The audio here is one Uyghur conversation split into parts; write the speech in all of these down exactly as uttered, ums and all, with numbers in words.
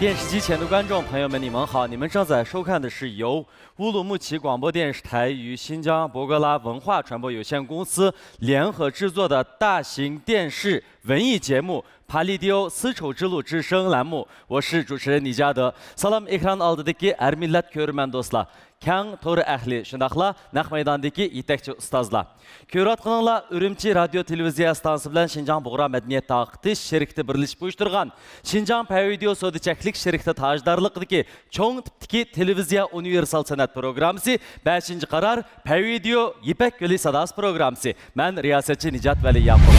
电视机前的观众朋友们，你们好！你们正在收看的是由乌鲁木齐广播电视台与新疆博格拉文化传播有限公司联合制作的大型电视文艺节目《پالېدىيو丝绸之路之声》栏目，我是主持人李嘉德。سالام ئېكران ئالدىدىكى ھەر مىللەت كۆرۈرمەن دوستلار، كەڭ تور ئەھلى، شۇنداقلا نەق مەيداندىكى يېتەكچى ئۇستازلار. كۆرۈۋاتقىنىڭلار ئۈرۈمچى رادىيو تېلېۋىزىيە ئىستانسىسى بىلەن شىنجاڭ بۇغرا مەدەنىيەت تارقىتىش شىركىتى بىرلىشىپ ئۇيۇشتۇرغان شىنجاڭ پەيۋىدېئو سودا چەكلىك شىركىتى تاجدارلىقىدىكى چوڭ تىپتىكى تېلېۋىزىيە ئۇنىۋېرسال سەنئەت پروگراممىسى، بەشىنچى قارار، پەيۋىدېئو يىپەك يولى ساداسى پروگراممىسى. مەن رىياسەتچى نىجات ۋەلى ياقۇپ.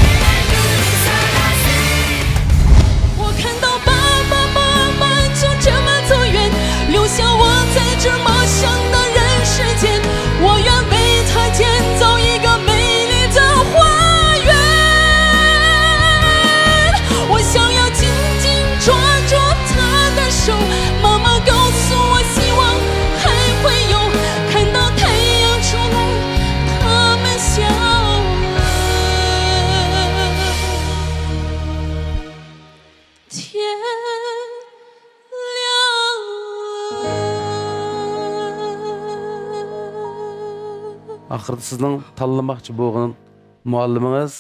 我看到爸爸妈妈就这么走远，留下我在这陌生的人世间。我愿为他建造一个美丽的花园。我想要紧紧抓住他的手，妈妈告诉我，希望还会有，看到太阳出来，他们笑了。 ئاخىرىدا سىزنىڭ تاللىماقچى بولغان مۇئەللىمىڭىز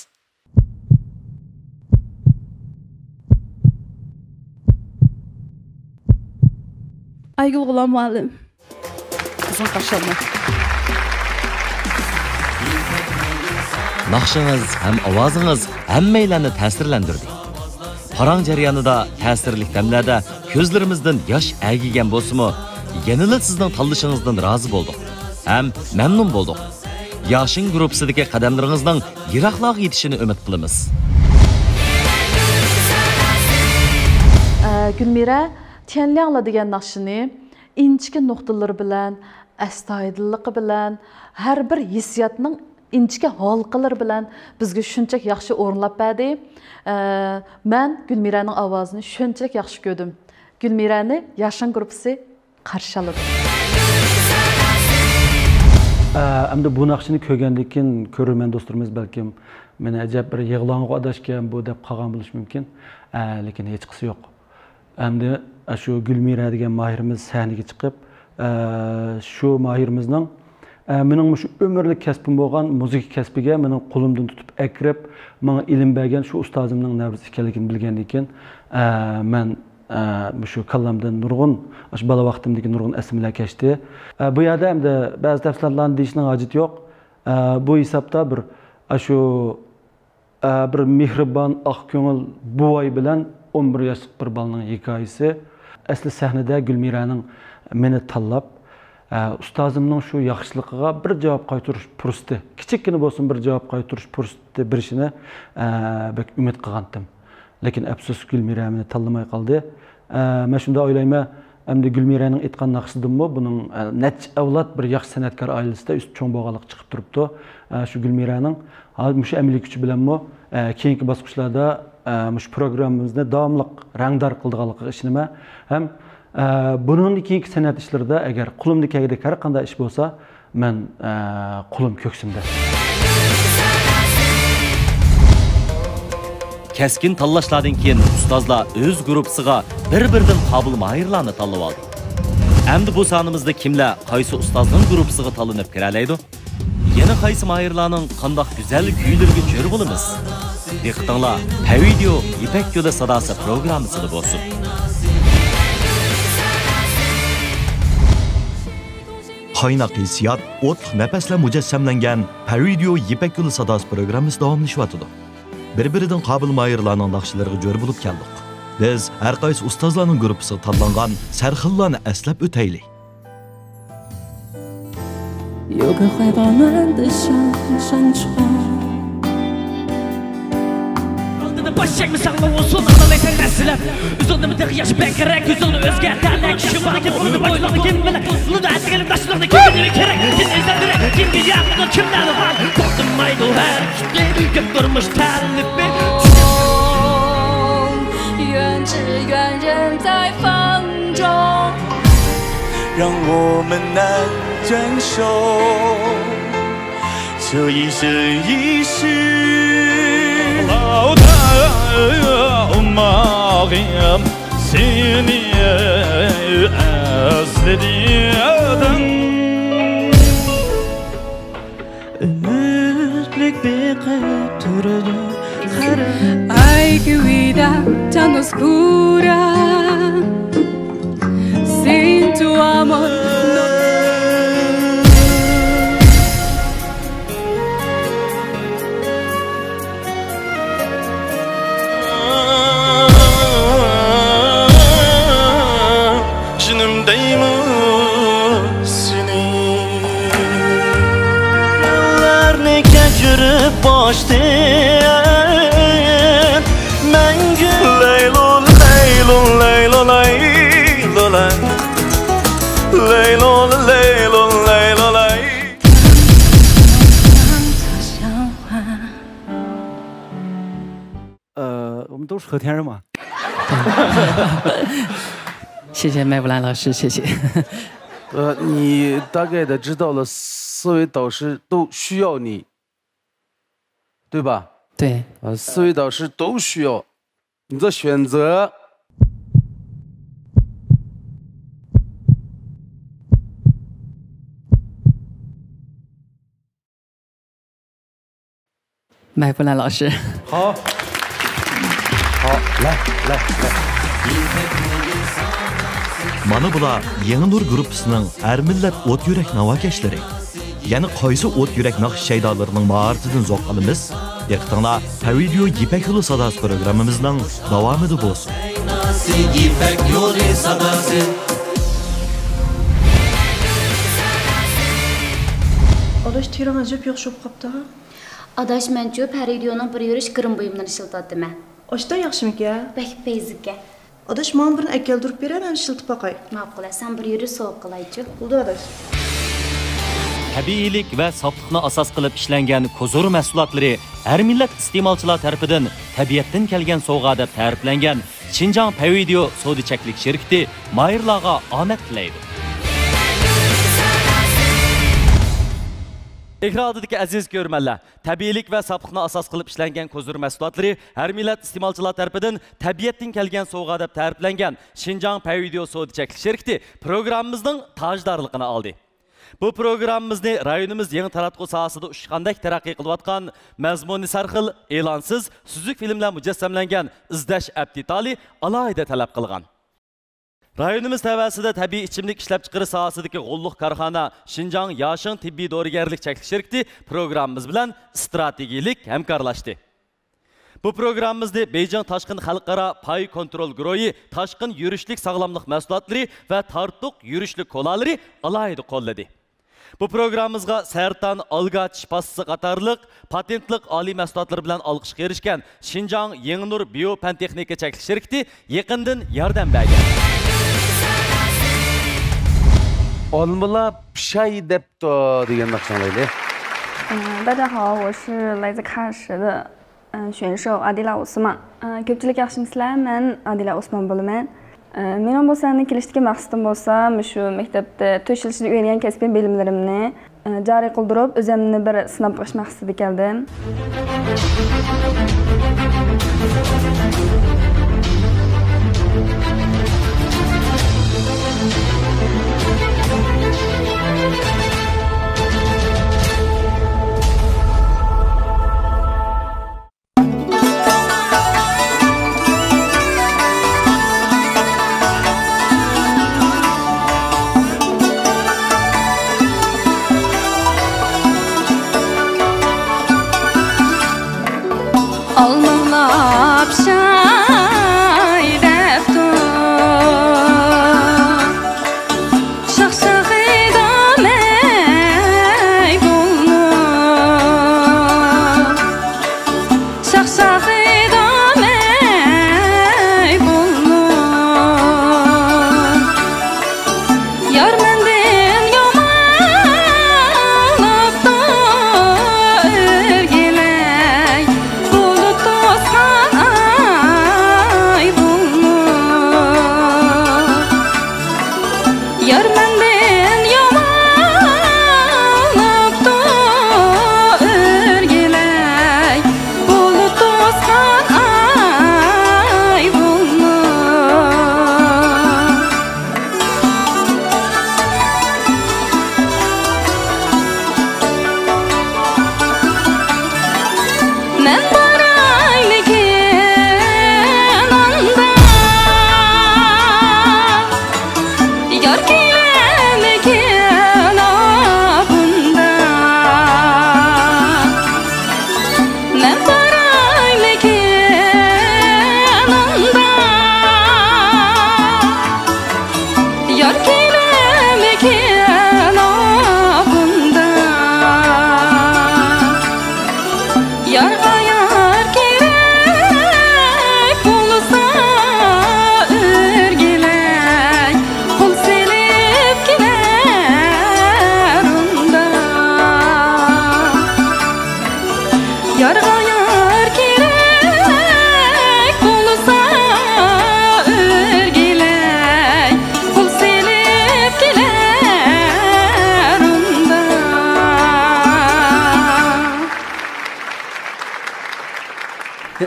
ئايگۈل غۇلام مۇئەللىم. قىزغىن قارشى ئالىمەن. ناخشىڭىز ھەم ئاۋازىڭىز ھەممەيلەننى تەسىرلەندۈردى. پاراڭ جەريانىدا تەسىرلىك دەملەردە كۆزلىرىمىزدىن ياش ئەگىگەن بولسىمۇ، يەنىلا سىزنىڭ تاللىشىڭىزدىن رازى بولدۇق ھەم مەمنۇن بولدۇق. ياشىن گۇرۇپپىسىدىكى قەدەملىرىڭىزنىڭ يىراقلارغا يېتىشىنى ئۈمىد قىلىمىز. ئە، گۈلمىرە، تيەنلياڭلا دېگەن ناخشىنى ئىنچىكە نۇقتىلىرى بىلەن، ئەستايىدىللىقى بىلەن، ھەر بىر ھېسسىياتنىڭ ئىنچىكە ھالقىلىرى بىلەن بىزگە شۇنچىلىك ياخشى ئورۇنلاپ بەردى. ئە، مەن گۈلمىرەنىڭ ئاۋازىنى شۇنچىلىك ياخشى كۆردۈم. گۈلمىرەنى ياشىن گۇرۇپپىسى قارشى ئالىدۇ. ئە، ئەمدى بۇ ناخشىنى كۆرگەندىن كېيىن كۆرۈرمەن دوستلىرىمىز بەلكىم مېنى ئەجەب بىر يىغلاڭغۇ ئاداشكەن بۇ دەپ قالغان بولۇشى مۇمكىن. ئە، لېكىن ھېچقىسى يوق. ئەمدى شۇ گۈلمىرە دېگەن ماھىرىمىز سەھنىگە چىقىپ، ئە، شۇ ماھىرىمىزنىڭ، ئە، مېنىڭ مۇشۇ ئۆمۈرلۈك كەسپىم بولغان مۇزىكا كەسپىگە مېنىڭ قولۇمدىن تۇتۇپ ئەكىرىپ، ماڭا ئىلىم بەرگەن شۇ ئۇستازىمنىڭ نەۋرىسى ئىكەنلىكىنى بىلگەندىن كېيىن، ئە، مەن، ئە، مۇشۇ كاللامدىن نۇرغۇن، ئاشۇ بالا ۋاقتىمدىكى نۇرغۇن ئەسلىمىلەر كەچتى. ئە، بۇ يەردە ئەمدى بەزى تەپسىلاتلارنى دېيىشنىڭ ھاجىتى يوق. ئە، بۇ ھېسابتا بىر، ئاشۇ ئە، بىر مېھرىبان، ئاق كۆڭۈل بوۋاي بىلەن ئون بىر ياشلىق بىر بالىنىڭ ھېكايىسى. ئەسلى سەھنىدە گۈلمىرەنىڭ مېنى تاللاپ، ئە، ئۇستازىمنىڭ شۇ ياخشىلىقىغا بىر جاۋاب قايتۇرۇش پۇرسىتى، كىچىككىنە بولسىمۇ بىر جاۋاب قايتۇرۇش پۇرسىتى بېرىشىنى، ئە، بەك ئۈمىد قىلغانتىم. لېكىن ئەپسۇس، گۈلمىرە مېنى تاللىماي قالدى. ئە، مەن شۇنداق ئويلايمەن، ئەمدى گۈلمىرەنىڭ ئېيتقان ناخشىسىدىنمۇ بۇنىڭ، ئە، نەچچە ئەۋلاد بىر ياخشى سەنئەتكار ئائىلىسىدە ئۆسۈپ چوڭ بولغانلىقى چىقىپ تۇرۇپتۇ. ئە، شۇ گۈلمىرەنىڭ ھازىر مۇشۇ ئەمەلىي كۈچى بىلەنمۇ، ئە، كېيىنكى باسقۇچلاردا، ئە، مۇشۇ پروگراممىمىزنى داۋاملىق رەڭدار قىلىدىغانلىقىغا ئىشىنىمەن. ھەم، ئە، بۇنىڭدىن كېيىنكى سەنئەت ئىشلىرىدا ئەگەر قولۇمدىن كەلگۈدەك ھەر قانداق ئىش بولسا، مەن، ئە، قولۇم كۆكسۈمدە. كەسكىن تاللاشلاردىن كېيىن ئۇستازلار ئۆز گۇرۇپپىسىغا بىر-بىرىدىن قابىل ماھىرلارنى تاللىۋالدى. ئەمدى بۇ سانىمىزدا كىملەر قايسى ئۇستازنىڭ گۇرۇپپىسىغا تاللىنىپ كىرەلەيدۇ؟ يەنە قايسى ماھىرلارنىڭ قانداق گۈزەل كۈيلىرىگە جۆر بولىمىز؟ دىققىتىڭلار پەيۋىدېئو يىپەك يولى ساداسى پروگراممىسىدا بولسۇن. قايناق ھېسسىيات، ئوتلۇق نەپەسلەر مۇجەسسەملەنگەن پەيۋىدېئو يىپەك يولى ساداسى پروگراممىسى داۋاملىشىۋاتىدۇ. بىر-بىرىدىن قابىل ماھىرلارنىڭ ناخشىلىرىغا جۆر بولۇپ كەلدۇق. بىز ھەر قايسى ئۇستازلارنىڭ گۇرۇپپىسىغا تاللانغان سەرخىللارنى ئەسلەپ ئۆتەيلى. ئالدىدا باش چەكمىسەڭمۇ ئۇسۇل ئاڭلايسەن ئەسلەپ. ئۆزۈڭنىمۇ تېخى ياخشى بەك كېرەك، كۆزۈڭنى ئۆزگەرتەلە، كىشى باركى بۇرۇنى باشلىقنى كىم بىلە، ئۇنىدا ئەتىگەنلىك داشلىقنى كىم بىلە كېرەك، كىم ئىزدەندۈرە، كىم بىلە ياقىدۇ، كىملەر بار، توختىمايدۇ ھەر كۈنى كۆپ تۇرمۇش تەلىپى. 愿只愿人在风中。让我们能坚守。这一生一世。Alloh Taala, Maryam, seni ئەزلىدى ئادەم. ئۈمىدلىك بېقىپ تۇرىدۇ قەرەپ. Ay, qué vida tan oscura, sin tu amor no. جېنىم دەيمۇ سېنى. كۈنلەرنى كەچۈرۈپ باشتىن مەڭگۈ. لەيلۇ، لەيلۇ، لەيلۇ، لەيلۇ، لەي. لەيلۇ، لەيلۇ، لەيلۇ، لەي. 呃，我们都是和田人嘛。谢谢麦布兰老师，谢谢。呃，你大概的知道了四位导师都需要你，对吧？对。呃，四位导师都需要你的选择。 麦布兰老师。好。好，来，来，来。 مانا بۇلار يېڭى نۇر گۇرۇپپىسىنىڭ ھەر مىللەت ئوت يۈرەك ناۋاكەشلىرى. يەنە قايسى ئوت يۈرەك ناخشا شەيدالىرىنىڭ ماھارىتىدىن زوق ئالىمىز؟ دىققىتىڭلار پەۋىدىيو يىپەك يولى ساداسى پروگراممىمىزنىڭ داۋامىدا بولسۇن. يىپەك يولى ساداسى. ئاداش، تېرىڭ ئەجەب ياخشى بولۇپ قاپتۇ. ئاداش، مەنچۇ پەرىدىيونىڭ بىر يۈرۈش گىرىم بۇيۇملىرىنى ئىشلىتىۋاتىمەن. ئاشتا ياخشىمىكەن؟ بەك پەيزىكەن. ئاداش، ماڭا بىرنى ئەكەلدۈرۈپ بېرە، مەن ئىشلىتىپ باقاي. ماقۇل، سەن بىر يۈرۈش سوۋغا قىلايچۇ. بولدى ئاداش. تەبىئىيلىك ۋە ساپلىقنى ئاساس قىلىپ ئىشلەنگەن كوزۇر مەھسۇلاتلىرى ھەر مىللەت ئىستېمالچىلار تەرىپىدىن تەبىئەتتىن كەلگەن سوۋغا دەپ تەرىپلەنگەن شىنجاڭ پەيۋىديو سودا چەكلىك شىركىتى ماھىرلارغا ئامەت تىلەيدۇ. ئېكران ئالدىدىكى ئەزىز كۆرۈرمەنلەر، تەبىئىيلىك ۋە ساپلىقنى ئاساس قىلىپ ئىشلەنگەن كوزۇر مەھسۇلاتلىرى ھەر مىللەت ئىستېمالچىلار تەرىپىدىن تەبىئەتتىن كەلگەن سوۋغا دەپ تەرىپلەنگەن شىنجاڭ پەيۋىديو سودا چەكلىك شىركىتى پروگراممىمىزنىڭ تاجدارلىقىنى ئالدى. بۇ پروگراممىمىزنى رايونىمىز يېڭى تاراتقۇ ساھەسىدە ئۇچقاندەك تەرەققىي قىلىۋاتقان، مەزمۇنى سەرخىل، ئېلانسىز، سۈزۈك فىلىملەر مۇجەسسەملەنگەن ئىزدەش ئەپتىتالى ئالاھىدە تەلەپ قىلغان. رايونىمىز تەۋەسىدە تەبىئىي ئىچىملىك ئىشلەپچىقىرىش ساھەسىدىكى غوللۇق كارخانا شىنجاڭ ياشىڭ تېببىي دورىگەرلىك چەكلىك شىركىتى پروگراممىمىز بىلەن ئىستراتېگىيىلىك ھەمكارلاشتى. بۇ پروگراممىمىزنى بېيجىڭ تاشقىن خەلقئارا پاي كونترول گۇرۇھى تاشقىن يۈرۈشلۈك ساغلاملىق مەھسۇلاتلىرى ۋە تارتۇق يۈرۈشلۈك كولالىرى ئالاھىدە قوللىدى. بۇ پروگراممىمىزغا سەرتان ئالگاچ پاستىسى قاتارلىق پاتېنتلىق ئالىي مەھسۇلاتلىرى بىلەن ئالقىشقا ئېرىشكەن شىنجاڭ يېڭى نۇر بىيو پەن تېخنىكا چەكلىك شىركىتى يېقىندىن ياردەم بەرگەن. ئالمىلار پىشاي دەپتۇ دېگەن ناخشا ئاڭلايلى. 嗯，大家好，我是来自喀什的 ئە، شۈەنشوۋ ئادىلە ئوسمان. ئە، كۆپچىلىك ياخشىمۇسىلەر؟ مەن ئادىلە ئوسمان بولىمەن. ئە، مېنىڭ بۇ سەھنىگە كېلىشتىكى مەقسىتىم بولسا، مۇشۇ مەكتەپتە تۆت يىل ئىچىدە ئۆگەنگەن كەسپىي بىلىملىرىمنى، ئە، جارى قىلدۇرۇپ، ئۆزۈمنى بىر سىناپ بېقىش مەقسىتىدە كەلدىم. ئالماڭلار پىشاي.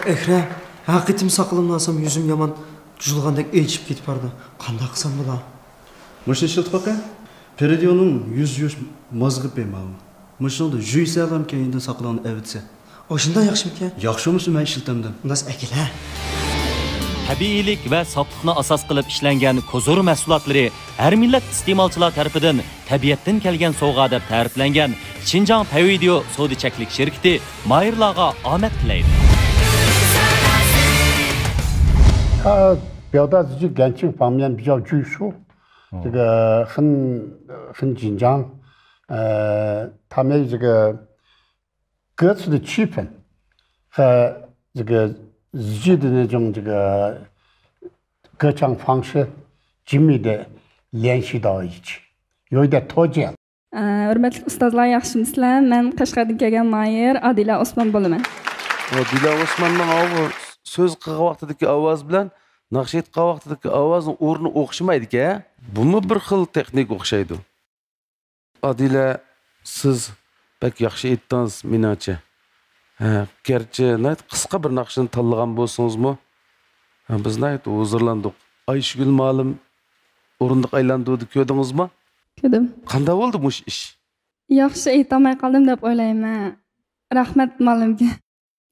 ئەكرەم، ھەقىقىتىم ساقىلىمنى ئالسام يۈزۈم يامان جۇلغاندەك ئېچىپ كېتىپ بارىدۇ. قانداق قىلسام بولا؟ مۇشۇنى ئىشلىتىپ باقە. پېرىدىيونىڭ يۈز يۇيۇش مازىغىپى ماۋۇ. مۇشۇنىڭدا يۇيسەلام كەينىدىن ساقىلىڭنى ئەۋەتسە. ئاشۇنداق ياخشىمىكەن؟ ياخشى بولمىسا مەن ئىشلىتەمدىم. ئۇنداس ئەكېلە. تەبىئىيلىك ۋە ساپلىقنى ئاساس قىلىپ ئىشلەنگەن كوزۇر مەھسۇلاتلىرى ھەر مىللەت ئىستېمالچىلار تەرىپىدىن تەبىئەتتىن كەلگەن سوۋغا دەپ تەرىپلەنگەن شىنجاڭ پەيۋىدىيو سودا چەكلىك شىركىتى ماھىرلارغا ئامەت تىلەيدۇ. ها، 表达自己感情方面比较拘束。这个很，很紧张。呃，他们这个各自的气氛和这个自己的那种这个歌唱方式紧密的联系到一起，有一点脱节了。 ئە، ھۆرمەتلىك ئۇستازلار، ياخشىمۇسىلەر؟ مەن قەشقەردىن كەلگەن ماھىر ئادىلە ئوسمان بولىمەن. ئادىلە ئوسماننىڭ ئاۋۇ سۆز قىلغان ۋاقتىدىكى ئاۋازى بىلەن ناخشا ئېيتقان ۋاقتىدىكى ئاۋازنىڭ ئورنى ئوخشىمايدىكەن. بۇمۇ بىر خىل تېخنىكا ئوخشايدۇ. ئادىلە، سىز بەك ياخشى ئېيتتىڭىز، مېنىڭچە. ھە، گەرچە ناھايىتى قىسقا بىر ناخشىنى تاللىغان بولسىڭىزمۇ، ھە، بىز ناھايىتى ھۇزۇرلاندۇق. ئايشىگۈل مۇئەللىم ئورۇندۇق ئايلاندۇردى، كۆردىڭىزمۇ؟ كۆردۈم. قانداق بولدى مۇشۇ ئىش؟ ياخشى ئېيتالماي قالدىم دەپ ئويلايمەن. رەھمەت مۇئەللىمگە.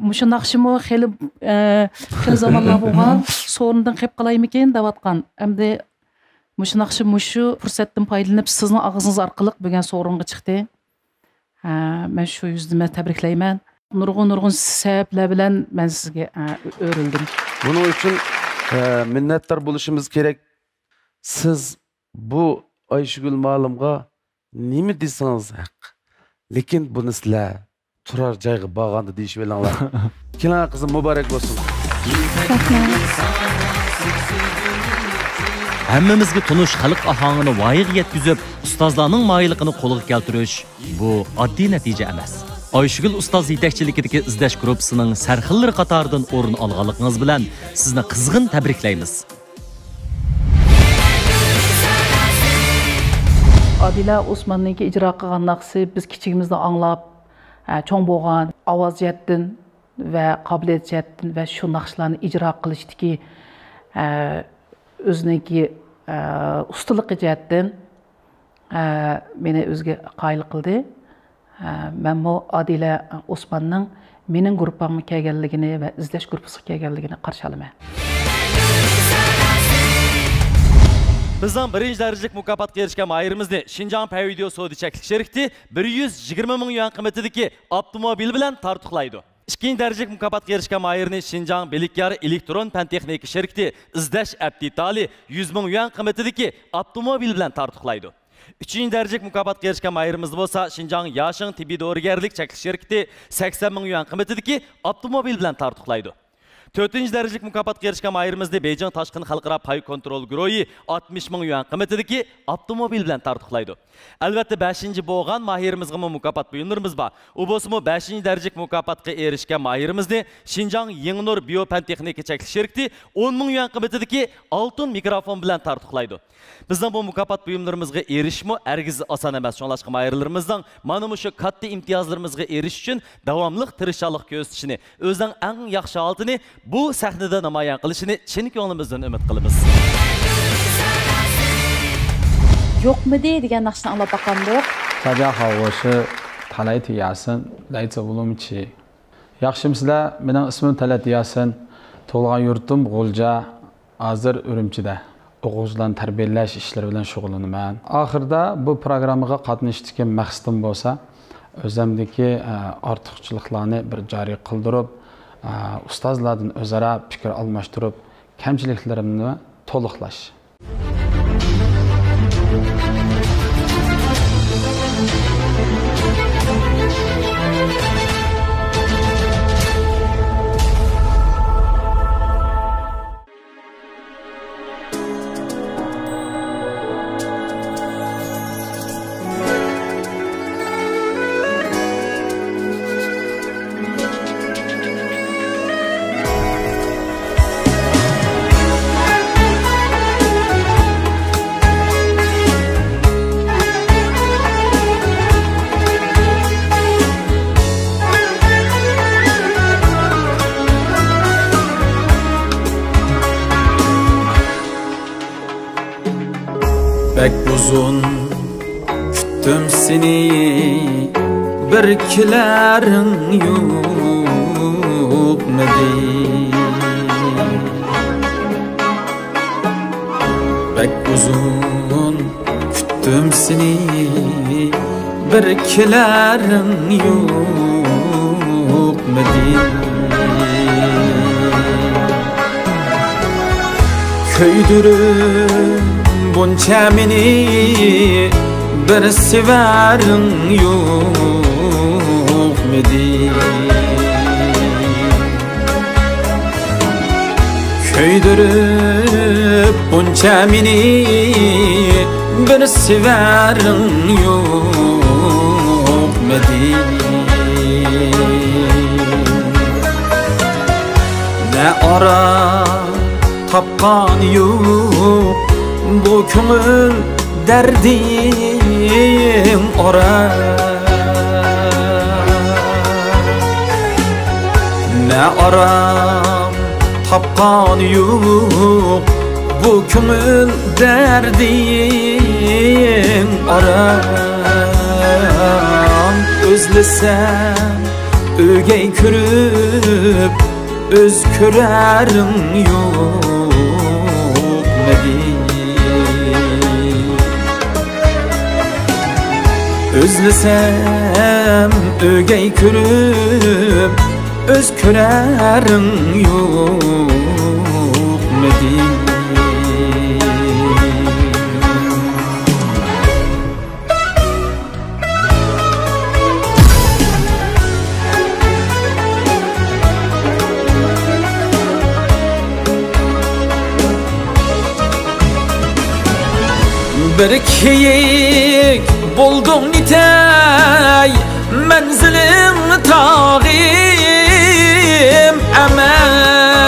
مۇشۇ ناخشىمۇ خېلى، ئە، خېلى زامانلار بولغان، سورۇندىن قېلىپ قالايمىكىن دەۋاتقان. ئەمدى مۇشۇ ناخشا مۇشۇ پۇرسەتتىن پايدىلىنىپ، سىزنىڭ ئاغزىڭىز ئارقىلىق بۈگۈن سورۇنغا چىقتى. ھە، مەن شۇ يۈزدىن مەن تەبرىكلەيمەن. نۇرغۇن، نۇرغۇن سەۋەبلەر بىلەن مەن سىزگە، ئە، ئۆرۈلدۈم. بۇنىڭ ئۈچۈن، ئە، مىننەتدار بولۇشىمىز كېرەك. سىز بۇ ئايشىگۈل مۇئەللىمغا نېمە دېسىڭىز ھەق. لېكىن بۇنى سىلەر تۇرار جايغا بارغاندا دېيىشىۋېلىڭلار. كېلىڭ قىزىم، مۇبارەك بولسۇن. ھەممىمىزگە تونۇش خەلق ئاھاڭىنى ۋايىغا يەتكۈزۈپ، ئۇستازلارنىڭ ماھىرلىقىنى قولغا كەلتۈرۈش، بۇ ئاددىي نەتىجە ئەمەس. ئايشىگۈل ئۇستاز يېتەكچىلىكىدىكى ئىزدەش گۇرۇپپىسىنىڭ سەرخىللىرى قاتارىدىن ئورۇن ئالغانلىقىڭىز بىلەن سىزنى قىزغىن تەبرىكلەيمىز. ئادىلە ئوسماننىڭكى ئىجرا قىلغان ناخشىسى بىز كىچىكىمىزدە ئاڭلاپ، ئە، چوڭ بولغان. ئاۋاز جەھەتتىن ۋە قابىلىيەت جەھەتتىن ۋە شۇ ناخشىلارنى ئىجرا قىلىشتىكى، ئە، ئۆزىنىڭكى، ئە، ئۇستىلىقى جەھەتتىن، ئە، مېنى ئۆزىگە قايىل قىلدى. ھە، مەنمۇ ئادىلە ئوسماننىڭ مېنىڭ گۇرۇپپامغا كەلگەنلىكىنى ۋە ئىزدەش گۇرۇپپىسىغا كەلگەنلىكىنى قارشى ئالىمەن. بىزنىڭ بىرىنچى دەرىجىلىك مۇكاپاتقا ئېرىشكەن ماھىرىمىزنى شىنجاڭ پەيۋىديو سودا چەكلىك شىركىتى بىر يۈز يىگىرمە مىڭ يۈەن قىممىتىدىكى ئاپتوموبىل بىلەن تارتۇقلايدۇ. ئىككىنچى دەرىجىلىك مۇكاپاتقا ئېرىشكەن ماھىرنى شىنجاڭ بىلىكيار ئېلېكترون پەن تېخنىكا شىركىتى ئىزدەش ئەپ دېتالى يۈز مىڭ يۈەن قىممىتىدىكى ئاپتوموبىل بىلەن تارتۇقلايدۇ. ئۈچىنچى دەرىجىلىك مۇكاپاتقا ئېرىشكەن ماھىرىمىزنى بولسا شىنجاڭ ياشىڭ تېببىي دورىگەرلىك چەكلىك شىركىتى سەكسەن مىڭ يۈەن قىممىتىدىكى ئاپتوموبىل بىلەن تارتۇقلايدۇ. تۆتىنچى دەرىجىلىك مۇكاپاتقا ئېرىشكەن ماھىرىمىزنى بېيجىڭ تاشقىن خەلقئارا پاي كونترول گۇرۇھى ئاتمىش مىڭ يۈەن قىممىتىدىكى ئاپتوموبىل بىلەن تارتۇقلايدۇ. ئەلۋەتتە، بەشىنچى بولغان ماھىرىمىزغىمۇ مۇكاپات بۇيۇملىرىمىز بار. ئۇ بولسىمۇ بەشىنچى دەرىجىلىك مۇكاپاتقا ئېرىشكەن ماھىرىمىزنى شىنجاڭ يېڭىنۇر بىيو پەن تېخنىكا چەكلىك شىركىتى ئون مىڭ يۈەن قىممىتىدىكى ئالتۇن مىكروفون بىلەن تارتۇقلايدۇ. بىزنىڭ بۇ مۇكاپات بۇيۇملىرىمىزغا ئېرىشىشمۇ ھەرگىز ئاسان ئەمەس. شۇڭلاشقا ماھىرلىرىمىزنىڭ مانا مۇشۇ كاتتا ئىمتىيازلىرىمىزغا ئېرىشىش ئۈچۈن داۋاملىق تىرىشچانلىق كۆرسىتىشىنى، ئۆزىنىڭ ئەڭ ياخشى ھالىتىنى بۇ سەھنىدە نامايان قىلىشىنى چىن كۆڭلىمىزدىن ئۈمىد قىلىمىز. يوقمىدى دېگەن ناخشىنى ئاڭلاپ باقامدۇق؟ 大家好，我是塔莱提亚森，来自乌鲁木齐。 ياخشىمۇسىلەر؟ مېنىڭ ئىسمىم تەلەت ياسىن. تۇغۇلغان يۇرتۇم غۇلجا. ھازىر ئۈرۈمچىدە ئوقۇغۇچىلارنى تەربىيەلەش ئىشلىرى بىلەن شۇغۇللىنىمەن. ئاخىرىدا بۇ پروگراممىغا قاتنىشىشتىكى مەقسىتىم بولسا، ئۆزۈمدىكى، ئە، ئارتۇقچىلىقلارنى بىر جارى قىلدۇرۇپ، ئە، ئۇستازلاردىن ئۆزئارا پىكىر ئالماشتۇرۇپ، كەمچىلىكلىرىمنى تولۇقلاش. ئۇزۇن كۈتتۈم سېنى، بىر كېلەرىڭ يوقمىدى؟ بەك ئۇزۇن كۈتتۈم سېنى، بىر كېلەرىڭ يوقمىدى؟ كۆيدۈرۈپ بۇنچە مېنى، بىر سېۋەرىڭ يوقمىدى؟ كۆيدۈرۈپ بۇنچە مېنى، بىر سېۋەرىڭ يوقمىدى؟ نە ئارا تاپقان يوق بۇ كۆڭۈل دەردىم ئارا. نە ئارام تاپقان يوق بۇ كۆڭۈل دەردىم ئارام. ئۆزلىسەم ئۆگەي كۆرۈپ، ئۆز كۆرەرىڭ يوقمىدى؟ ئۆزلىسەم ئۆگەي كۆرۈپ، ئۆز كۆرەرىڭ يوقمىدى؟ بىر كېيىك بولدۇڭ نېتەي، مەنزىلىڭ تاغىم ئەمەس.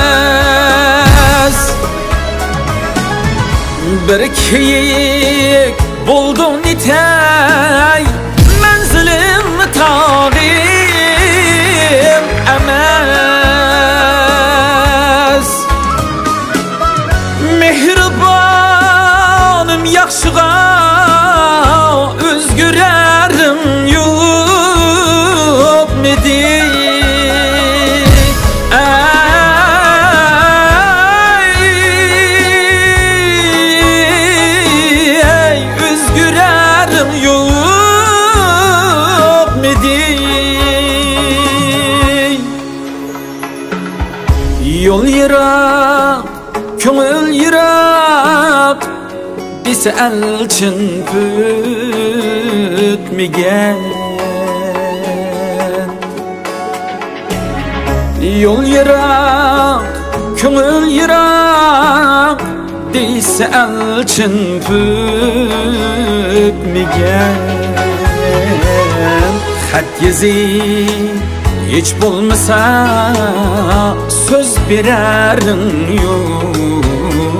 بىر كېيىك بولدۇڭ نېتەي، مەنزىلىڭ تاغىم ئەمەس. مېھرىبانىم ياخشىغا ئۆزگىرەرىڭ يوقمىدى؟ ئەي، ئەي، ئۆزگىرەرىڭ يوقمىدى؟ يول يىراق، كۆڭۈل يىراق، دېسە ئەلچىن پۈتمىگەن. يول يىراق، كۆڭۈل يىراق، دېسە ئەلچىن پۈتمىگەن. خەت يېزىپ ھېچ بولمىسا سۆز بېرەرىڭ يوقمىدى؟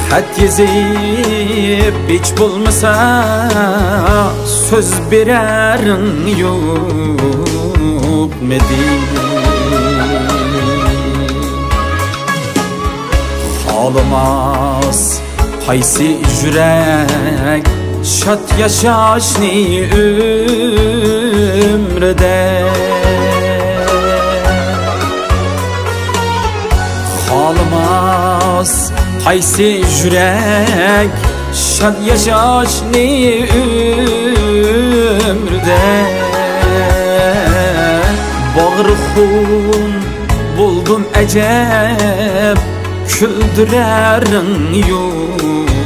خەت يېزىپ ھېچ بولمىسا سۆز بېرەرىڭ يوقمىدى؟ خالىماس قايسى يۈرەك شاد ياشاشنى ئۆمرىدە؟ خالىماس قايسى يۈرەك شاد ياشاشنى ئۆمرىدە؟ باغرى خۇن بولدۇم ئەجەب، كۈلدۈرەرىڭ يوقمىدى؟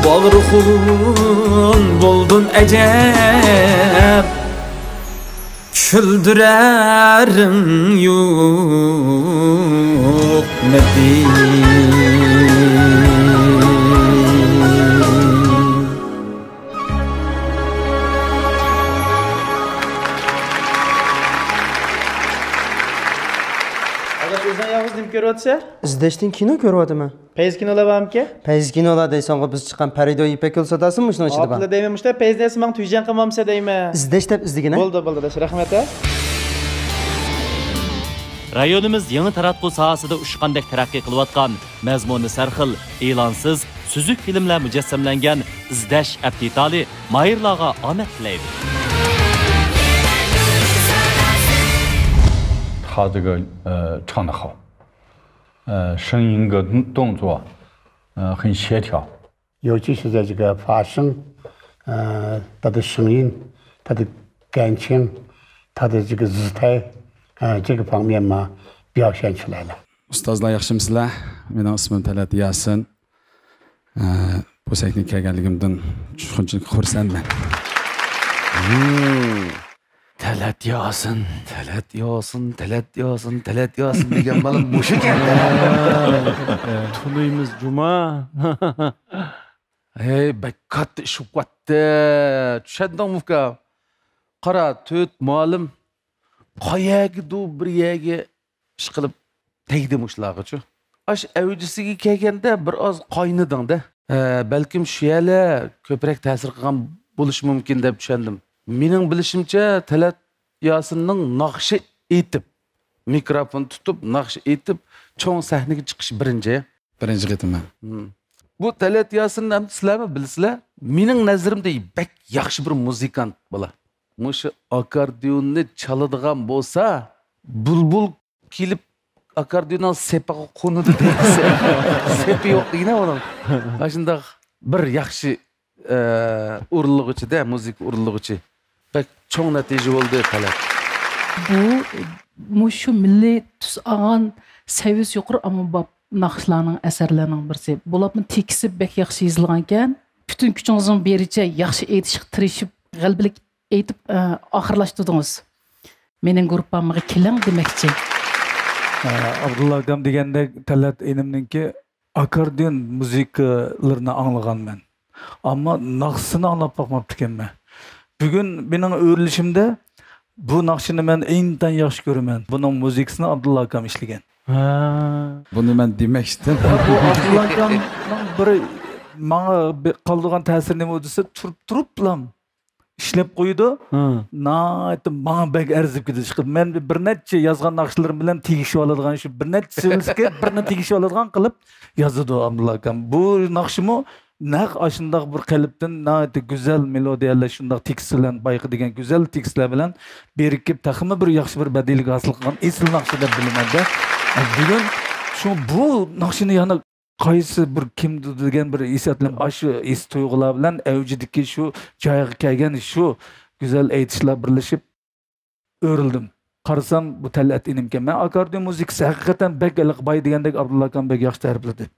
باغرى خۇن بولدۇم ئەجەب، كۈلدۈرەرىڭ يوقمىدى؟ ئاداش، ئۆزۈڭ يالغۇز نېمە كۆرۈۋاتىسەن؟ ئىزدەشتىن كىنو كۆرۈۋاتىمەن. پەيزى كىنولار بارمىكىن؟ پەيزى كىنولار دەيسەنغۇ، بىز چىققان پەرىدو يىپەك يولى سوداسىمۇ شۇنىڭ ئىچىدە بار؟ ئاپلا دەيمەن، مۇشۇنداق پەيزى دەيسە ماڭا تۈيجەڭ قىلمامسە دەيمەن. ئىزدەش دەپ ئىزدىگىنە. بولدى، بولدى، داش، رەھمەت، ھە. رايونىمىز يېڭى تاراتقۇ ساھەسىدە ئۇچقاندەك تەرەققىي قىلىۋاتقان، مەزمۇنى سەرخىل، ئېلانسىز، سۈزۈك فىلىملەر مۇجەسسەملەنگەن ئىزدەش ئەپ دېتالى ماھىرلارغا ئامەت تىلەيدۇ. 他这个呃唱得好，呃声音跟动作，呃很协调。尤其是在这个发声，呃，他的声音，他的感情，他的这个姿态，呃，这个方面嘛，表现出来了。 ئۇستازلار ياخشىمۇسىلەر؟ مېنىڭ ئىسمىم تەلەت ياسىن. ئە، بۇ سەھنىگە كەلگەنلىكىمدىن شۇنچىلىك خۇرسەنمەن. تەلەت ياسىن، تەلەت ياسىن، تەلەت ياسىن، تەلەت ياسىن دېگەن بالا مۇشۇكەن. تونۇيمىز جۇما. ھەي، بەك كاتتا ئىش بوپتۇ. چۈشەندىڭمۇ ئۇكام؟ قارا، تۆت مۇئەللىم قايەرگىدۇ بىر يەرگە ئىشقىلىپ تەگدى مۇشۇلارغىچۇ. ئاش ئەۋجىسىگە كەلگەندە بىر ئاز قاينىدىڭدە. ھە، بەلكىم شۇ يەرلەر كۆپرەك تەسىر قىلغان بولۇشى مۇمكىن دەپ چۈشەندىم. مېنىڭ بىلىشىمچە، تەلەت ياسىننىڭ ناخشا ئېيتىپ، مىكروفون تۇتۇپ ناخشا ئېيتىپ چوڭ سەھنىگە چىقىشى بىرىنچى. بىرىنچى قېتىم. بۇ تەلەت ياسىننى ئەمدى سىلەرمۇ بىلىسىلەر. مېنىڭ نەزىرىمدە بەك ياخشى بىر مۇزىكانت بالا. مۇشۇ ئاكاردىئوننى چالىدىغان بولسا، بۇلبۇل كېلىپ ئاكاردىئوننىڭ سېپىغا قونىدۇ دەيدىسە. سېپى يوق دېگىنە ئۇنىڭ. ئاشۇنداق بىر ياخشى، ئە، ئورۇنلىغۇچىدە، مۇزىكا ئورۇنلىغۇچى. بەك چوڭ نەتىجە بولدى، تەلەت. بۇ مۇشۇ مىللىي تۈس ئالغان سەۋىيىسى يۇقىرى ئاممىباب ناخشىلارنىڭ، ئەسەرلەرنىڭ بىرسى. بولۇپمۇ تېكىستى بەك ياخشى يېزىلغانىكەن. پۈتۈن كۈچىڭىزنىڭ بېرىچە ياخشى ئېيتىشقا تىرىشىپ، غەلىبىلىك ئېيتىپ، ئە، ئاخىرلاشتۇردىڭىز. مېنىڭ گۇرۇپپامغا كېلىڭ دېمەكچى. ئابدۇللا ئاكام دېگەندەك، تەلەت ئىنىمنىڭكى ئاكاردىئون مۇزىكىلىرىنى ئاڭلىغانمەن. ئەمما ناخشىسىنى ئاڭلاپ باقماپتىكەنمەن. بۈگۈن مېنىڭ ئۆرۈلۈشۈمدە بۇ ناخشىنى مەن ئىنتايىن ياخشى كۆرىمەن. بۇنىڭ مۇزىكىسىنى ئابدۇللا ئاكام ئىشلىگەن. ھە. بۇنى مەن دېمەكچىدىم. بۇ ئابدۇللا ئاكامنىڭ بىر ماڭا بىر قالدۇرغان تەسىرى نېمە دېسە، تۇرۇپ تۇرۇپلا ئىشلەپ قويىدۇ. ھە. ناھايىتى ماڭا بەك ئەرزىيپ كېتىدۇ. ئىشقىلىپ مەن بىر نەچچە يازغان ناخشىلىرىم بىلەن تېگىشىۋالىدىغان، شۇ بىر نەچچە سۆزگە بىرنى تېگىشىۋالىدىغان قىلىپ يازىدۇ ئابدۇللا ئاكام. بۇ ناخشىمۇ نەق ئاشۇنداق بىر قېلىپتىن ناھايىتى گۈزەل مېلودىيەلەر، شۇنداق تېكىست بىلەن، بايىقى دېگەن گۈزەل تېكىستلەر بىلەن بىرىكىپ، تېخىمۇ بىر ياخشى بىر بەدىئىيلىك ھاسىل قىلغان ئېسىل ناخشا دەپ بىلىمەن-دە. بۈگۈن شۇ بۇ ناخشىنى يەنە قايسى بىر كىمدۇ دېگەن بىر ھېسسىيات بىلەن، ئاشۇ ھېس تۇيغۇلار بىلەن ئەۋجىدىكى شۇ جايغا كەلگەن شۇ گۈزەل ئېيتىشلار بىرلىشىپ ئۆرۈلدۈم. قارىسام، بۇ تەلئەت ئىنىمكەن. مەن ئاكاردىئون مۇزىكىسى ھەقىقەتەن بەك ھېلىقى باي دېگەندەك، ئابدۇللا ئاكام بەك ياخشى تەرىپلىدى.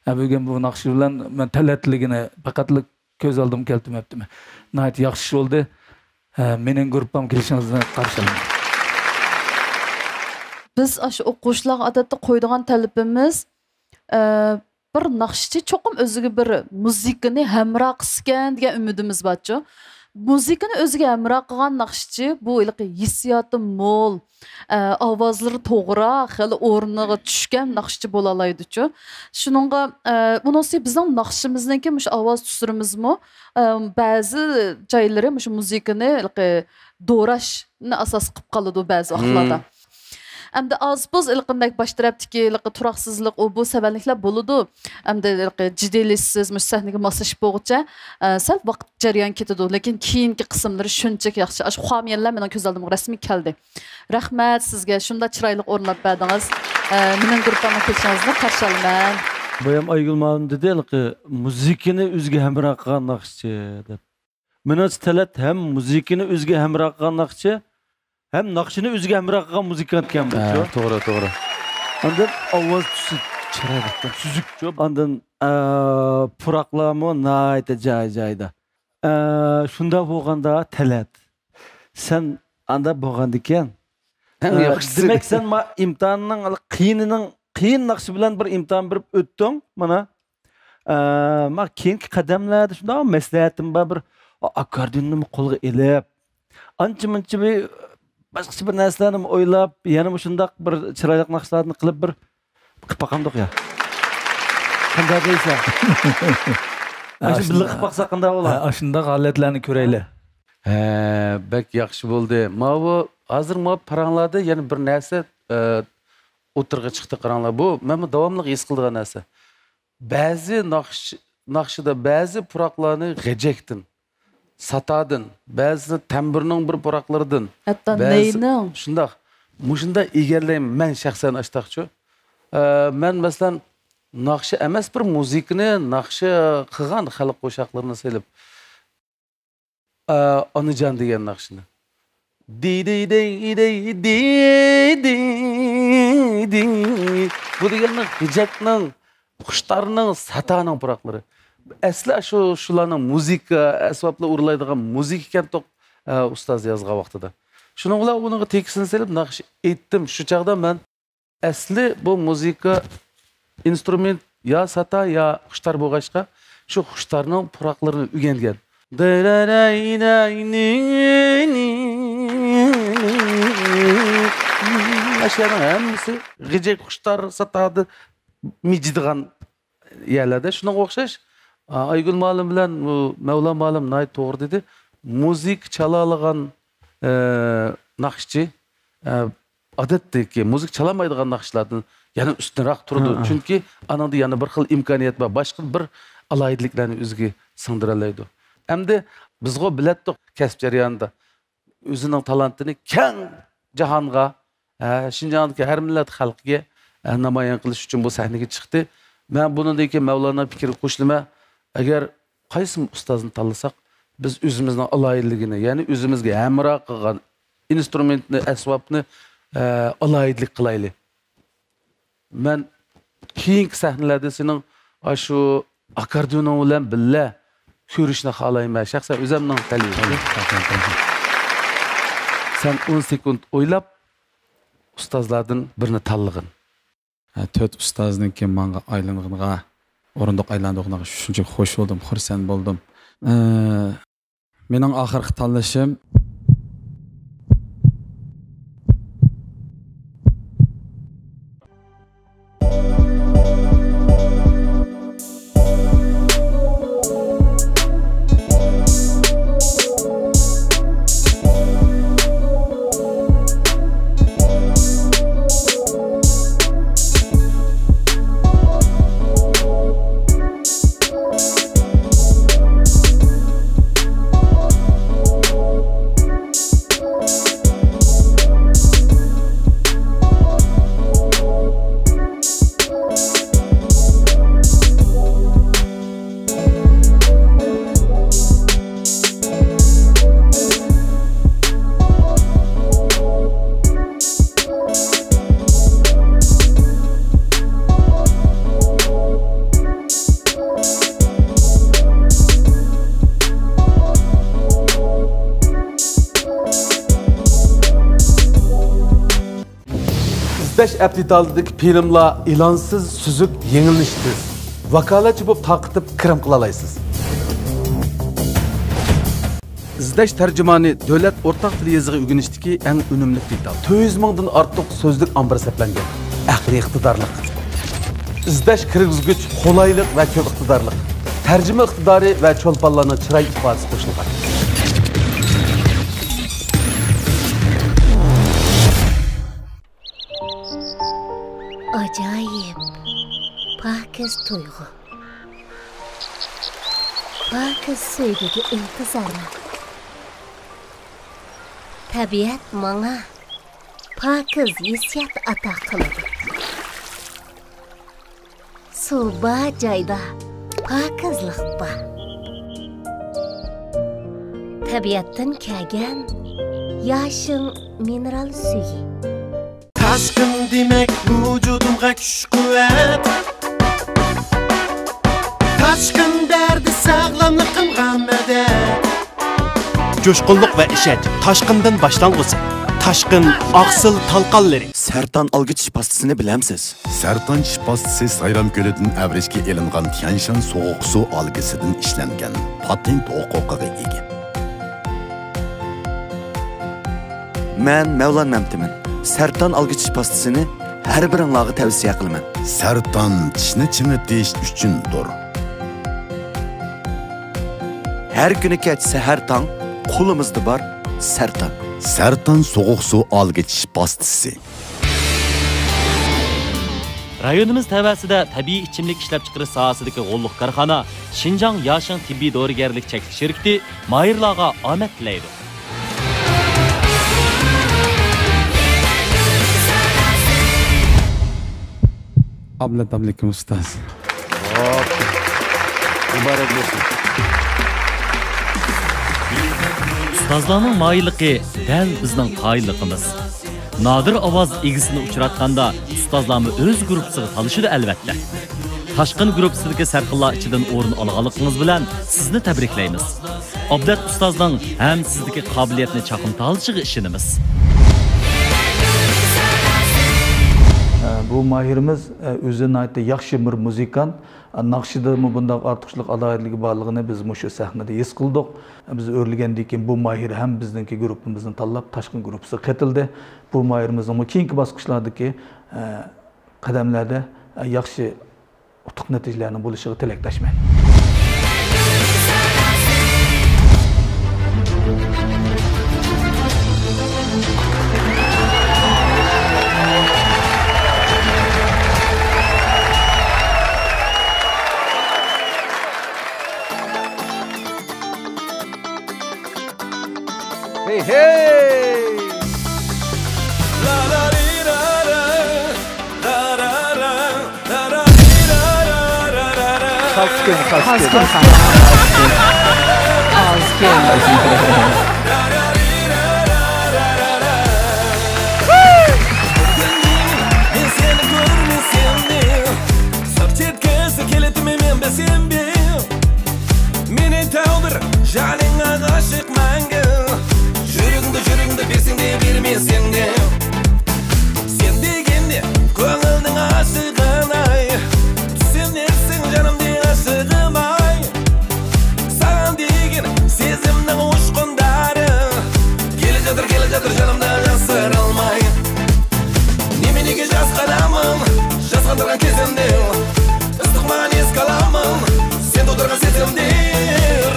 ھە، بۈگۈن بۇ ناخشا بىلەن مەن تەلئەتلىكىنى پەقەتلا كۆز ئالدىمغا كەلتۈرمەپتىمەن. ناھايىتى ياخشى ئىش بولدى. ھە، مېنىڭ گۇرۇپپام كېلىشىڭىزنى قارشى ئالىمەن. بىز ئاشۇ ئوقۇغۇچىلارغا ئادەتتە قويىدىغان تەلىپىمىز، ئە، بىر ناخشىچى چوقۇم ئۆزىگە بىر مۇزىكىنى ھەمراھ قىلسىكەن دېگەن ئۈمىدىمىز بارچۇ. مۇزىكىنى ئۆزىگە ھەمراھ قىلغان ناخشىچى بۇ ھېلىقى ھېسسىياتى مول، ئە، ئاۋازلىرى توغرا، خېلى ئورنىغا چۈشكەن ناخشىچى بولالايدۇچۇ. شۇنىڭغا، ئە، ئۇنىڭ ئۈستىگە بىزنىڭ ناخشىمىزنىڭكى مۇشۇ ئاۋاز تۈسلىرىمىزمۇ، ئە، بەزى جايلىرى مۇشۇ مۇزىكىنى ھېلىقى دوراشنى ئاساس قىلىپ قالىدۇ بەزى ۋاقىتلاردا. ئەمدى ئاز-بۇز ھېلىقىندەك باش تەرەپتىكى ھېلىقى تۇراقسىزلىق، ئۇ بۇ سەۋەنلىكلەر بولىدۇ. ئەمدى ھېلىقى جىددىيلىشىسىز، مۇشۇ سەھنىگە ماسلىشىپ بولغۇچە، ئە، سەل ۋاقىت جەريان كېتىدۇ، لېكىن كېيىنكى قىسىملىرى شۇنچىلىك ياخشى. ئاشۇ خامىيەنلەر مېنىڭ كۆز ئالدىمغا رەسمىي كەلدى. رەھمەت سىزگە، شۇنداق چىرايلىق ئورۇنلاپ بەردىڭىز. ئە، مېنىڭ گۇرۇپپامغا كېلىشىڭىزنى قارشى ئالىمەن. بايام ئايگۈل مۇئەللىم دېدى ھېلىقى، مۇزىكىنى ئۆزىگە ھەمراھ قىلغان ناخشىچى دەپ. مېنىڭچە تەلەت ھەم مۇزىكىنى ئۆزىگە ھەمراھ قىلغان ناخشىچى، ھەم ناخشىنى ئۆزىگە ھەمراھ قىلغان مۇزىكانت ئىكەنمىز. ھە، توغرا، توغرا. ئاندىن ئاۋاز تۈسى چىرايلىق، سۈزۈك. ئاندىن، ئە، پۇراقلارمۇ ناھايىتى جاي-جايىدا. ئە، شۇنداق بولغاندا تەلەت، سەن ئانداق بولغاندىكىن، ئەڭ ئە، ياخشىسى. دېمەك، سەن ما ئىمتىھاننىڭ قىيىنىنىڭ، قىيىن ناخشا بىلەن بىر ئىمتىھان بېرىپ ئۆتتۈڭ، مانا. ئە، ما كېيىنكى قەدەملەردە شۇنداق مەسلىھەتىم بار، بىر ئاكاردىيوننىمۇ قولغا ئېلىپ، ئانچە-مۇنچە بىر باشقىچە بىر نەرسىلەرنىمۇ ئويلاپ، يەنە مۇشۇنداق بىر چىرايلىق ناخشىلارنى قىلىپ بىر قىلىپ باقامدۇق يا؟ قانداق دەيسەن؟ ئاشۇ بىللە قىلىپ باقساق قانداق بولا؟ ھە، ئاشۇنداق ھالەتلەرنى كۆرەيلى. ھە، بەك ياخشى بولدى. ماۋۇ، ھازىر ماۋۇ پاراڭلاردا يەنە بىر نەرسە، ئە، ئوتتۇرىغا چىقتى، قاراڭلار. بۇ مەنمۇ داۋاملىق ھېس قىلىدىغان نەرسە. بەزى ناخش-، ناخشىدا بەزى پۇراقلارنى غېجەكتىن، ساتادىن، بەزىسى تەمبۇرنىڭ بىر پۇراقلىرىدىن، ھەتتا بەزىسى نەينىڭ. شۇنداق. مۇشۇنداق ئىگىلەيمەن مەن شەخسەن ئاشتاقچۇ. ئە، مەن مەسىلەن، ناخشا ئەمەس، بىر مۇزىكىنى ناخشا قىلغان خەلق قوشاقلىرىنى سېلىپ، ئە، ئانىجان دېگەن ناخشىنى. دى، دى، دى، دى، دى، دى، دى. بۇ دېگەننىڭ غېجەكنىڭ، خۇشتارنىڭ، ساتانىڭ پۇراقلىرى. ئەسلى شۇ، شۇلارنىڭ مۇزىكا، ئەسۋابلار ئۇرۇلايدىغان مۇزىكا ئىكەن توق، ئە، ئۇستاز يازغان ۋاقتىدا. شۇنىڭ بىلەن ئۇنىڭغا تېكىستىنى سېلىپ ناخشا ئېيتتىم. شۇ چاغدا مەن ئەسلى بۇ مۇزىكا ئىنسترۇمېنت يا ساتا، يا خۇشتار بولغاچقا، شۇ خۇشتارنىڭ پۇراقلىرىنى ئۆگەنگەن. ئاشۇلارنىڭ ھەممىسى غېجەك، خۇشتار، ساتادا مىجىدىغان يەرلەردە. شۇنىڭغا ئوخشاش، ئا، ئايگۈل مۇئەللىم بىلەن بۇ مەۋلان مۇئەللىم ناھايىتى توغرا دېدى. مۇزىكا چالالىغان، ئە، ناخشىچى، ئە، ئادەتتىكى مۇزىكا چالالمايدىغان ناخشىلاردىن يەنە ئۈستۈنرەك تۇرىدۇ. ھە، ھە. چۈنكى ئانىڭدا يەنە بىر خىل ئىمكانىيەت بار، باشقا بىر ئالاھىدىلىكلەرنى ئۆزىگە سىڭدۈرەلەيدۇ. ئەمدى بىزغۇ بىلەتتۇق كەسىپ جەريانىدا ئۆزىنىڭ تالانتىنى كەڭ جاھانغا، ھە، شىنجاڭدىكى ھەر مىللەت خەلقىگە، ھە، نامايان قىلىش ئۈچۈن بۇ سەھنىگە چىقتى. مەن بۇنىڭدىن كېيىن مەۋلاننىڭ پىكرىگە قوشۇلىمەن. ئەگەر قايسى ئۇستازنى تاللىساق، بىز ئۆزىمىزنىڭ ئالاھىدىلىكىنى، يەنى ئۆزىمىزگە ھەمراھ قىلغان ئىنسترۇمېنتنى، ئەسۋابنى، ئە، ئالاھىدىلىك قىلايلى. مەن كېيىنكى سەھنىلەردە سېنىڭ ئاشۇ ئاكاردىيونۇڭ بىلەن بىللە كۆرۈشنى خالايمەن. شەخسەن ئۆزۈمنىڭ تەلىپىم. سەن ئون سېكۇنت ئويلاپ، ئۇستازلاردىن بىرنى تاللىغىن. ھە، تۆت ئۇستازنىڭكى ماڭا ئايلانغىنىغا، ئورۇندۇق ئايلاندۇرغىنىغا شۇنچىلىك خوش بولدۇم، خۇرسەن بولدۇم. ئە، مېنىڭ ئاخىرقى تاللىشىم. ئىزدەش ئەپ دېتالىدىكى فىلىملار ئېلانسىز سۈزۈك، يېڭىلىنىشى تېز. ۋاكالەتچى بولۇپ تارقىتىپ كىرىم قىلالايسىز. ئىزدەش تەرجىمانى دۆلەت ئورتاق تىل يېزىقى ئۆگىنىشتىكى ئەڭ ئۈنۈملۈك دېتال. تۆت يۈز مىڭدىن ئارتۇق سۆزلۈك ئامبىرى سەپلەنگەن. ئەقلىي ئىقتىدارلىق. ئىزدەش كىرگۈزگۈچ قولايلىق ۋە كۆپ ئىقتىدارلىق. تەرجىمە ئىقتىدارى ۋە چولپانلارنىڭ چىراي ئىپادىسى قوشۇلغان. ئاجايىپ، پاكىز تۇيغۇ. پاكىز سۆيگۈگە ئىنتىزارلىق. تەبىئەت ماڭا پاكىز ھېسسىيات ئاتا قىلىدۇ. سۇ بار جايدا پاكىزلىق بار. تەبىئەتتىن كەلگەن ياشىڭ مىنېرال سۈيى. تاشقىن دېمەك ۋۇجۇدۇمغا كۈچ-قۇۋۋەت. تاشقىن بەردى ساغلاملىقىمغا مەدەت. جۇشقۇنلۇق ۋە ئىشەنچ تاشقىندىن باشلانغۇسى. تاشقىن ئاقسىل تالقانلىرى. سەرتان ئالگۈ چىش پاستىسىنى بىلەمسىز؟ سەرتان چىش پاستىسى سايرام كۆلىدىن ئەۋرىشكە ئېلىنغان تيەنشان سوغۇق سۇ ئالگىسىدىن ئىشلەنگەن، پاتېنت ھوقۇقىغا ئىگە. مەن مەۋلان مەمتىمىن. سەرتان ئالگۈ چىش پاستىسىنى ھەر بىرىڭلارغا تەۋسىيە قىلىمەن. سەرتان چىشنى چىڭىتىش ئۈچۈن دورا. ھەر كۈنى كەچ سەھەر تاڭ قولىمىزدا بار سەرتان. سەرتان سوغۇق سۇ ئالغىچ پاستىسى. رايونىمىز تەۋەسىدە تەبىئىي ئىچىملىك ئىشلەپچىقىرىش ساھەسىدىكى غوللۇق كارخانا شىنجاڭ ياشىڭ تېببىي دورىگەرلىك چەكلىك شىركىتى ماھىرلارغا ئامەت تىلەيدۇ. ئابلەت ئابلىكىم ئۇستاز. ھوپ. مۇبارەك بولسۇن. ئۇستازلارنىڭ ماھىرلىقى دەل بىزنىڭ قايىللىقىمىز. نادىر ئاۋاز ئىگىسىنى ئۇچراتقاندا، ئۇستازلارمۇ ئۆز گۇرۇپپىسىغا تالىشىدۇ، ئەلۋەتتە. تاشقىن گۇرۇپپىسىدىكى سەرخىللار ئىچىدىن ئورۇن ئالغانلىقىڭىز بىلەن سىزنى تەبرىكلەيمىز. ئابلەت ئۇستازنىڭ ھەم سىزدىكى قابىلىيەتنى چاقىم تالىشىغا ئىشىنىمىز. بۇ ماھىرىمىز ئۆزى ناھايىتى ياخشى بىر مۇزىكانت. ناخشىدىمۇ بۇنداق ئارتۇقچىلىق ئالاھىدىلىكى بارلىقىنى بىز مۇشۇ سەھنىدە ھېس قىلدۇق. بىز ئۆرلىگەندىن كېيىن بۇ ماھىر ھەم بىزنىڭكى گۇرۇپپىمىزنى تاللاپ، تاشقىن گۇرۇپپىسىغا قېتىلدى. بۇ ماھىرىمىزنىڭمۇ كېيىنكى باسقۇچلاردىكى، ئە، قەدەملەردە، ئە، ياخشى ئۇتۇق نەتىجىلەرنىڭ بولۇشىغا تىلەكداشمەن. ھەي، ھەي! خاسكىن، خاسكىن. خاسكىن، خاسكىن. خاسكىن. مېنى تەۋدۈر جانىڭغا ئاشىق مەڭگۈ. يۈرىكىڭدە، يۈرىكىڭدە بەرسەڭدە، بەرمىسەڭدە. سەن دېگەندە كۆڭۈلنىڭ ئاشىقىناي. چۈشىنەرسەن جانىمدىن ئاشىقىماي. ساڭا دېگەن سېزىمنىڭ ئۇچقۇنلىرى. كېلىۋاتىدۇ، كېلىۋاتىدۇ جانىمدا ئاسرىيالماي. نېمە نېگە ياز قەلىمىڭ، يازغاندۇرغان كۆزۈمدە. ئىسسىق ماڭا نېسىپ كالامىڭ، سەن تۇغدۇرغان سېزىمدە.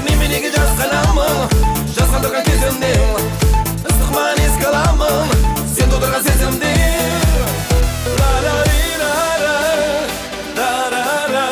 نېمە نېگە ياز قەلىمىڭ، يازغاندۇرغان كۆزۈمدە. ئىسسىق ماڭا نېسىپ كالامىڭ، سەن تۇغدۇرغان سېزىمدە. لا لا لا لا لا لا لا.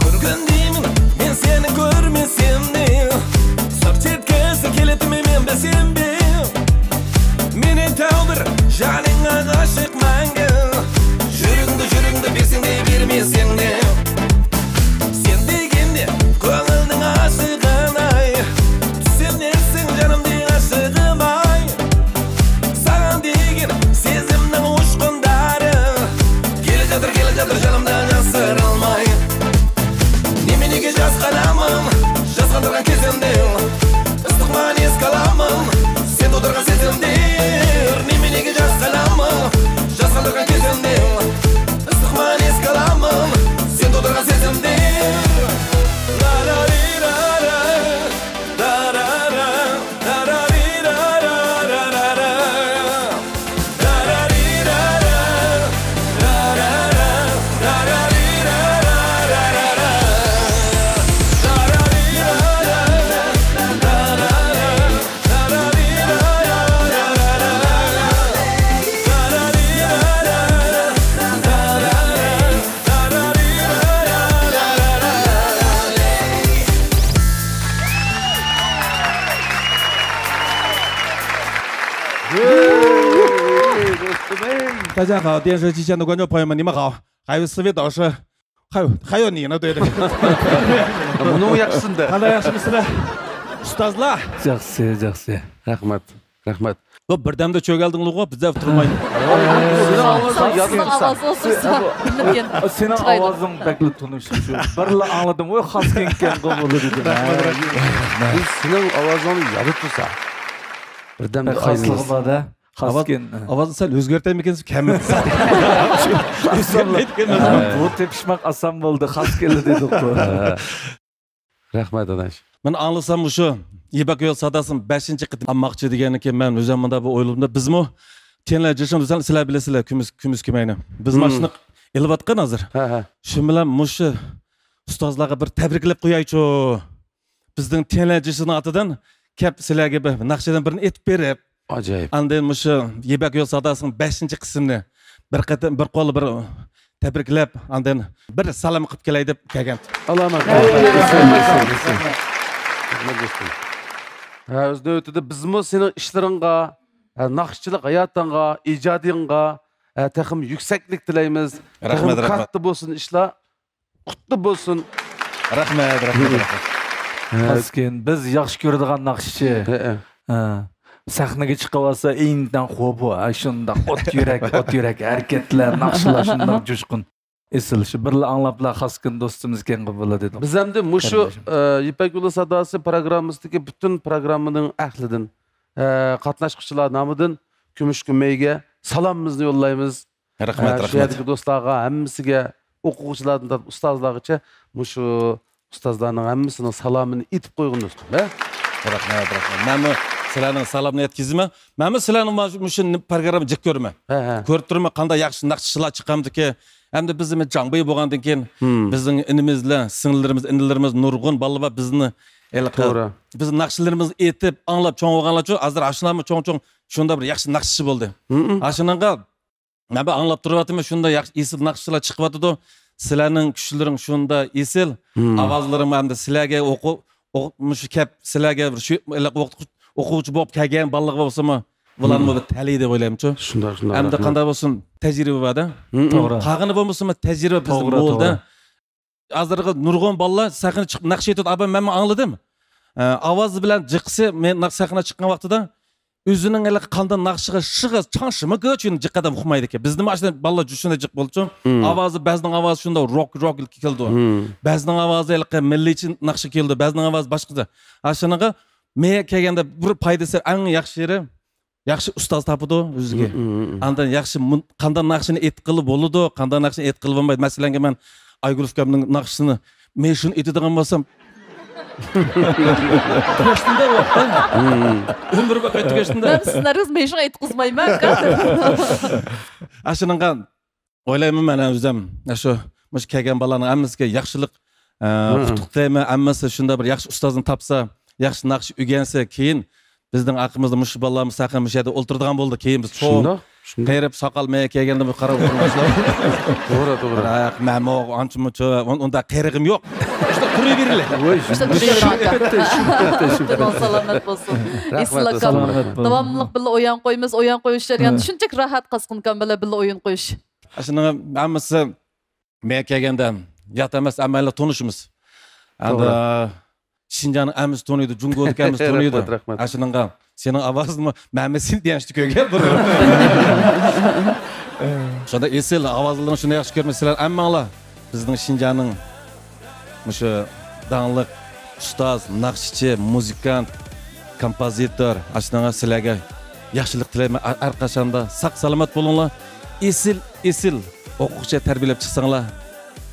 كۆرگەن دېمىن مەن سېنى كۆرمىسەمدە، سىر چەتكەسكە كېلىتىمەن مەن بىلسەمدە. مېنى تەۋدۈر جانىڭغا ئاشىق مەڭگۈ. يۈرىكىڭدە، يۈرىكىڭدە بەرسەڭدە، بەرمىسەڭدە. سەن دېگەندە كۆڭۈلنىڭ ئاشىقىناي. چۈشىنەرسەن جانىمدىن ئاشىقىماي. ساڭا دېگەن سېزىمنىڭ ئۇچقۇنلىرى. كېلىۋاتىدۇ، كېلىۋاتىدۇ جانىمدا ئاسرىيالماي. نېمە نېگە ياز قەلىمىڭ، يازغاندۇرغان كۆزۈمدە. ئىسسىق ماڭا نېسىپ كالامىڭ، سەن تۇغدۇرغان سېزىمدە. نېمە نېگە ياز قەلىمىڭ، 大家好，电视机前的观众朋友们，你们好。还有四位导师，还有还有你呢，对对。 بۇنىڭ ياخشىسىنى دە. قانداق ياخشىمۇسىلەر؟ ئۇستازلار. ياخشى، ياخشى. رەھمەت، رەھمەت. بۇ بىردەمدە چۆگەلدىڭلىغۇ، بىزدە تۇرماي. سېنىڭ ئاۋازىڭ يادىم تۇرسا. سېنىڭ ئاۋازىڭ بەكلا تونۇش شۇ. بىرلا ئاڭلىدىم، ۋوي، خاسكىن ئىكەنغۇ بۇ دېدىم. بىز سېنىڭ ئاۋازىڭنى يادىم تۇرسا. بىردەمدە خاسلىقى بار-دە. ئاۋاز، خاسكىن. ئاۋازنى سەل ئۆزگەرتەلمىكەنسىز، كەممىدى. ئۆزگەرتمەيدىكەنمىز. بۇ تېپىشماق ئاسان بولدى، خاسكىنلا دېدۇققۇ. رەھمەت، ئاداش. مەن ئاڭلىسام مۇشۇ يىپەك يول ساداسىنى بەشىنچى قېتىم ئاڭلىماقچى دېگەنكى مەن ئۆزۈم مۇنداق بىر ئويلىدىم. بىزمۇ تيەنلەن جىشىڭ دېسەڭ سىلەر بىلىسىلەر، كۈمۈش، كۈمۈش كېمەينى. بىز مم. ماشىنا ئېلىۋاتقان ھازىر. ھە، ھە. شۇ بىلەن مۇشۇ ئۇستازلارغا بىر تەبرىكلەپ قويايچۇ. بىزنىڭ تيەنلەن جىشىنىڭ ئاتىدىن كەپ سىلەرگە بىر ناخشىدىن بىرنى ئېيتىپ بېرىپ، ئاجايىپ. ئاندىن مۇشۇ يىپەك يول ساداسىنىڭ بەشىنچى قىسمىنى بىر قېتىم، بىر قول بىر تەبرىكلەپ، ئاندىن بىر سالام قىلىپ كېلەي دەپ كەلگەن. ئالامەت. رەھمەت، دوستۇم. ھە، ئۆز نۆۋىتىدە بىزمۇ سېنىڭ ئىشلىرىڭغا، ھە، ناخشىچىلىق ھاياتىڭغا، ئىجادىيىڭغا، ھە، تېخىمۇ يۈكسەكلىك تىلەيمىز. رەھمەت، تېخىمۇ رەھمەت. كاتتا بولسۇن ئىشلار. قۇتلۇق بولسۇن. رەھمەت، رەھمەت، رەھمەت. ھە. خاسكىن، بىز ياخشى كۆرىدىغان ناخشىچى. ھە، ھە. ھە. سەھنىگە چىقىۋالسا، ئىنتايىن خوپو، ھە، شۇنداق ئوت يۈرەك، ئوت يۈرەك ھەرىكەتلەر، ناخشىلار شۇنداق جۇشقۇن. ئېسىل، شۇ بىرلا ئاڭلاپلا خاسكىن دوستىمىز ئىكەنغۇ بولىدۇ. بىز ئەمدى مۇشۇ، قېرىنداشىم. ئە، يىپەك يولى ساداسى پروگراممىسىدىكى پۈتۈن پروگراممىنىڭ ئەھلىدىن، ئە، قاتناشقۇچىلار نامىدىن كۈمۈش كېمەيگە سالامىمىزنى يوللايمىز. رەھمەت، ھە، شۇ رەھمەت. يەردىكى دوستلارغا ھەممىسىگە، ئوقۇغۇچىلاردىن تارتىپ ئۇستازلارغىچە مۇشۇ ئۇستازلارنىڭ ھەممىسىنىڭ سالامىنى ئېيتىپ قويغىن دوستۇم، ھە؟ رەھمەت، رەھمەت. مەنمۇ سىلەرنىڭ سالامىنى يەتكۈزىمەن. مەنمۇ سىلەرنىڭ مانا مۇشۇ پروگراممىنى جىق كۆرىمەن. ھە، ھە. كۆرۈپ تۇرىمەن، قانداق ياخشى ناخشىچىلار چىقامدىكى. ئەمدى بىز جاڭبىي بولغاندىن كېيىن، مم. بىزنىڭ ئىنىمىزلەر، سىڭىللىرىمىز، ئىنىلىرىمىز نۇرغۇن بالىلار بار بىزنى ھېلىقى، توغرا. بىز ناخشىلىرىمىزنى ئېيتىپ، ئاڭلاپ چوڭ بولغانلارچۇ، ھازىر ئاشۇلارمۇ چوڭ-چوڭ شۇنداق بىر ياخشى ناخشىچى بولدى. مم. ئاشۇنىڭغا مەن بىر ئاڭلاپ تۇرۇۋاتىمەن، شۇنداق ياخشى ئېسىل ناخشىچىلار چىقىۋاتىدۇ. سىلەرنىڭ كۈچلىرىڭ شۇنداق ئېسىل، مم. ئاۋازلىرىڭ ئەمدى سىلەرگە ئوقۇ-، ئوق-، مۇشۇ كەپ سىلەرگە بىر شۇ ئوقۇغۇچى بولۇپ كەلگەن بالىلارغا بولسىمۇ، بۇلارمۇ مم. بىر تەلەي دەپ ئويلايمەنچۇ. شۇنداق، شۇنداق، ئەمدى رەھمەت. قانداق بولسۇن، تەجرىبە بار-دە. مم. توغرا. قالغىنى بولمىسىمۇ تەجرىبە بىزدە توغرا، مولدە. توغرا. ھازىرغا نۇرغۇن بالىلار سەھنىگە چىقىپ ناخشا ئېيتىۋاتىدۇ. ئابا، مەنمۇ ئاڭلىدىم. ئە، ئاۋازى بىلەن جىقىسى، مەن ناخشا سەھنىگە چىققان ۋاقتىدا ئۆزىنىڭ ھېلىقى قانداق ناخشىغا شىغا چاڭشىمىكى ئۈچۈن جىق ئادەم ئۇقمايدىكەن. بىزدىمۇ ئاشۇنداق بالىلار جۇشۇنداق جىق بولىدۇ. مم. ئاۋازى، بەزىنىڭ ئاۋازى شۇنداق روك، روك كېلىدۇ. مم. بەزىنىڭ ئاۋازى ھېلىقى مىللىيچە ناخشا كېلىدۇ، بەزىنىڭ ئاۋازى باشقىچە. ئاشۇنىڭغا مەن كەلگەندە بىر پايدىسى ئەڭ ياخشى يېرى، ياخشى ئۇستاز تاپىدۇ ئۆزىگە. مم، مم، مم. ئاندىن ياخشى مۇن-، قانداق ناخشىنى ئېيتقىلى بولىدۇ، قانداق ناخشىنى ئېيتقىلى بولمايدۇ. مەسىلەنگە مەن ئايگۈل ئۇكامنىڭ ناخشىسىنى مەن شۇنى ئېيتىدىغان بولسام، تۈگەشتىندە ۋاقىت. مم. ئۆمۈر بويى تۈگەشتىندە. مەن سىزنى ھەرگىز مەن شۇنى ئېيتقۇزمايمەن، ئاكا. ئاشۇنىڭغا ئويلايمەن مەن ئۆزۈم، شۇ، مۇشۇ كەلگەن بالىلارنىڭ ھەممىسىگە ياخشىلىق، ئە، مم. ئۇتۇق تىلەيمەن. ھەممىسى شۇنداق بىر ياخشى ئۇستازنى تاپسا، ياخشى ناخشا ئۆگەنسە، كېيىن بىزنىڭ ئارقىمىزدا مۇشۇ بالىلار مۇساقىن مۇشۇ يەردە ئولتۇرىدىغان بولدى. كېيىن بىز چوڭ شۇنداق، شۇنداق. قېرىپ، ساقال مېيى كەلگەندە بىر قاراپ ئولتۇرمايسىلەر. توغرا، توغرا. بىراق، مەنمۇ ئانچە مۇنچە ئۇن-، ئۇنداق قېرىغىم يوق. شۇنداق قۇرۇۋېرىلە. ۋوي، شۇنداق شۇ، شۇ پەتتە، شۇ پەتتە، شۇ پەتتە. جېنىڭ سالامەت بولسۇن. رەھمەت، ئېسىل ئاكام. سالامەت بول. داۋاملىق بىللە ئويۇن قويىمىز، ئويۇن قويۇش جەريانىدا شۇنچىلىك راھەت قاسقىنكام بىلەن بىللە ئويۇن قويۇش. ئاشۇنىڭ ھەممىسى مەن كەلگەندە يات ئەمەس، ھەممەيلەن تونۇشىمىز. ئەمدى توغرا. شىنجاڭنىڭ ھەممىسى تونۇيدۇ، جۇڭگودىكى ھەممىسى تونۇيدۇ. رەھمەت، رەھمەت. ئاشۇنىڭغا سېنىڭ ئاۋازىڭمۇ مەمەسىن دېگەن شۇ كۆرگەن بۇرۇن. شۇنداق ئېسىل ئاۋازلىرىڭ شۇنداق ياخشى كۆرمىسە سىلەر ھەممەڭلار بىزنىڭ شىنجاڭنىڭ مۇشۇ داڭلىق ئۇستاز، ناخشىچى، مۇزىكانت، كومپوزىتور، ئاشۇنىڭغا سىلەرگە ياخشىلىق تىلەيمەن. ھە-، ھەر قاچاندا ساق سالامەت بولۇڭلار. ئېسىل، ئېسىل ئوقۇغۇچى تەربىيەلەپ چىقساڭلار،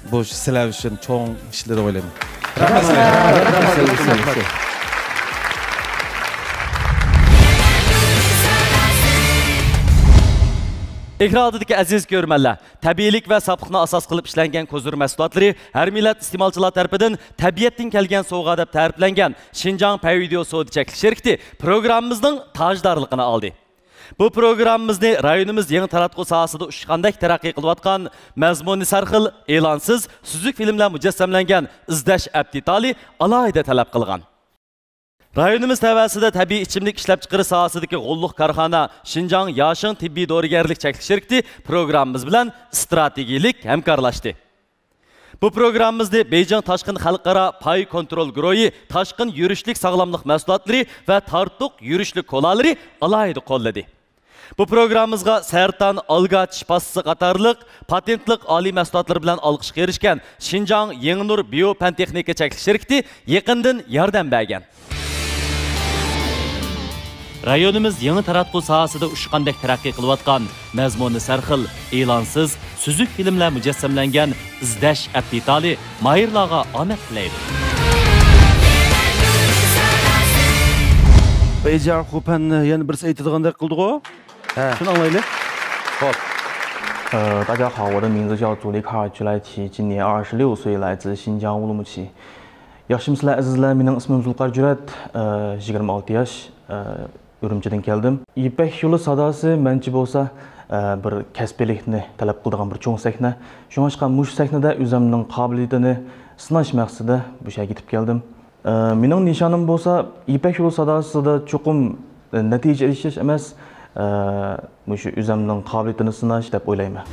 بۇ سىلەر ئۈچۈن چوڭ ئىشلار دەپ ئويلايمەن. رەھمەت. ئېكران ئالدىدىكى ئەزىز كۆرۈرمەنلەر، تەبىئىيلىك ۋە ساپلىقنى ئاساس قىلىپ ئىشلەنگەن كوزىر مەھسۇلاتلىرى ھەر مىللەت ئىستېمالچىلار تەرىپىدىن تەبىئەتتىن كەلگەن سوۋغا دەپ تەرىپلەنگەن شىنجاڭ پەي ۋىدېئو سودا چەكلىك شىركىتى پروگراممىمىزنىڭ تاجدارلىقىنى ئالدى. بۇ پروگراممىمىزنى رايونىمىز يېڭى تاراتقۇ ساھەسىدە ئۇچقاندەك تەرەققىي قىلىۋاتقان مەزمۇنى سەرخىل، ئېلانسىز، سۈزۈك فىلىملەر مۇجەسسەملەنگەن ئىزدەش ئەپتىتالى ئالاھىدە تەلەپ قىلغان. رايونىمىز تەۋەسىدە تەبىئىي ئىچىملىك ئىشلەپچىقىرىش ساھەسىدىكى غوللۇق كارخانا شىنجاڭ ياشىڭ تېببىي دورىگەرلىك چەكلىك شىركىتى پروگراممىمىز بىلەن ئىستراتېگىيىلىك ھەمكارلاشتى. بۇ پروگراممىمىزنى بېيجىڭ تاشقىن خەلقئارا پاي كونترول گۇرۇھى تاشقىن يۈرۈشلۈك ساغلاملىق مەھسۇلاتلىرى ۋە تارتۇق يۈرۈشلۈك كولالىرى ئالاھىدە قوللىدى. بۇ پروگراممىمىزغا سەرتان ئالگا چىش پاستىسى قاتارلىق پاتېنتلىق ئالىي مەھسۇلاتلىرى بىلەن ئالقىشقا ئېرىشكەن شىنجاڭ يېڭىنۇر بىيو پەن تېخنىكا چەكلىك شىركىتى يېقىندىن ياردەم بەرگەن. رايونىمىز يېڭى تاراتقۇ ساھەسىدە ئۇچقاندەك تەرەققىي قىلىۋاتقان، مەزمۇنى سەرخىل، ئېلانسىز، سۈزۈك فىلىملەر مۇجەسسەملەنگەن ئىزدەش ئەپ دېتالى ماھىرلارغا ئامەت تىلەيدۇ. بېيجىڭ خۇپەن يەنە بىرسى ئېيتىدىغاندەك قىلدىغۇ؟ ھە. شۇنى ئاڭلايلى. خوپ. 呃，大家好，我的名字叫祖利卡尔居莱奇，今年二十六岁，来自新疆乌鲁木齐。 ياخشىمۇسىلەر ئەزىزلەر، مېنىڭ ئىسمىم زۇلقار جۈرئەت، ئە، يىگىرمە ئالتە ياش، ئە، ئۈرۈمچىدىن كەلدىم. يىپەك يولى ساداسى مەنچە بولسا، ئە، بىر كەسپىيلىكنى تەلەپ قىلىدىغان بىر چوڭ سەھنە. شۇڭلاشقا مۇشۇ سەھنىدە ئۆزۈمنىڭ قابىلىيىتىنى سىناش مەقسىتىدە بۇ يەرگە يېتىپ كەلدىم. ئە، مېنىڭ نىشانىم بولسا يىپەك يولى ساداسىدا چوقۇم، ئە، نەتىجە ئېرىشىش ئەمەس، ئە، مۇشۇ ئۆزۈمنىڭ قابىلىيىتىنى سىناش دەپ ئويلايمەن.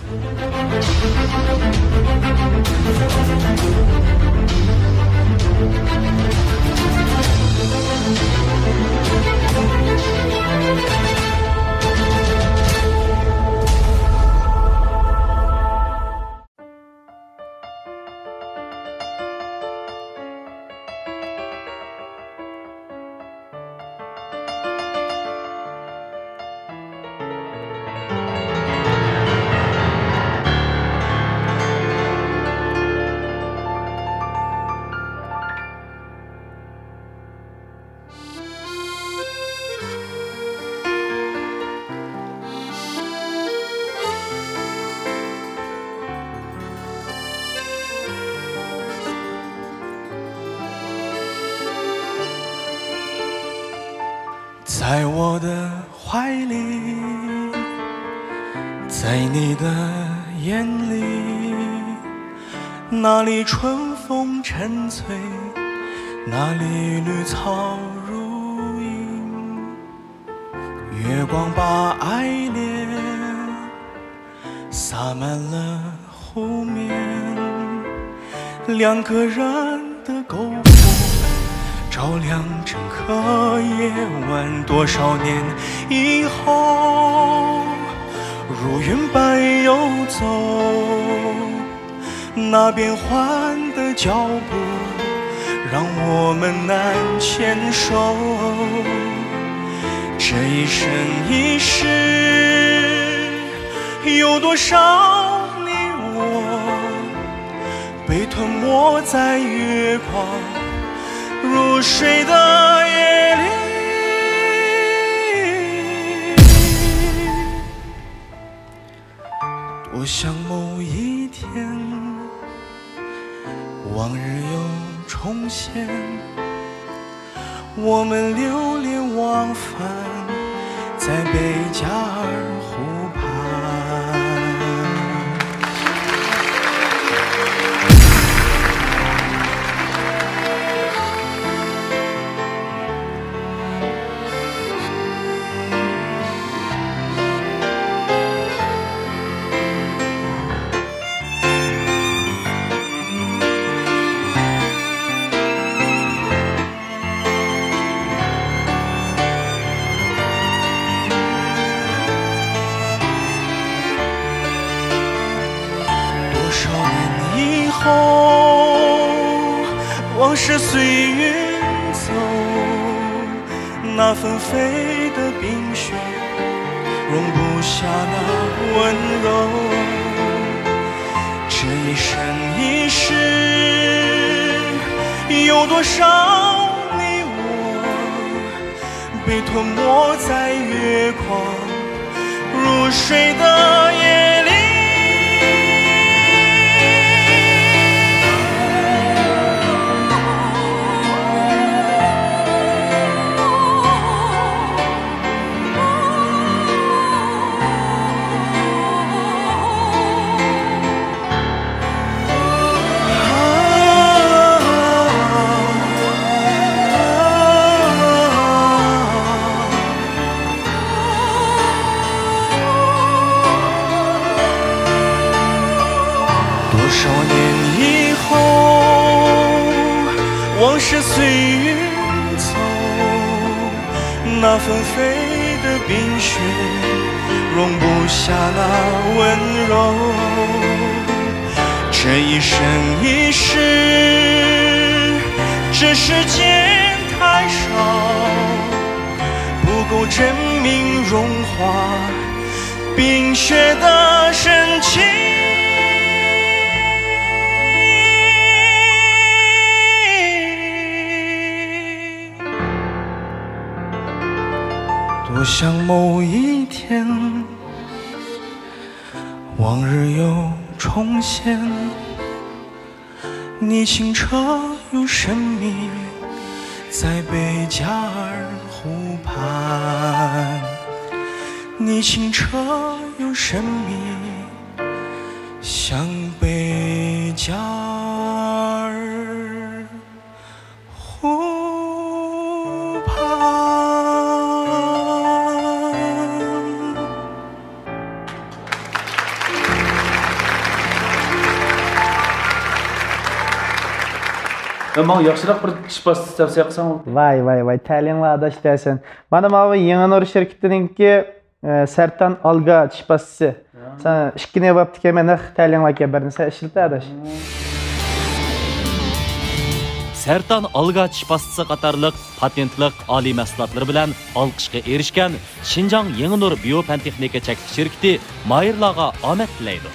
那纷飞的冰雪容不下那温柔。这一生一世，这世间太少，不够证明融化冰雪的深情。多想某一天，往日又重现。你清澈又神秘，在贝加尔湖畔。你清澈又神秘，像贝加尔湖畔。يا، ماڭا ياخشىراق بىر چىش پاستىسى تەۋسىيە قىلساڭ. ۋاي، ۋاي، ۋاي، تەلىيىڭلار ئاداش دەسەن. مانا ماۋۇ يېڭى نۇر شىركىتىنىڭكى، ئە، سەرتان ئالگا چىش پاستىسى. سەن ئىككىنى بوپتىكەن، مەن نەق تەلىيىڭلاركەن بىرنى سەن ئىشلىتە ئاداش. سەرتان ئالگا چىش پاستىسى قاتارلىق پاتېنتلىق ئالىي مەھسۇلاتلىرى بىلەن ئالقىشقا ئېرىشكەن شىنجاڭ يېڭى نۇر بىيو پەن تېخنىكا چەكلىك شىركىتى ماھىرلارغا ئامەت تىلەيدۇ.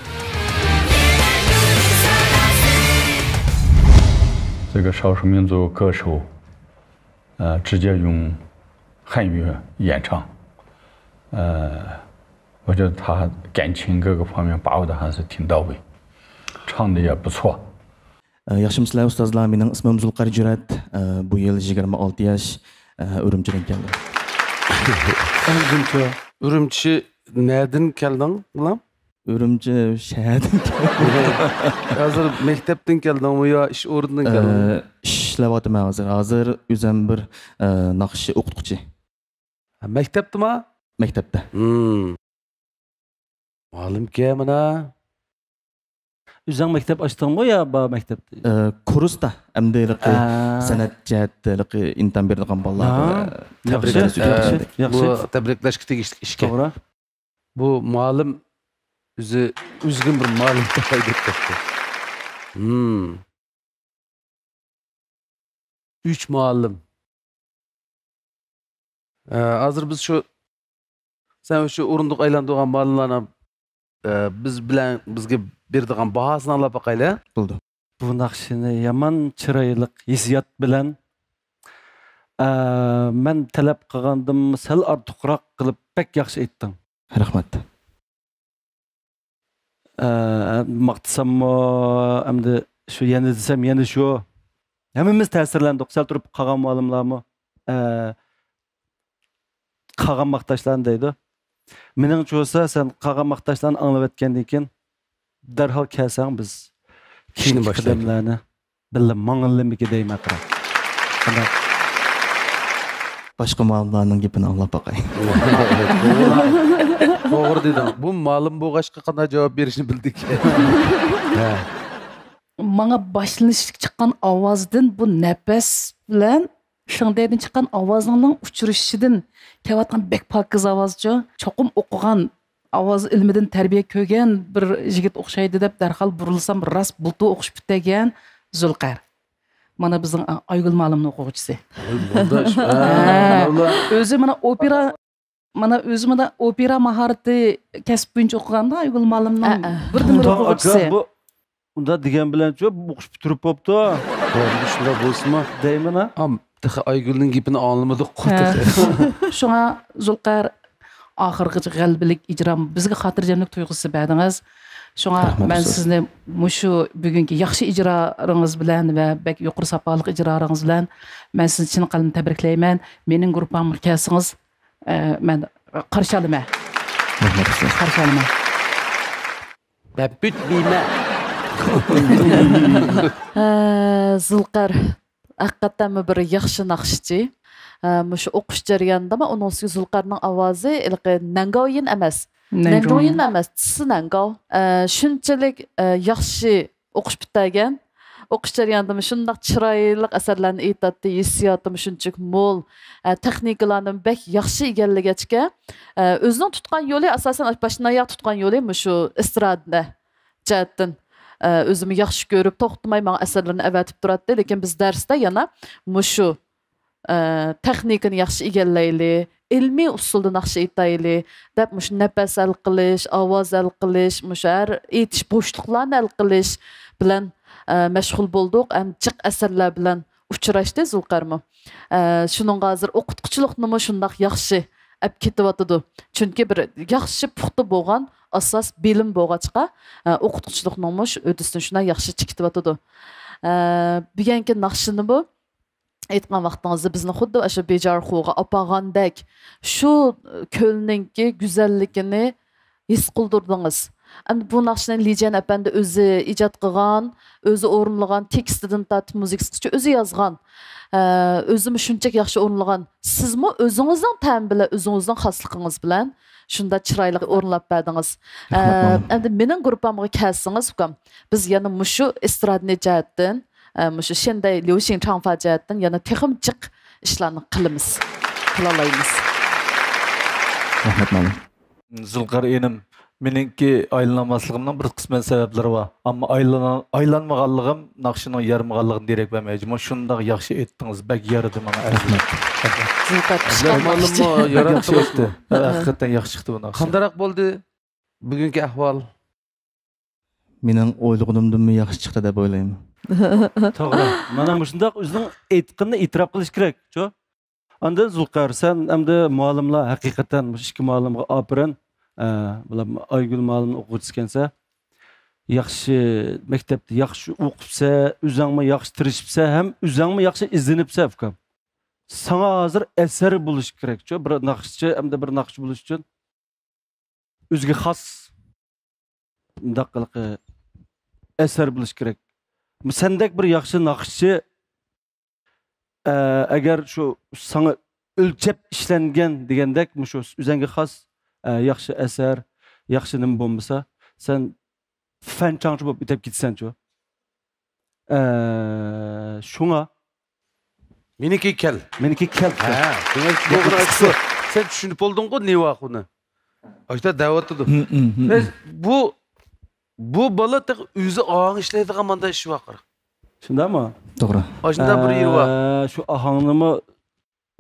这个少数民族歌手，呃，直接用汉语演唱，呃，我觉得他感情各个方面把握的还是挺到位，唱的也不错。 ئە، ياخشىمۇسىلەر ئۇستازلار؟ مېنىڭ ئىسمىم زۇلقەر جۈرئەت. ئە، بۇ يىل يىگىرمە ئالتە ياش. ئە، ئۈرۈمچىدىن كەلدىم. ئۈرۈمچى. ئۈرۈمچى نەدىن كەلدىڭ، بالام؟ ئۈرۈمچى شەھەردىن كەلدىم. ھازىر مەكتەپتىن كەلدىڭمۇ يا ئىش ئورنىدىن كەلدىڭمۇ؟ ئە، ئىشلەۋاتىمەن ھازىر. ھازىر ئۆزۈم بىر، ئە، ناخشىچى ئوقۇتقۇچى. ھە، مەكتەپتىما؟ مەكتەپتە. ھىم. مۇئەللىمكەن مانا. ئۆزۈڭ مەكتەپ ئاچتىڭمۇ يا بار مەكتەپتە؟ ئە، كۇرستا. ئەمدى ھېلىقى ئا. سەنئەت جەھەتتە ھېلىقى ئىمتىھان بېرىدىغان بالىلارغا ھا. تەبرىكلەش ياخشى، ئۈچۈن ياخشى، تەبرىكلەش. ياخشى. بۇ تەبرىكلەشكە تېگىشلىك ئىشكەن. توغرا. بۇ مۇئەللىم ئۆزى، ئۆزىگىمۇ بىر مۇئەللىم تاپاي دەپ كەپتۇ. ھىم. ئۈچ مۇئەللىم. ئە، ھازىر بىز شۇ، سەن شۇ ئورۇندۇق ئايلاندۇرغان مۇئەللىملارنىڭ، ئە، بىز بىلەن، بىزگە بېرىدىغان باھاسىنى ئاڭلاپ باقايلى. بولدى. بۇ ناخشىنى يامان چىرايلىق ھېسسىيات بىلەن، ئە، مەن تەلەپ قىلغاندىن سەل ئارتۇقراق قىلىپ بەك ياخشى ئېيتتىڭ. رەھمەت. ئە، ماختىساممۇ، ئەمدى شۇ يەنە دېسەم يەنە شۇ. ھەممىمىز تەسىرلەندۇق. سەل تۇرۇپ قالغان مۇئەللىملارمۇ، ئە، قالغان ماختاشلارنى دەيدۇ. مېنىڭچە بولسا، سەن قالغان ماختاشلارنى ئاڭلىۋەتكەندىن كېيىن، دەرھال كەلسەڭ بىز كېيىنكى قەدەملەرنى بىللە ماڭىلىمىكى دەيمەن، قاراڭ. قانداق؟ باشقا مۇئەللىملارنىڭ گېپىنى ئاڭلاپ باقاي. توغرا دېدىڭ. بۇ مۇئەللىم بولغاچقا قانداق جاۋاب بېرىشنى بىلدىكەن. ھە. ماڭا باشلىنىشلىق چىققان ئاۋازدىن بۇ نەپەس بىلەن شىڭدەيدىن چىققان ئاۋازنىڭ ئۇچرىشىشىدىن كېلىۋاتقان بەك پاكىز ئاۋازچۇ. چوقۇم ئوقۇغان، ئاۋاز ئىلمىدىن تەربىيە كۆرگەن بىر يىگىت ئوخشايدۇ دەپ دەرھال بۇرۇلسام، راست بۇلتۇر ئوقۇش پۈتتۈرگەن زۇلقەر. مانا بىزنىڭ ئايگۈل مۇئەللىمنىڭ ئوقۇغۇچىسى. ھە. ئۆزى مانا ئوپېرا، مانا ئۆزى مانا ئوپېرا ماھارىتى كەسىپ بويىچە ئوقۇغاندا ئايگۈل مۇئەللىمنىڭ بىردىنبىر ئوقۇغۇچىسى. بۇ ئۇنداق دېگەن بىلەن چۇ، ئوقۇش پۈتتۈرۈپ بوپتۇ. شۇنداق بولسىمۇ دەيمەن ھە. ئام، تېخى ئايگۈلنىڭ گېپىنى ئاڭلىمىدۇققۇ تېخى. شۇڭا زۇلقەر، ئاخىرغىچە غەلىبىلىك ئىجرا، بىزگە خاتىرجەملىك تۇيغۇسى بەردىڭىز. شۇڭا مەن سىزنى مۇشۇ بۈگۈنكى ياخشى ئىجرالىرىڭىز بىلەن ۋە بەك يۇقىرى ساپالىق ئىجرالىرىڭىز بىلەن مەن سىزنى چىن قەلبىمدىن تەبرىكلەيمەن. مېنىڭ گۇرۇپپامغا كەلسىڭىز، ئە، مەن قارشى ئالىمەن. قارشى ئالىمەن. بەپپۈت بىمە. ھە، زۇلقەر ھەقىقەتەنمۇ بىر ياخشى ناخشىچى. ھە، مۇشۇ ئوقۇش جەريانىدىمۇ ئۇنىڭ ئۈستىگە زۇلقەرنىڭ ئاۋازى ھېلىقى نەنگاۋيىن ئەمەس. نەنگاۋيىن ئەمەس، تسى نەنگاۋ. ھە، شۇنچىلىك، ھە، ياخشى ئوقۇش پۈتتۈرگەن. ئوقۇش جەريانىدىمۇ شۇنداق چىرايلىق ئەسەرلەرنى ئېيتاتتى، ھېسسىياتىمۇ شۇنچىلىك مول، ئە، تېخنىكىلارنىمۇ بەك ياخشى ئىگىلىگەچكە، ئە، ئۆزىنىڭ تۇتقان يولى، ئاساسەن، باشتىن ئاياغ تۇتقان يولى مۇشۇ ئېسترادا جەھەتتىن، ئە، ئۆزىمۇ ياخشى كۆرۈپ، توختىماي ماڭا ئەسەرلىرىنى ئەۋەتىپ تۇراتتى. لېكىن بىز دەرستە يەنە مۇشۇ، ئە، تېخنىكىنى ياخشى ئىگىلەيلى، ئىلمىي ئۇسۇلدا ناخشا ئېيتايلى دەپ، مۇشۇ نەپەس ھەل قىلىش، ئاۋاز ھەل قىلىش، مۇشۇ ھەر ئېيتىش بوشلۇقلارنى ھەل قىلىش بىلەن، ئە، مەشغۇل بولدۇق. ھەم جىق ئەسەرلەر بىلەن ئۇچراشتى زۇلقەرمۇ. ئە، شۇنىڭغا ھازىر ئوقۇتقۇچىلىقنىمۇ شۇنداق ياخشى ئەپ كېتىۋاتىدۇ. چۈنكى بىر ياخشى پۇختا بولغان ئاساس بىلىم بولغاچقا، ئە، ئوقۇتقۇچىلىقنىڭمۇ شۇ ھۆددىسىنى شۇنداق ياخشى چېكىتىۋاتىدۇ. ئە، بۈگۈنكى ناخشىنىمۇ ئېيتقان ۋاقتىڭىزدا بىزنى خۇددى ئاشۇ بېجارخۇغا ئاپارغاندەك، شۇ كۆلنىڭكى گۈزەللىكىنى ھېس قىلدۇردىڭىز. ئەمدى بۇ ناخشىنى لىجەن ئەپەندى ئۆزى ئىجاد قىلغان، ئۆزى ئورۇنلىغان، تېكىستىدىن تارتىپ مۇزىكىسىغىچە ئۆزى يازغان. ئە، ئۆزىمۇ شۇنچىلىك ياخشى ئورۇنلىغان. سىزمۇ ئۆزىڭىزنىڭ تەمى بىلەن، ئۆزىڭىزنىڭ خاسلىقىڭىز بىلەن شۇنداق چىرايلىق ئورۇنلاپ بەردىڭىز. ئە، رەھمەت، ماما. ئەمدى مېنىڭ گۇرۇپپامغا كەلسىڭىز، ئۇكام، بىز يەنە مۇشۇ ئېسترادنى جەھەتتىن، ئە، مۇشۇ شەندەي ليۇشىڭ چاڭفا جەھەتتىن يەنە تېخىمۇ جىق ئىشلارنى قىلىمىز، قىلالايمىز. رەھمەت، ماما. زۇلقەر ئىنىم، مېنىڭكى ئايلىنالماسلىقىمنىڭ بىر قىسمەن سەۋەبلىرى بار. ئەمما ئايلىنا-، ئايلانمىغانلىقىم ناخشىنىڭ يارىمىغانلىقىدىن دېرەك بەرمەيدۇ. شۇنداق ياخشى ئېيتتىڭىز، بەك يارىدى ماڭا. رەھمەت. زۇلقەر پىشقان ناخشىچى. ياخشى ئېيتتى. ھەقىقەتەن ياخشى چىقتى بۇ ناخشا. قانداقراق بولدى بۈگۈنكى ئەھۋال؟ مېنىڭ ئويلىغىنىمدىنمۇ ياخشى چىقتى دەپ ئويلايمەن. توغرا. مانا مۇشۇنداق ئۆزىنىڭ ئېيتقىنىنى ئېتىراپ قىلىش كېرەك، چۇ؟ ئاندىن زۇلقەر، سەن ئەمدى مۇئەللىملەر، ھەقىقەتەن مۇشۇ ئىككى مۇئەللىمغا ئاپىرىن. ئە، بۇلار ئايگۈل مۇئەللىمنىڭ ئوقۇغۇچىسىكەنسە، ياخشى مەكتەپتە ياخشى ئوقۇپسە، ئۆزۈڭمۇ ياخشى تىرىشىپسە ھەم ئۆزۈڭمۇ ياخشى ئىزدىنىپسە، ئۇكام. ساڭا ھازىر ئەسەر بولۇش كېرەك، چۇ؟ بىر ناخشىچى، ئەمدى بىر ناخشىچى بولۇش ئۈچۈن ئۆزىگە خاس مۇنداق ھېلىقى ئەسەر بولۇش كېرەك. سەندەك بىر ياخشى ناخشىچى، ئە، ئەگەر شۇ ساڭا ئۆلچەپ ئىشلەنگەن دېگەندەك، مۇشۇ ئۆزەڭگە خاس، ئە، ياخشى ئەسەر، ياخشى نېمە بولمىسا، سەن فەن چاڭچى بولۇپ ئۆتۈپ كېتىسەنچۇ؟ ئە، شۇڭا. مېنىڭكىگە كەل. مېنىڭكىگە كەل. ھە، دېمەكچى بولغىنى ئاشۇ. سەن چۈشىنىپ بولدۇڭغۇ نېۋاخۇنى؟ ئاشۇنداق دەۋاتىدۇ. ھىم، ھىم، ھىم، بەس، ھىم. بۇ، بۇ بالا تېخى ئۆزى ئاڭ ئىشلەيدىغان مانداق ئىشى بار قارا. شۇنداقمۇ؟ توغرا. ئاشۇنداق بىر يېرى بار. ئە، شۇ ئاھاڭنىمۇ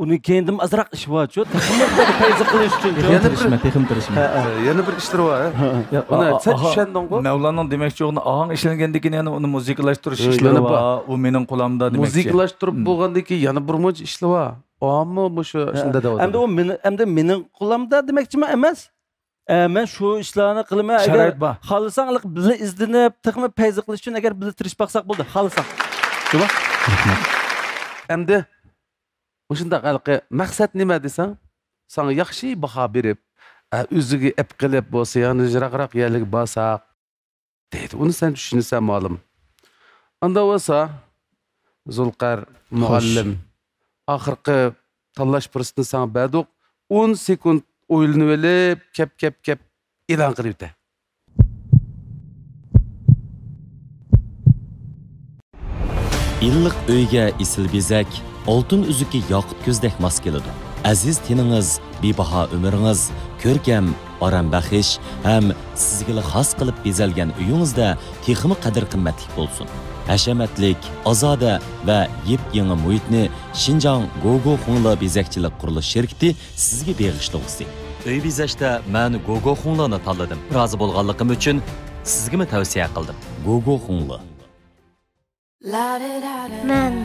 ئۇنى كەينىدىن ئازراق ئىش بارچۇ، تېخىمۇ پەيزى قىلىش ئۈچۈن. تېخىمۇ تىرىشما، تېخىمۇ تىرىشما. ھە، ھە. يەنە بىر ئىشلىرى بار، ھە؟ يا، ئۇنى ئا-، سەن ئا-، چۈشەندىڭغۇ؟ مەۋلاننىڭ دېمەكچى بولغىنى ئاھاڭ ئىشلەنگەندىن كېيىن يەنە ئۇنى مۇزىكىلاشتۇرۇش ئىشلىرى بار. ئۇ مېنىڭ قولۇمدا دېمەكچى. مۇزىكىلاشتۇرۇپ بولغاندىن كېيىن يەنە بىر مۇنچە ئىشلار بار. ئۇمۇ مۇشۇ شۇنداق دەۋاتىدۇ. ئەمدى ئۇ مېنى، ئەمدى مېنىڭ قولۇمدا دېمەكچىمۇ ئەمەس. ئە، مەن شۇ ئىشلارنى قىلىمەن. ئەگەر شارائىت بار. خالىساڭ، بىللە ئىزدىنىپ، تېخىمۇ پەيزى قىلىش ئۈچۈن ئەگەر بىللە تىرىشىپ باقساق بولدى، خالىساڭ. شۇمۇ؟ ئەمدى مۇشۇنداق ھېلىقى مەقسەت نېمە دېسەڭ، ساڭا ياخشى باھا بېرىپ، ئە، ئۆزىگە ئەپ قىلىپ بولسا، يەنە يىراقراق يەرلەرگە بارساق، دەيدۇ. ئۇنى سەن چۈشىنىسەن، مۇئەللىم. ئاندا بولسا، زۇلقەر مۇئەللىم، ئاخىرقى تاللاش پۇرسىتىنى ساڭا بەردۇق. ئون سېكۇنت ئويلىنىۋېلىپ، كەپ، كەپ، كەپ، ئېلان قىلىۋېتە. ئىللىق ئۆيگە ئېسىل بېزەك، ئالتۇن ئۈزۈكى ياقۇت كۆزدەك ماس كېلىدۇ. ئەزىز تېنىڭىز، بىباھا ئۆمرىڭىز، كۆركەم، ئارام بەخش ھەم سىزگىلا خاس قىلىپ بېزەلگەن ئۆيىڭىزدە تېخىمۇ قەدىر-قىممەتلىك بولسۇن. ھەشەمەتلىك، ئازادە ۋە يېپيېڭى مۇھىتنى شىنجاڭ گوگو خۇڭلې بېزەكچىلىك قۇرۇلۇش شىركىتى سىزگە بېغىشلىغۇسى. ئۆي بېزەشتە مەن گوگو خۇڭلېنى تاللىدىم. رازى بولغانلىقىم ئۈچۈن سىزگىمۇ تەۋسىيە قىلدىم. گوگو خۇڭلې. مەن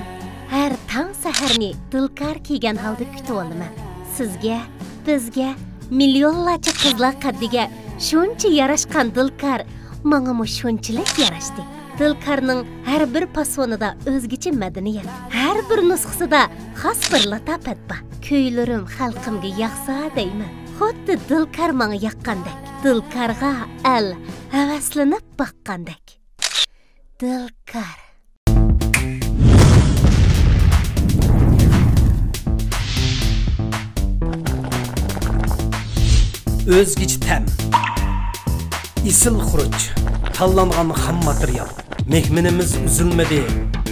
ھەر تاڭ سەھەرنى دىلكار كىيگەن ھالدا كۈتۈۋالىمەن. سىزگە، بىزگە، مىليونلارچە قىزلار قەددىگە شۇنچە ياراشقان دىلكار ماڭىمۇ شۇنچىلىك ياراشتى. دىلكارنىڭ ھەر بىر پاسونىدا ئۆزگىچە مەدەنىيەت، ھەر بىر نۇسخىسىدا خاس بىر لاتاپەت بار. كۈيلىرىم خەلقىمگە ياقسا دەيمەن، خۇددى دىلكار ماڭا ياققاندەك، دىلكارغا ئەل ھەۋەسلىنىپ باققاندەك. دىلكار. ئۆزگىچە تەم، ئېسىل خۇرۇچ، تاللانغان خام ماتېرىيال، مېھمىنىمىز ئۈزۈلمىدى،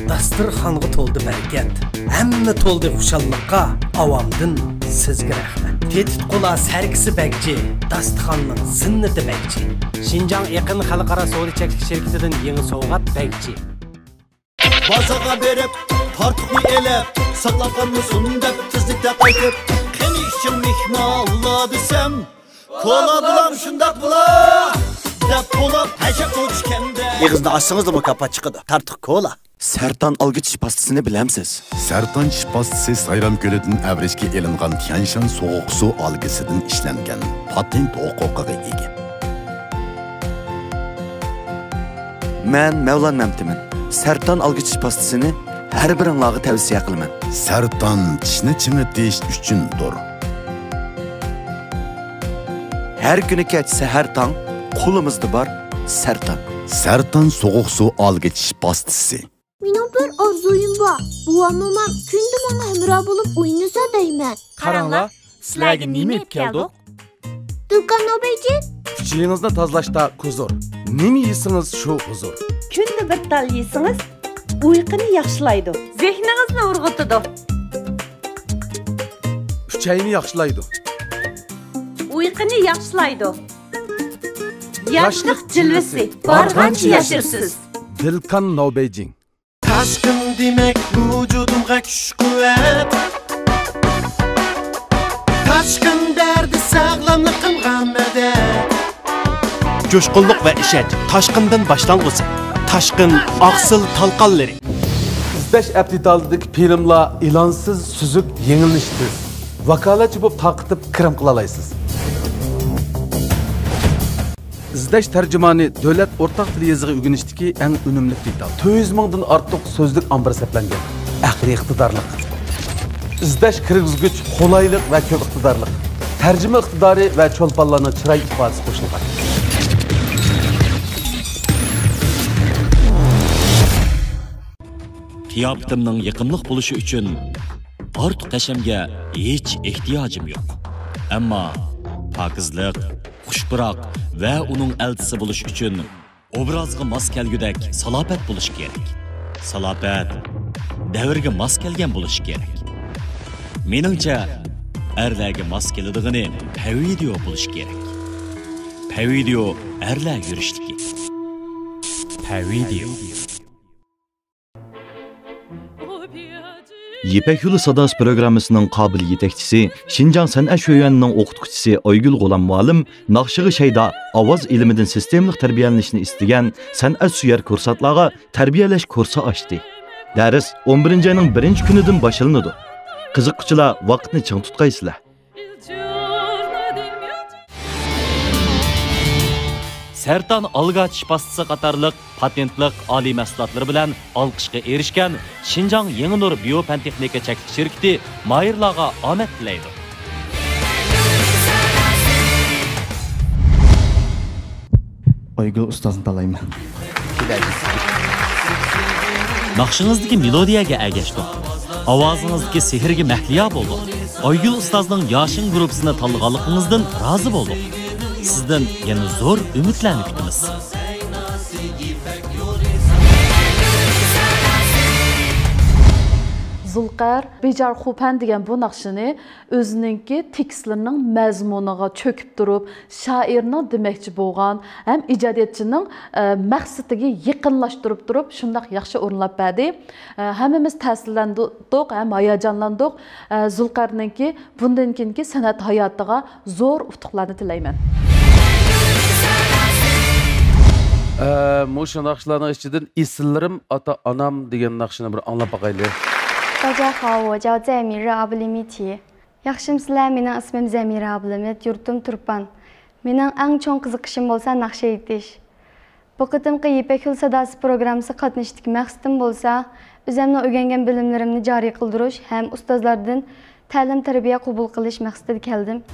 داستىرخانغا تولدى بەرىكەت. ھەممە تولدى خۇشاللىققا، ئاۋامدىن سىزگە رەھمەت. تېتىتقۇلار سەركىسى بەگچى، داستىخاننىڭ زىننىتى بەگچى. شىنجاڭ ئېقىن خەلقئارا سودا چەكلىك شىركىتىدىن يېڭى سوۋغات بەگچى. بازارغا بېرىپ، تارتۇقنى ئېلىپ، ساقلاپ قالمىسۇن دەپ تېزلىكتە قايتىپ، قېنى ئىچىڭ مېھمانلار دېسەم، كولا بولام شۇنداق بولا دەپ بولۇپ ھەشەپ ئوچكەندە. ئېغىزنى ئاچسىڭىزلا مۇكاپات چىقىدۇ. تارتۇق كولا. سەرتان ئالگۈ چىش پاستىسىنى بىلەمسىز؟ سەرتان چىش پاستىسى سايرام كۆلىدىن ئەۋرىشكە ئېلىنغان تيەنشان سوغۇق سۇ ئالگىسىدىن ئىشلەنگەن پاتېنت ھوقۇقىغا ئىگە. مەن مەۋلان مەمتىمىن. سەرتان ئالگۈ چىش پاستىسىنى ھەر بىرىڭلارغا تەۋسىيە قىلىمەن. سەرتان چىشنى چىڭىتىش ئۈچۈندۇر. ھەر كۈنى كەچ سەھەر تاڭ قولىمىزدا بار سەرتان. سەرتان سوغۇق سۇ ئالگۈ چىش پاستىسى. مېنىڭ بىر ئارزۇيۇم بار. بوۋام، مومام كۈندە ماڭا ھەمراھ بولۇپ ئوينىسا دەيمەن. قاراڭلار، سىلەرگە نېمە ئېلىپ كەلدۇق؟ دۇكان نوبەيجىن. ئۈچىيىڭىزنى تازىلاشتا كۇزۇر. نېمە يېسىڭىز، شۇ ھۇزۇر. كۈندە بىر تال يېسىڭىز، ئۇيقۇنى ياخشىلايدۇ. زېھنىڭىزنى ئۇرغۇتىدۇ. ئۈچەينى ياخشىلايدۇ. ئۇيقۇنى ياخشىلايدۇ. ياشلىق جىلۋىسى، بارغانچە ياشىرىسىز. دىلكان نوبەيجىن. تاشقىن دېمەك ۋۇجۇدۇمغا كۈچ-قۇۋۋەت. تاشقىن بەردى ساغلاملىقىمغا مەدەت. جۇشقۇنلۇق ۋە ئىشەنچ تاشقىندىن باشلانغۇسى. تاشقىن ئاقسىل تالقانلىرى. ئىزدەش ئەپ دېتالىدىكى فىلىملار ئېلانسىز، سۈزۈك، يېڭىلىنىشى تېز. ۋاكالەتچى بولۇپ تارقىتىپ كىرىم قىلالايسىز. ئىزدەش تەرجىمانى دۆلەت ئورتاق تىل يېزىقى ئۆگىنىشتىكى ئەڭ ئۈنۈملۈك دېتال. تۆت يۈز مىڭدىن ئارتۇق سۆزلۈك ئامبىرى سەپلەنگەن. ئەقلىي ئىقتىدارلىق. ئىزدەش كىرگۈزگۈچ قولايلىق ۋە كۆپ ئىقتىدارلىق. تەرجىمە ئىقتىدارى ۋە چولپانلارنىڭ چىراي ئىپادىسى قوشۇلغان. قىياپىتىمنىڭ يېقىملىق بولۇشى ئۈچۈن ئارتۇق ھەشەمگە ھېچ ئېھتىياجىم يوق. ئەمما پاكىزلىق، خۇش پۇراق ۋە ئۇنىڭ ئەلچىسى بولۇش ئۈچۈن ئوبرازغا ماس كەلگۈدەك سالاپەت بولۇشى كېرەك. سالاپەت دەۋرگە ماس كەلگەن بولۇشى كېرەك. مېنىڭچە، ئەرلەرگە ماس كېلىدىغىنى پەۋىدىيو بولۇشى كېرەك. پەۋىدىيو ئەرلەر يۈرۈشلۈكى. پەۋىدىيو. يىپەك يولى ساداسى پروگراممىسىنىڭ قابىل يېتەكچىسى، شىنجاڭ سەنئەت شۆيۈەنىنىڭ ئوقۇتقۇچىسى ئايگۈل غۇلام مۇئەللىم ناخشىغا شەيدا، ئاۋاز ئىلمىدىن سىستېمىلىق تەربىيەلىنىشنى ئىستىگەن سەنئەتسۆيەر كۇرسانتلارغا تەربىيەلەش كۇرسى ئاچتى. دەرس ئون بىرىنچى ئاينىڭ بىرىنچى كۈنىدىن باشلىنىدۇ. قىزىققۇچىلار ۋاقىتنى چىڭ تۇتقايسىلەر. سەرتان ئالگا چىش پاستىسى قاتارلىق پاتېنتلىق ئالىي مەھسۇلاتلىرى بىلەن ئالقىشقا ئېرىشكەن شىنجاڭ يېڭى نۇر بىيو پەن تېخنىكا چەكلىك شىركىتى ماھىرلارغا ئامەت تىلەيدۇ. ئايگۈل ئۇستازنى تاللايمەن. ناخشىڭىزدىكى مېلودىيەگە ئەگەشتۇق. ئاۋازىڭىزدىكى سېھىرگە مەھلىيا بولدۇق. ئايگۈل ئۇستازنىڭ ياشىن گۇرۇپپىسىنى تاللىغانلىقىڭىزدىن رازى بولدۇق. سىزدىن يەنە زور ئۈمىدلەرنى كۈتىمىز. زۇلقەر بىجار خوپەن دېگەن بۇ ناخشىنى ئۆزىنىڭكى تېكىستلىرىنىڭ مەزمۇنىغا چۆكۈپ تۇرۇپ، شائىرنىڭ دېمەكچى بولغان ھەم ئىجادىيەتچىنىڭ، ئە، مەقسىتىگە يېقىنلاشتۇرۇپ تۇرۇپ، شۇنداق ياخشى ئورۇنلاپ بەردى. ئە، ھەممىمىز تەسىرلەندۇق ھەم ھاياجانلاندۇق. ئە، زۇلقەرنىڭكى بۇندىن كېيىنكى سەنئەت ھاياتىغا زور ئۇتۇقلارنى تىلەيمەن. ئە، مۇشۇ ناخشىلارنىڭ ئىچىدىن ئېسىللىرىم ئاتا-ئانام دېگەن ناخشىنى بىر ئاڭلاپ باقايلى. 大家好，我叫在米热阿布利米提。 ياخشىمۇسىلەر؟ مېنىڭ ئىسمىم زەمىرە ئابلىمىت، يۇرتۇم تۇرپان. مېنىڭ ئەڭ چوڭ قىزىقىشىم بولسا ناخشا ئېيتىش. بۇ قېتىمقى يىپەك يولى ساداسى پروگراممىسىغا قاتنىشىشتىكى مەقسىتىم بولسا، ئۆزەمنىڭ ئۆگەنگەن بىلىملىرىمنى جارى قىلدۇرۇش ھەم ئۇستازلاردىن تەلىم-تەربىيە قوبۇل قىلىش مەقسىتىدە كەلدىم.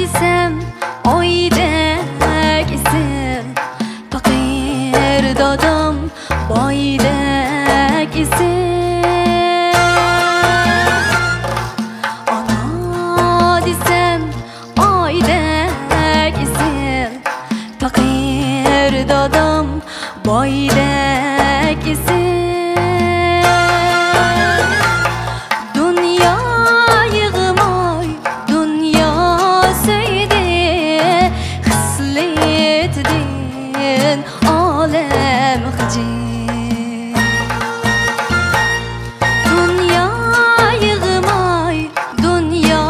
دېسەم، ئايدەك ئېسىل، پەقىر دادام بايدەك ئېسىل. ئانا دېسەم، ئايدەك ئېسىل، پەقىر دادام بايدەك ئېسىل. دۇنيا يىغماي، دۇنيا سۆيدى، خىسلىتىدىن ئالەم غىجىل. دۇنيا يىغماي، دۇنيا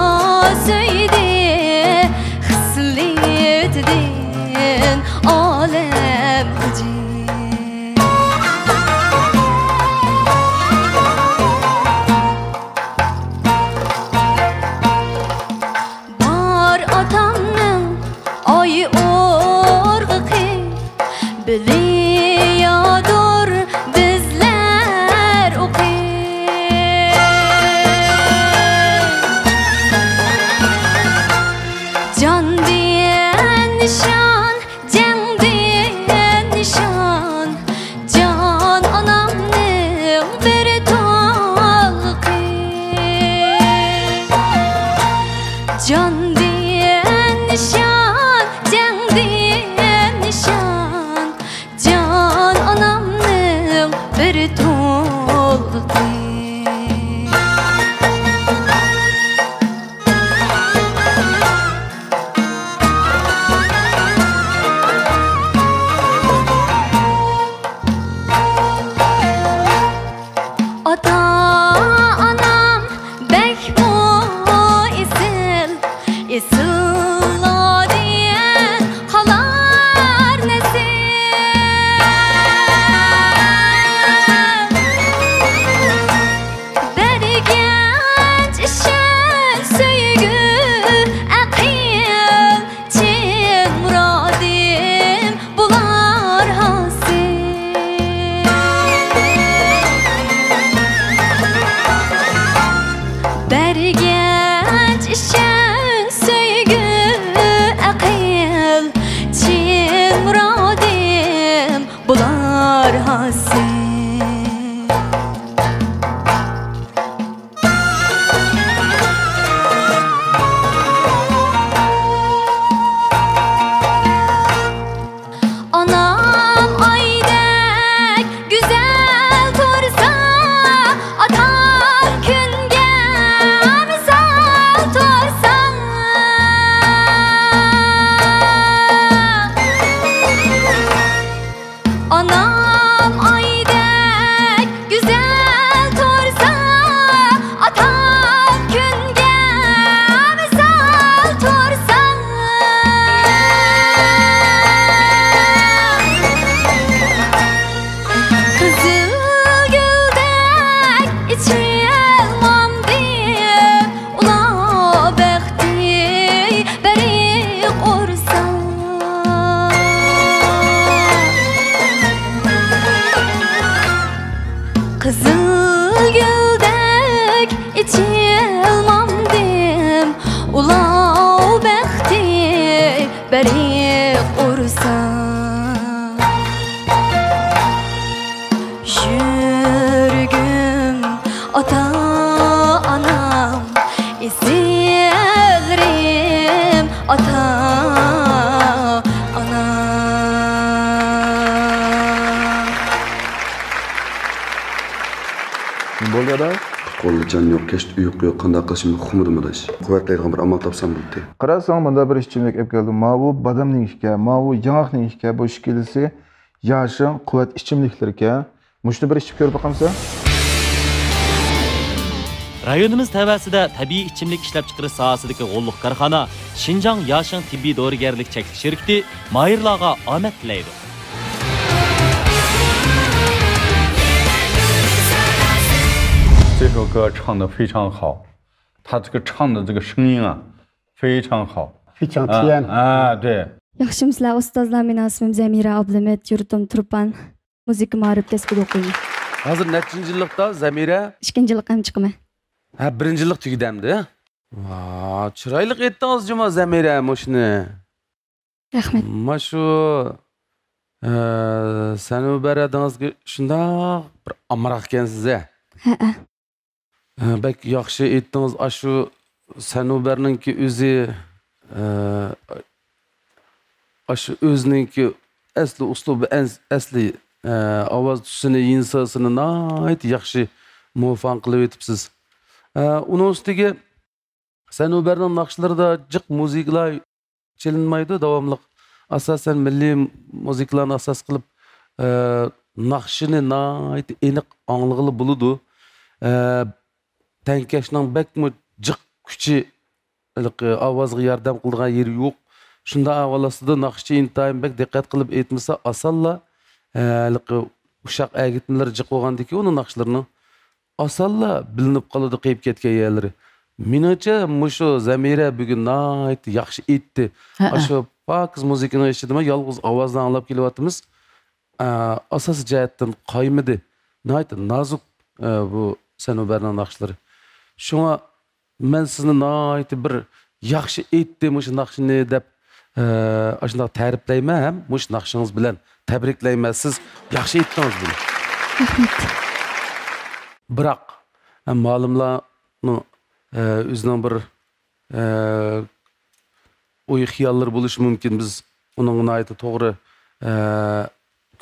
سۆيدى، خىسلىتىدىن ئالەم غىجىل. بار ئاتامنىڭ ئاي ئورغىقى، بىلىيادۇر بىزلەر ئوقى. جاندىن نىشان، جەڭدىن نىشان، جان ئانامنىڭ بىر تولغىقى. جاندىن نىشان، جەڭدىن نىشان، جان ئانامنىڭ بىر تولغىقى. ئاتا-ئانام بەكمۇ ئېسىل، ئېسىللاردىن قالار نەسىل. بەرگەنچ ئىشەنچ، سۆيگۈ، ئەقىل، چىن مۇرادىم بۇلار ھاسىل. بەرگەنچ ئىشەنچ، سۆيگۈ، ئەقىل، چىن مۇرادىم بۇلار ھاسىل. ئانام ئايدەك گۈزەل تۇرسا، ئاتام كۈنگە مىسال تۇرسا. ئانام ئايدەك گۈزەل تۇرسا، ئاتام كۈنگە مىسال تۇرسا. قىزىل گۈلدەك ئېچىلمامدىم، ئۇلار بەختى بەرىق ئۇرسا. قىزىل گۈلدەك ئېچىلمامدىم، ئۇلاۋ بەختى بەرىق ئۇرسا. يۈرىكىم ئاتا-ئانام، ئېسىللىرىم ئاتا-ئانام. بولدى ئادا. قولدا جان يوق، كەچتە ئۇيقۇ يوق، قانداق قىلىشىمنى ئۇقمىدىم ئاداش. قۇۋۋەتلەيدىغان بىر ئامال تاپسام بولدى. قاراساڭ، مۇندا بىر ئىچىملىك ئېلىپ كەلدىم. ماۋۇ بادامنىڭ ئىكەن، ماۋۇ ياڭاقنىڭ ئىكەن، بۇ ئىككىلىسى ياشىڭ قۇۋۋەت ئىچىملىكلىرىكەن. مۇشۇنى بىر ئىچىپ كۆرۈپ باقامسەن؟ رايونىمىز تەۋەسىدە تەبىئىي ئىچىملىك ئىشلەپچىقىرىش ساھەسىدىكى غوللۇق كارخانا شىنجاڭ ياشىڭ تېببىي دورىگەرلىك چەكلىك شىركىتى ماھىرلارغا ئامەت تىلەيدۇ. 这首歌唱得非常好，他这个唱的这个声音啊，非常好。非常甜。啊，啊，对。 ياخشىمۇسىلەر ئۇستازلار، مېنىڭ ئىسمىم زەمىرە ئابلىمىت، يۇرتۇم تۇرپان. مۇزىكا مائارىپ كەسپىدە ئوقۇيمەن. ھازىر نەچچىنچى يىللىقتا زەمىرە؟ ئىككىنچى يىللىق ھەم چىقىمەن. ھە، بىرىنچى يىللىق تۈگىدى ئەمدى. ۋا، چىرايلىق ئېيتتىڭىز جۇما زەمىرە مۇشۇنى. رەھمەت. ماشۇ، ئە، سەنۇبەر ھەدىڭىزگە شۇنداق بىر ئامراق ئىكەنسىز ھە. ھەئە. ئە، بەك ياخشى ئېيتتىڭىز. ئاشۇ سەنۇبەرنىڭكى ئۆزى، ئە، ئاشۇ ئۆزىنىڭكى ئەسلى ئۇسلۇبى، ئەس-، ئەسلى، ئە، ئاۋاز تۈسىنى، يىنساسىنى ناھايىتى ياخشى مۇۋاپىقەت قىلىۋېتىپسىز. ئە، ئۇنىڭ ئۈستىگە سەنۇبەرنىڭ ناخشىلىرىدا جىق مۇزىكىلار چېلىنمايدۇ داۋاملىق. ئاساسەن مىللىي مۇزىكىلارنى ئاساس قىلىپ، ئە، ناخشىنى ناھايىتى ئېنىق ئاڭلىغىلى بولىدۇ. ئە، تەڭكەشنىڭ بەكمۇ جىق كۈچى ھېلىقى ئاۋازغا ياردەم قىلىدىغان يېرى يوق. شۇنداق ئەھۋال ئاستىدا ناخشىچى ئىنتايىن بەك دىققەت قىلىپ ئېيتمىسا، ئاسانلا، ئە، ھېلىقى ئۇششاق ئەگىتمىلىرى جىق بولغاندىن كېيىن ئۇنىڭ ناخشىلىرىنىڭ ئاسانلا بىلىنىپ قالىدۇ، قېيىپ كەتكەن يەرلىرى. مېنىڭچە، مۇشۇ زەمىرە بۈگۈن ناھايىتى ياخشى ئېيتتى. ھەئە. ئاشۇ پاكىز مۇزىكىنىڭ ئىچىدىمۇ يالغۇز ئاۋازنى ئاڭلاپ كېلىۋاتىمىز. ئە، ئاساسىي جەھەتتىن قايمىدى. ناھايىتى نازۇك، ئە، بۇ سەنۇبەرنىڭ ناخشىلىرى. شۇڭا مەن سىزنى ناھايىتى بىر ياخشى ئېيتتى مۇشۇ ناخشىنى دەپ، ئە، ئاشۇنداق تەرىپلەيمەن ھەم مۇشۇ ناخشىڭىز بىلەن تەبرىكلەيمەن. سىز ياخشى ئېيتتىڭىز بۇنى. رەھمەت. بىراق، ئە، مالىملارنىڭ، ئە، ئۆزىنىڭ بىر، ئە، ئوي خىياللىرى بولۇشى مۇمكىن. بىز ئۇنىڭغا ناھايىتى توغرا، ئە،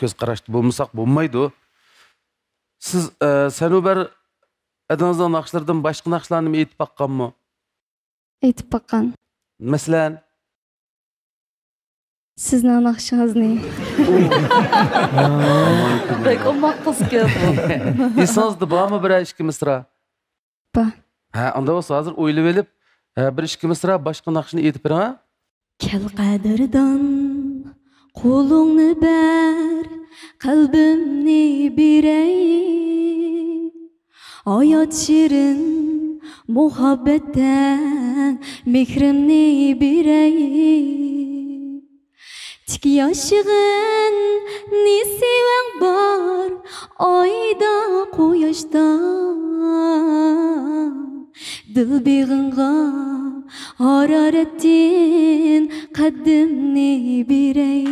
كۆز قاراشتا بولمىساق بولمايدۇ. سىز، ئە، سەنۇبەر ھەدىڭىزنىڭ ناخشىلىرىدىن باشقا ناخشىلارنىمۇ ئېيتىپ باققانمۇ؟ ئېيتىپ باققان. مەسىلەن؟ سىزنىڭ ناخشىڭىزنى. بەك ئوماق قىزكەن بۇ. ئېسىڭىزدە بارمۇ بىرەر ئىككى مىسرا؟ بار. ھە، ئۇنداق بولسا ھازىر ئويلىۋېلىپ، ھە، بىر ئىككى مىسرا باشقا ناخشىنى ئېيتىپ بېرىڭ ھە. كەل قەدىردان، قولۇڭنى بەر، قەلبىمنى بېرەي. ھايات شېرىن، مۇھەببەتتە مېھرىمنى بېرەي. تىك ياشىغىن نېسىۋەڭ بار، ئايدا، قۇياشتا. دىل بېغىڭغا ھارارەتتىن قەددىمنى بېرەي.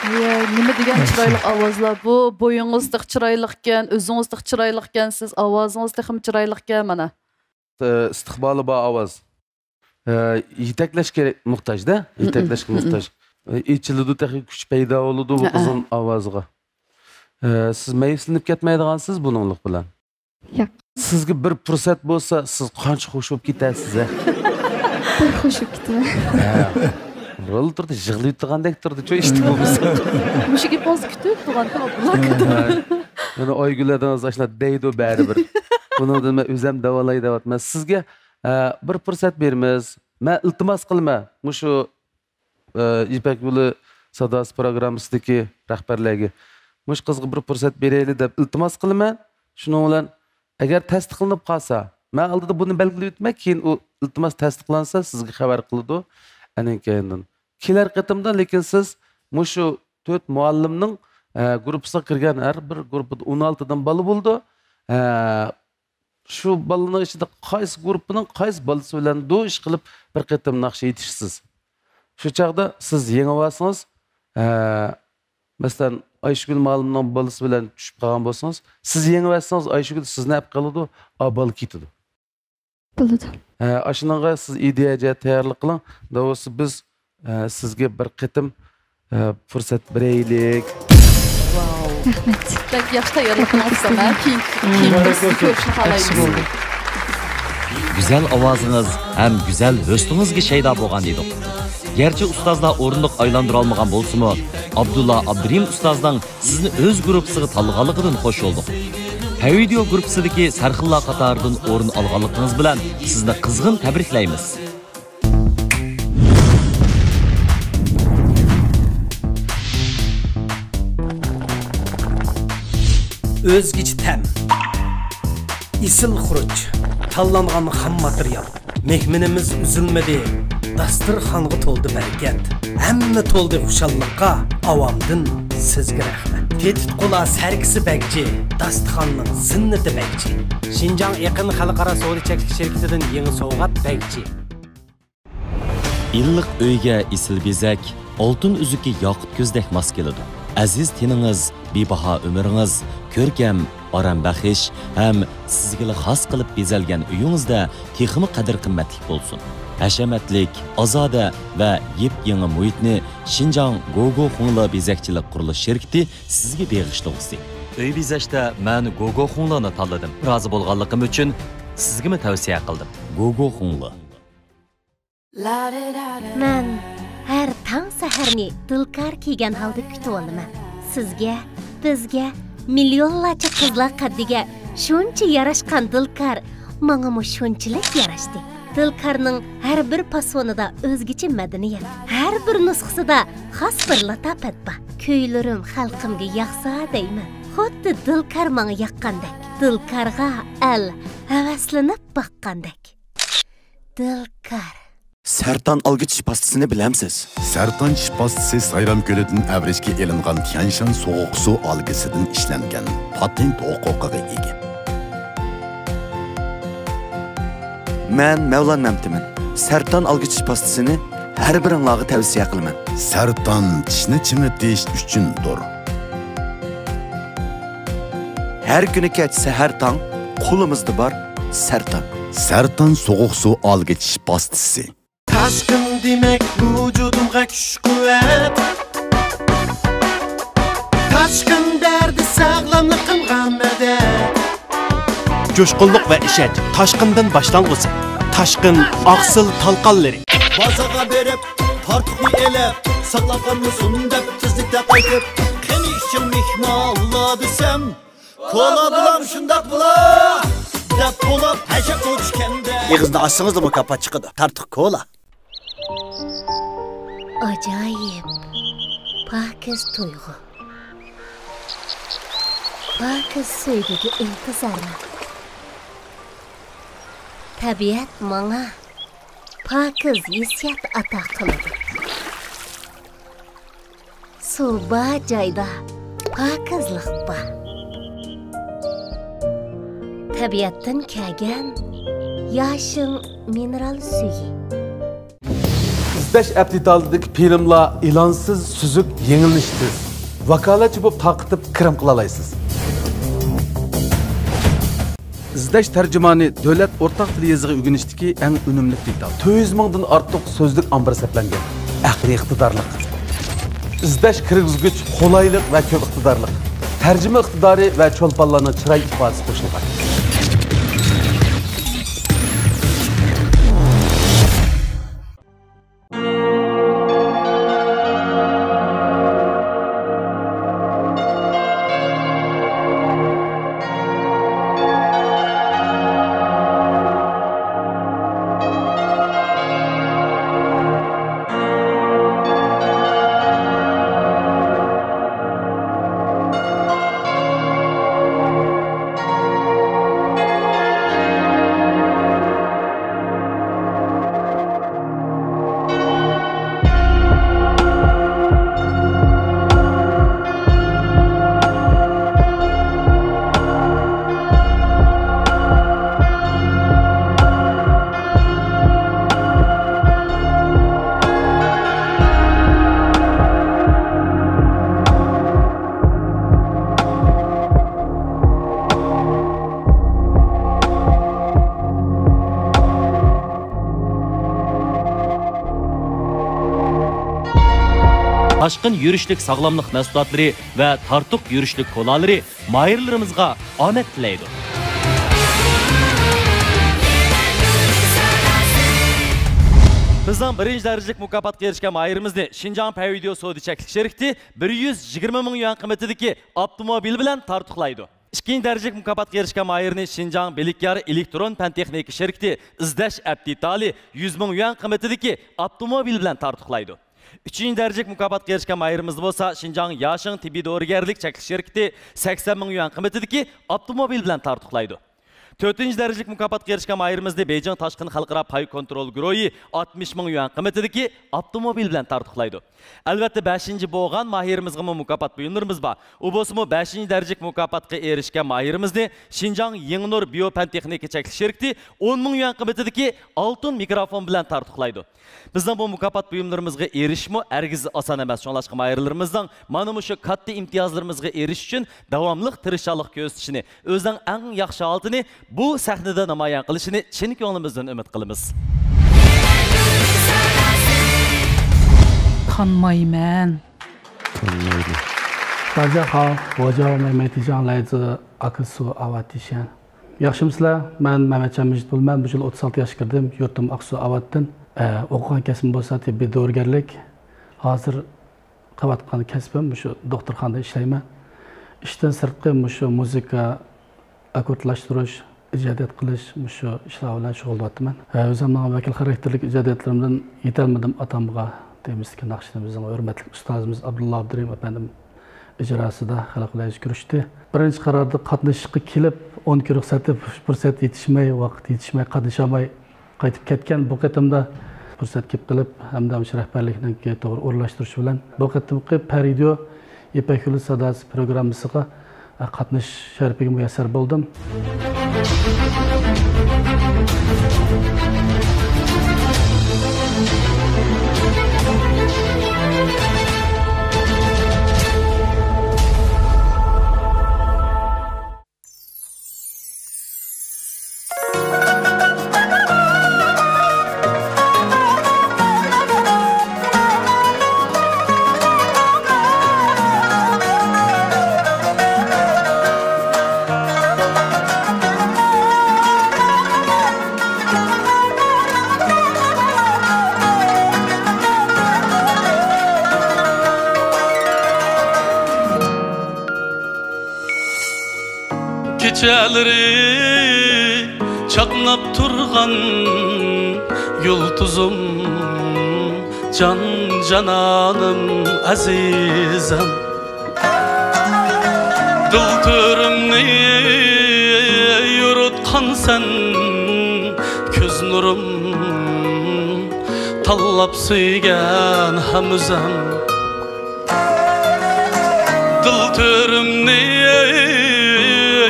ۋاي، نېمە دېگەن چىرايلىق ئاۋازلار بۇ. بويىڭىز تېخى چىرايلىقكەن، ئۆزىڭىز تېخى چىرايلىقكەنسىز، ئاۋازىڭىز تېخىمۇ چىرايلىقكەن مانا. ئىستىقبالى بار ئاۋاز. ئە، يېتەكلەشكە موھتاجدا، يېتەكلەشكە موھتاج. ئېچىلىدۇ، تېخى كۈچ پەيدا بولىدۇ بۇ قىزغىن ئاۋازغا. ئە، سىز مەيۈسلىنىپ كەتمەيدىغانسىز بۇنىڭلىق بىلەن. ياق. سىزگە بىر پۇرسەت بولسا، سىز قانچە خۇش بولۇپ كېتەرسىز، ھە؟ بىر خۇش بولۇپ كېتىمەن. ھە. رول تۇردى، يىغلاپ تۇرغاندەك تۇردى، چوي ئىشتە بولمىسا. مۇشۇ گېپىڭىزنى كۈتۈپ تۇرغانتىم، ئابدۇللا. يەنە ئايگۈل ھەدىڭىز ئاشۇنداق دەيدۇ بەرىبىر. بۇنىڭدىن مەن ئۆزۈم داۋالاي دەۋاتىمەن. سىزگە، ئە، بىر پۇرسەت بېرىمىز. مەن ئىلتىماس قىلىمەن، مۇشۇ، ئە، يىپەك يولى ساداسى پروگراممىسىدىكى رەھبەرلەرگە، مۇشۇ قىزغا بىر پۇرسەت بېرەيلى دەپ ئىلتىماس قىلىمەن. شۇنىڭ بىلەن ئەگەر تەستىقلىنىپ قالسا، مەن ئالدىدا بۇنى بەلگىلەپ ئۆتىمەن، كېيىن ئۇ ئىلتىماس تەستىقلانسا، سىزگە خەۋەر قىلىدۇ. ئەنىڭ كەينىدىن كېلەر قېتىمدا، لېكىن سىز مۇشۇ تۆت مۇئەللىمنىڭ، ئە، گۇرۇپپىسىغا كىرگەن، ھەر بىر گۇرۇپپىدا ئون ئالتىدىن بالا بولىدۇ. ئە، شۇ بالىنىڭ ئىچىدە قايسى گۇرۇپپىنىڭ قايسى بالىسى بىلەن دۇ ئىش قىلىپ بىر قېتىم ناخشا ئېيتىشسىز. شۇ چاغدا سىز يېڭىۋالسىڭىز، ئە، مەسىلەن، ئايشىگۈل مۇئەللىمنىڭ بالىسى بىلەن چۈشۈپ قالغان بولسىڭىز، سىز يېڭىۋەتسىڭىز، ئايشىگۈل سىزنى ئەپ قالىدۇ، ئا بالا كېتىدۇ. بولىدۇ. ھە، ئاشۇنىڭغا سىز ئىدىيە جەھەت تەييارلىق قىلىڭ. داۋۇسى بىز، ئە، سىزگە بىر قېتىم، ئە، پۇرسەت بېرەيلىك. ۋاو. رەھمەت. بەك ياخشى تەييارلىق قىلىپسىز، ھە؟ كېيىن، كېيىن بىز سىزنى كۆرۈشنى خالايمىز. گۈزەل ئاۋازىڭىز ھەم گۈزەل ھۆسنىڭىزگە شەيدا بولغان ئىدۇق. گەرچە ئۇستازلار ئورۇندۇق ئايلاندۇرالمىغان بولسىمۇ، ئابدۇللا ئابدۇرېھىم ئۇستازنىڭ سىزنى ئۆز گۇرۇپپىسىغا تاللىغانلىقىدىن خوش بولدۇق. پەۋىدىيو گۇرۇپپىسىدىكى سەرخىللار قاتارىدىن ئورۇن ئالغانلىقىڭىز بىلەن سىزنى قىزغىن تەبرىكلەيمىز. ئۆزگىچە تەم، ئېسىل خۇرۇچ، تاللانغان خام ماتېرىيال. مېھمىنىمىز ئۈزۈلمىدى، داستىرخانغا تولدى بەرىكەت. ھەممە تولدى خۇشاللىققا، ئاۋامدىن سىزگە رەھمەت. تېتىتقۇلار سەركىسى بەگجى، داستىخاننىڭ زىننىتى بەگجى. شىنجاڭ ئېقىن خەلقئارا سودا چەكلىك شىركىتىدىن يېڭى سوۋغات بەگچى. ئىللىق ئۆيگە ئېسىل بېزەك، ئالتۇن ئۈزۈكى ياقۇت كۆزدەك ماس كېلىدۇ. ئەزىز تېنىڭىز، بىباھا ئۆمرىڭىز، كۆركەم، ئارام بەخش ھەم سىزگىلا خاس قىلىپ بېزەلگەن ئۆيىڭىزدە تېخىمۇ قەدىر-قىممەتلىك بولسۇن. ھەشەمەتلىك، ئازادە ۋە يېپيېڭى مۇھىتنى شىنجاڭ گوگو خۇڭلې بېزەكچىلىك قۇرۇلۇش شىركىتى سىزگە بېغىشلىغۇسى. ئۆي بېزەشتە مەن گوگو خۇڭلېنى تاللىدىم. رازى بولغانلىقىم ئۈچۈن سىزگىمۇ تەۋسىيە قىلدىم. گوگو خۇڭلې. مەن ھەر تاڭ سەھەرنى دىلكار كىيگەن ھالدا كۈتۈۋالىمەن. سىزگە، بىزگە، مىليونلارچە قىزلار قەددىگە شۇنچە ياراشقان دىلكار ماڭىمۇ شۇنچىلىك ياراشتى. دىلكارنىڭ ھەر بىر پاسونىدا ئۆزگىچە مەدەنىيەت، ھەر بىر نۇسخىسىدا خاس بىر لاتاپەت بار. كۈيلىرىم خەلقىمگە ياقسا دەيمەن، خۇددى دىلكار ماڭا ياققاندەك. دىلكارغا ئەل ھەۋەسلىنىپ باققاندەك. دىلكار. سەرتان ئالگۈ چىش پاستىسىنى بىلەمسىز؟ سەرتان چىش پاستىسى سايرام كۆلىدىن ئەۋرىشكە ئېلىنغان تيەنشان سوغۇق سۇ ئالگىسىدىن ئىشلەنگەن، پاتېنت ھوقۇقىغا ئىگە. مەن مەۋلان مەمتىمىن. سەرتان ئالگۈ چىش پاستىسىنى ھەر بىرىڭلارغا تەۋسىيە قىلىمەن. سەرتان چىشنى چىڭىتىش ئۈچۈندۇر. ھەر كۈنى كەچ سەھەر تاڭ قولىمىزدا بار سەرتان. سەرتان سوغۇق سۇ ئالگۈ چىش پاستىسى. تاشقىن دېمەك ۋۇجۇدۇمغا كۈچ-قۇۋۋەت. تاشقىن بەردى ساغلاملىقىمغا مەدەت. جۇشقۇنلۇق ۋە ئىشەنچ تاشقىندىن باشلانغۇسى. تاشقىن ئاقسىل تالقانلىرى. بازارغا بېرىپ، تارتۇقنى ئېلىپ، ساقلاپ قالمىسۇن دەپ تېزلىكتە قايتىپ، قېنى ئىچىڭ مېھمانلار دېسەم، كولا بولام شۇنداق بولا دەپ بولۇپ، ھەشەپ ئوچكەندە. ئېغىزنى ئاچسىڭىزلا مۇكاپات چىقىدۇ. تارتۇق كولا. ئاجايىپ، پاكىز تۇيغۇ. پاكىز سۆيگۈگە ئىنتىزارمەن. تەبىئەت ماڭا پاكىز ھېسسىيات ئاتا قىلىدۇ. سۇ بار جايدا پاكىزلىق بار. تەبىئەتتىن كەلگەن ياشىڭ مىنېرال سۈيى. ئىزدەش ئەپتىتالىدىكى فىلىملار ئېلانسىز، سۈزۈك، يېڭىلىنىشى تېز. ۋاكالەتچى بولۇپ تارقىتىپ كىرىم قىلالايسىز. ئىزدەش تەرجىمانى دۆلەت ئورتاق تىل يېزىقى ئۆگىنىشتىكى ئەڭ ئۈنۈملۈك دېتال. تۆت يۈز مىڭدىن ئارتۇق سۆزلۈك ئامبىرى سەپلەنگەن. ئەقلىي ئىقتىدارلىق. ئىزدەش كىرگۈزگۈچ قولايلىق ۋە كۆپ ئىقتىدارلىق. تەرجىمە ئىقتىدارى ۋە چولپانلارنىڭ چىراي ئىپادىسى قوشۇلغان. تاشقىن يۈرۈشلۈك ساغلاملىق مەھسۇلاتلىرى ۋە تارتۇق يۈرۈشلۈك كولالىرى ماھىرلىرىمىزغا ئامەت تىلەيدۇ. بىزنىڭ بىرىنچى دەرىجىلىك مۇكاپاتقا ئېرىشكەن ماھىرىمىزنى شىنجاڭ پەيۋىديو سودا چەكلىك شىركىتى بىر يۈز يىگىرمە مىڭ يۈەن قىممىتىدىكى ئاپتوموبىل بىلەن تارتۇقلايدۇ. ئىككىنچى دەرىجىلىك مۇكاپاتقا ئېرىشكەن ماھىرنى شىنجاڭ بىلىكيار ئېلېكترون پەن تېخنىكا شىركىتى ئىزدەش ئەپتىتالى يۈز مىڭ يۈەن قىممىتىدىكى ئاپتوموبىل بىلەن تارتۇقلايدۇ. ئۈچىنچى دەرىجىلىك مۇكاپاتقا ئېرىشكەن ماھىرىمىزنى بولسا شىنجاڭ ياشىڭ تېببىي دورىگەرلىك چەكلىك شىركىتى سەكسەن مىڭ يۈەن قىممىتىدىكى ئاپتوموبىل بىلەن تارتۇقلايدۇ. تۆتىنچى دەرىجىلىك مۇكاپاتقا ئېرىشكەن ماھىرىمىزنى بېيجىڭ تاشقىن خەلقئارا پاي كونترول گۇرۇھى ئاتمىش مىڭ يۈەن قىممىتىدىكى ئاپتوموبىل بىلەن تارتۇقلايدۇ. ئەلۋەتتە، بەشىنچى بولغان ماھىرىمىزغىمۇ مۇكاپات بۇيۇملىرىمىز بار. ئۇ بولسىمۇ بەشىنچى دەرىجىلىك مۇكاپاتقا ئېرىشكەن ماھىرىمىزنى شىنجاڭ يېڭىنۇر بىيو پەن تېخنىكا چەكلىك شىركىتى ئون مىڭ يۈەن قىممىتىدىكى ئالتۇن مىكروفون بىلەن تارتۇقلايدۇ. بىزنىڭ بۇ مۇكاپات بۇيۇملىرىمىزغا ئېرىشىشمۇ ھەرگىز ئاسان ئەمەس. شۇڭلاشقا ماھىرلىرىمىزنىڭ مانا مۇشۇ كاتتا ئىمتىيازلىرىمىزغا ئېرىشىش ئۈچۈن داۋاملىق تىرىشچانلىق كۆرسىتىشىنى، ئۆزىنىڭ ئەڭ ياخشى ھالىتىنى بۇ سەھنىدە نامايان قىلىشىنى چىن كۆڭلىمىزدىن ئۈمىد قىلىمىز. تانمايمەن. تانمايدۇ. 大家好，我叫梅梅迪江，来自阿克苏阿瓦蒂县。 ياخشىمۇسىلەر؟ مەن مەمەتجان مىجىت بولىمەن. بۇ يىل ئوتتۇز ئالتە ياشقا كىردىم. يۇرتۇم ئاقسۇ ئاۋاتتىن. ئە، ئوقۇغان كەسپىم بولسا تېببىي دورىگەرلىك. ھازىر قىلىۋاتقان كەسپىم مۇشۇ دوختۇرخانىدا ئىشلەيمەن. ئىشتىن سىرتقى مۇشۇ مۇزىكا، ئاككوردلاشتۇرۇش، ئىجادىيەت قىلىش، مۇشۇ ئىشلار بىلەن شۇغۇللىنىۋاتىمەن. ئە، ئۆزۈمنىڭ ۋەكىل خاراكتېرلىك ئىجادىيەتلىرىمدىن يېتەلمىدىم ئاتامغا تېمىسىدىكى ناخشىنى بىزنىڭ ھۆرمەتلىك ئۇستازىمىز ئابدۇللا ئابدۇرېھىم ئەپەندىم ئىجراسىدا خەلق بىلەن يۈز كۆرۈشتى. بىرىنچى قاراردا قاتنىشىشقا كېلىپ، ئون كۈن رۇخسەت ئېلىپ، پۇرسەت يېتىشمەي، ۋاقىت يېتىشمەي، قاتنىشالماي قايتىپ كەتكەن. بۇ قېتىمدا پۇرسەت كېلىپ قېلىپ، ھەمدە مۇشۇ رەھبەرلىكنىڭ توغرا ئورۇنلاشتۇرۇشى بىلەن بۇ قېتىمقى پەرىدىيو يىپەك يولى ساداسى پروگراممىسىغا قاتنىشىش شەرىپىگە مۇيەسسەر بولدۇم. كېچەلىرى چاقناپ تۇرغان يۇلتۇزۇم، جان جانانىم، ئەزىزىم. دىل تۆرۈمنى يورۇتقانسەن، كۆز نۇرۇم، تاللاپ سۆيگەن ھەممىزەم. دىل تۆرۈمنى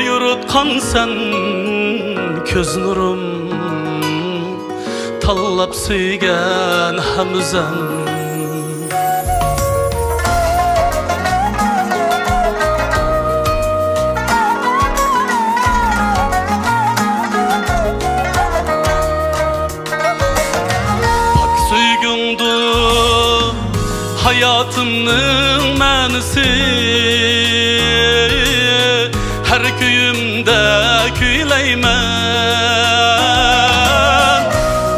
يورۇتقانسەن، كۆز نۇرۇم، تاللاپ سۆيگەن ھەممىزەم. پاك سۆيگۈڭدۇر ھاياتىمنىڭ مەنىسى، ھەر كۈيۈمدە كۈيلەيمەن.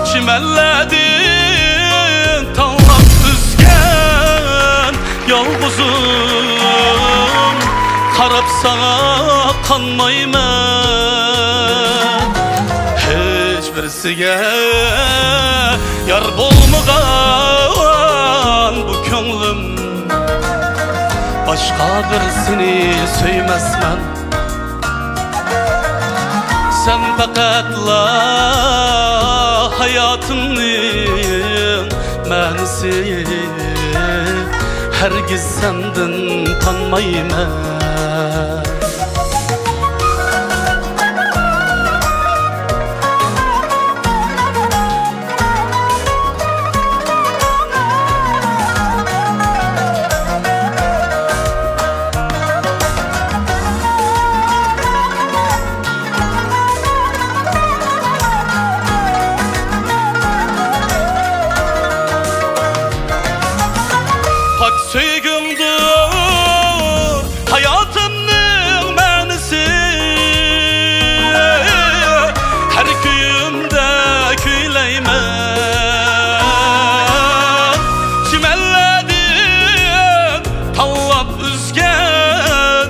چىمەنلەردىن تاڭلاپ ئۈزگەن يالغۇزۇم، قاراپ ساڭا قانمايمەن. ھېچ بىرسىگە يار بولمىغان بۇ كۆڭلۈم، باشقا بىرسىنى سۆيمەسمەن. سەن پەقەتلا ھاياتىمنىڭ مەنىسى، ھەرگىز سەندىن تانمايمەن. پاك سۆيگۈڭدۇر ھاياتىمنىڭ مەنىسى، ھەر كۈيۈمدە كۈيلەيمەن. چىمەنلەردىن تاۋلاپ ئۈزگەن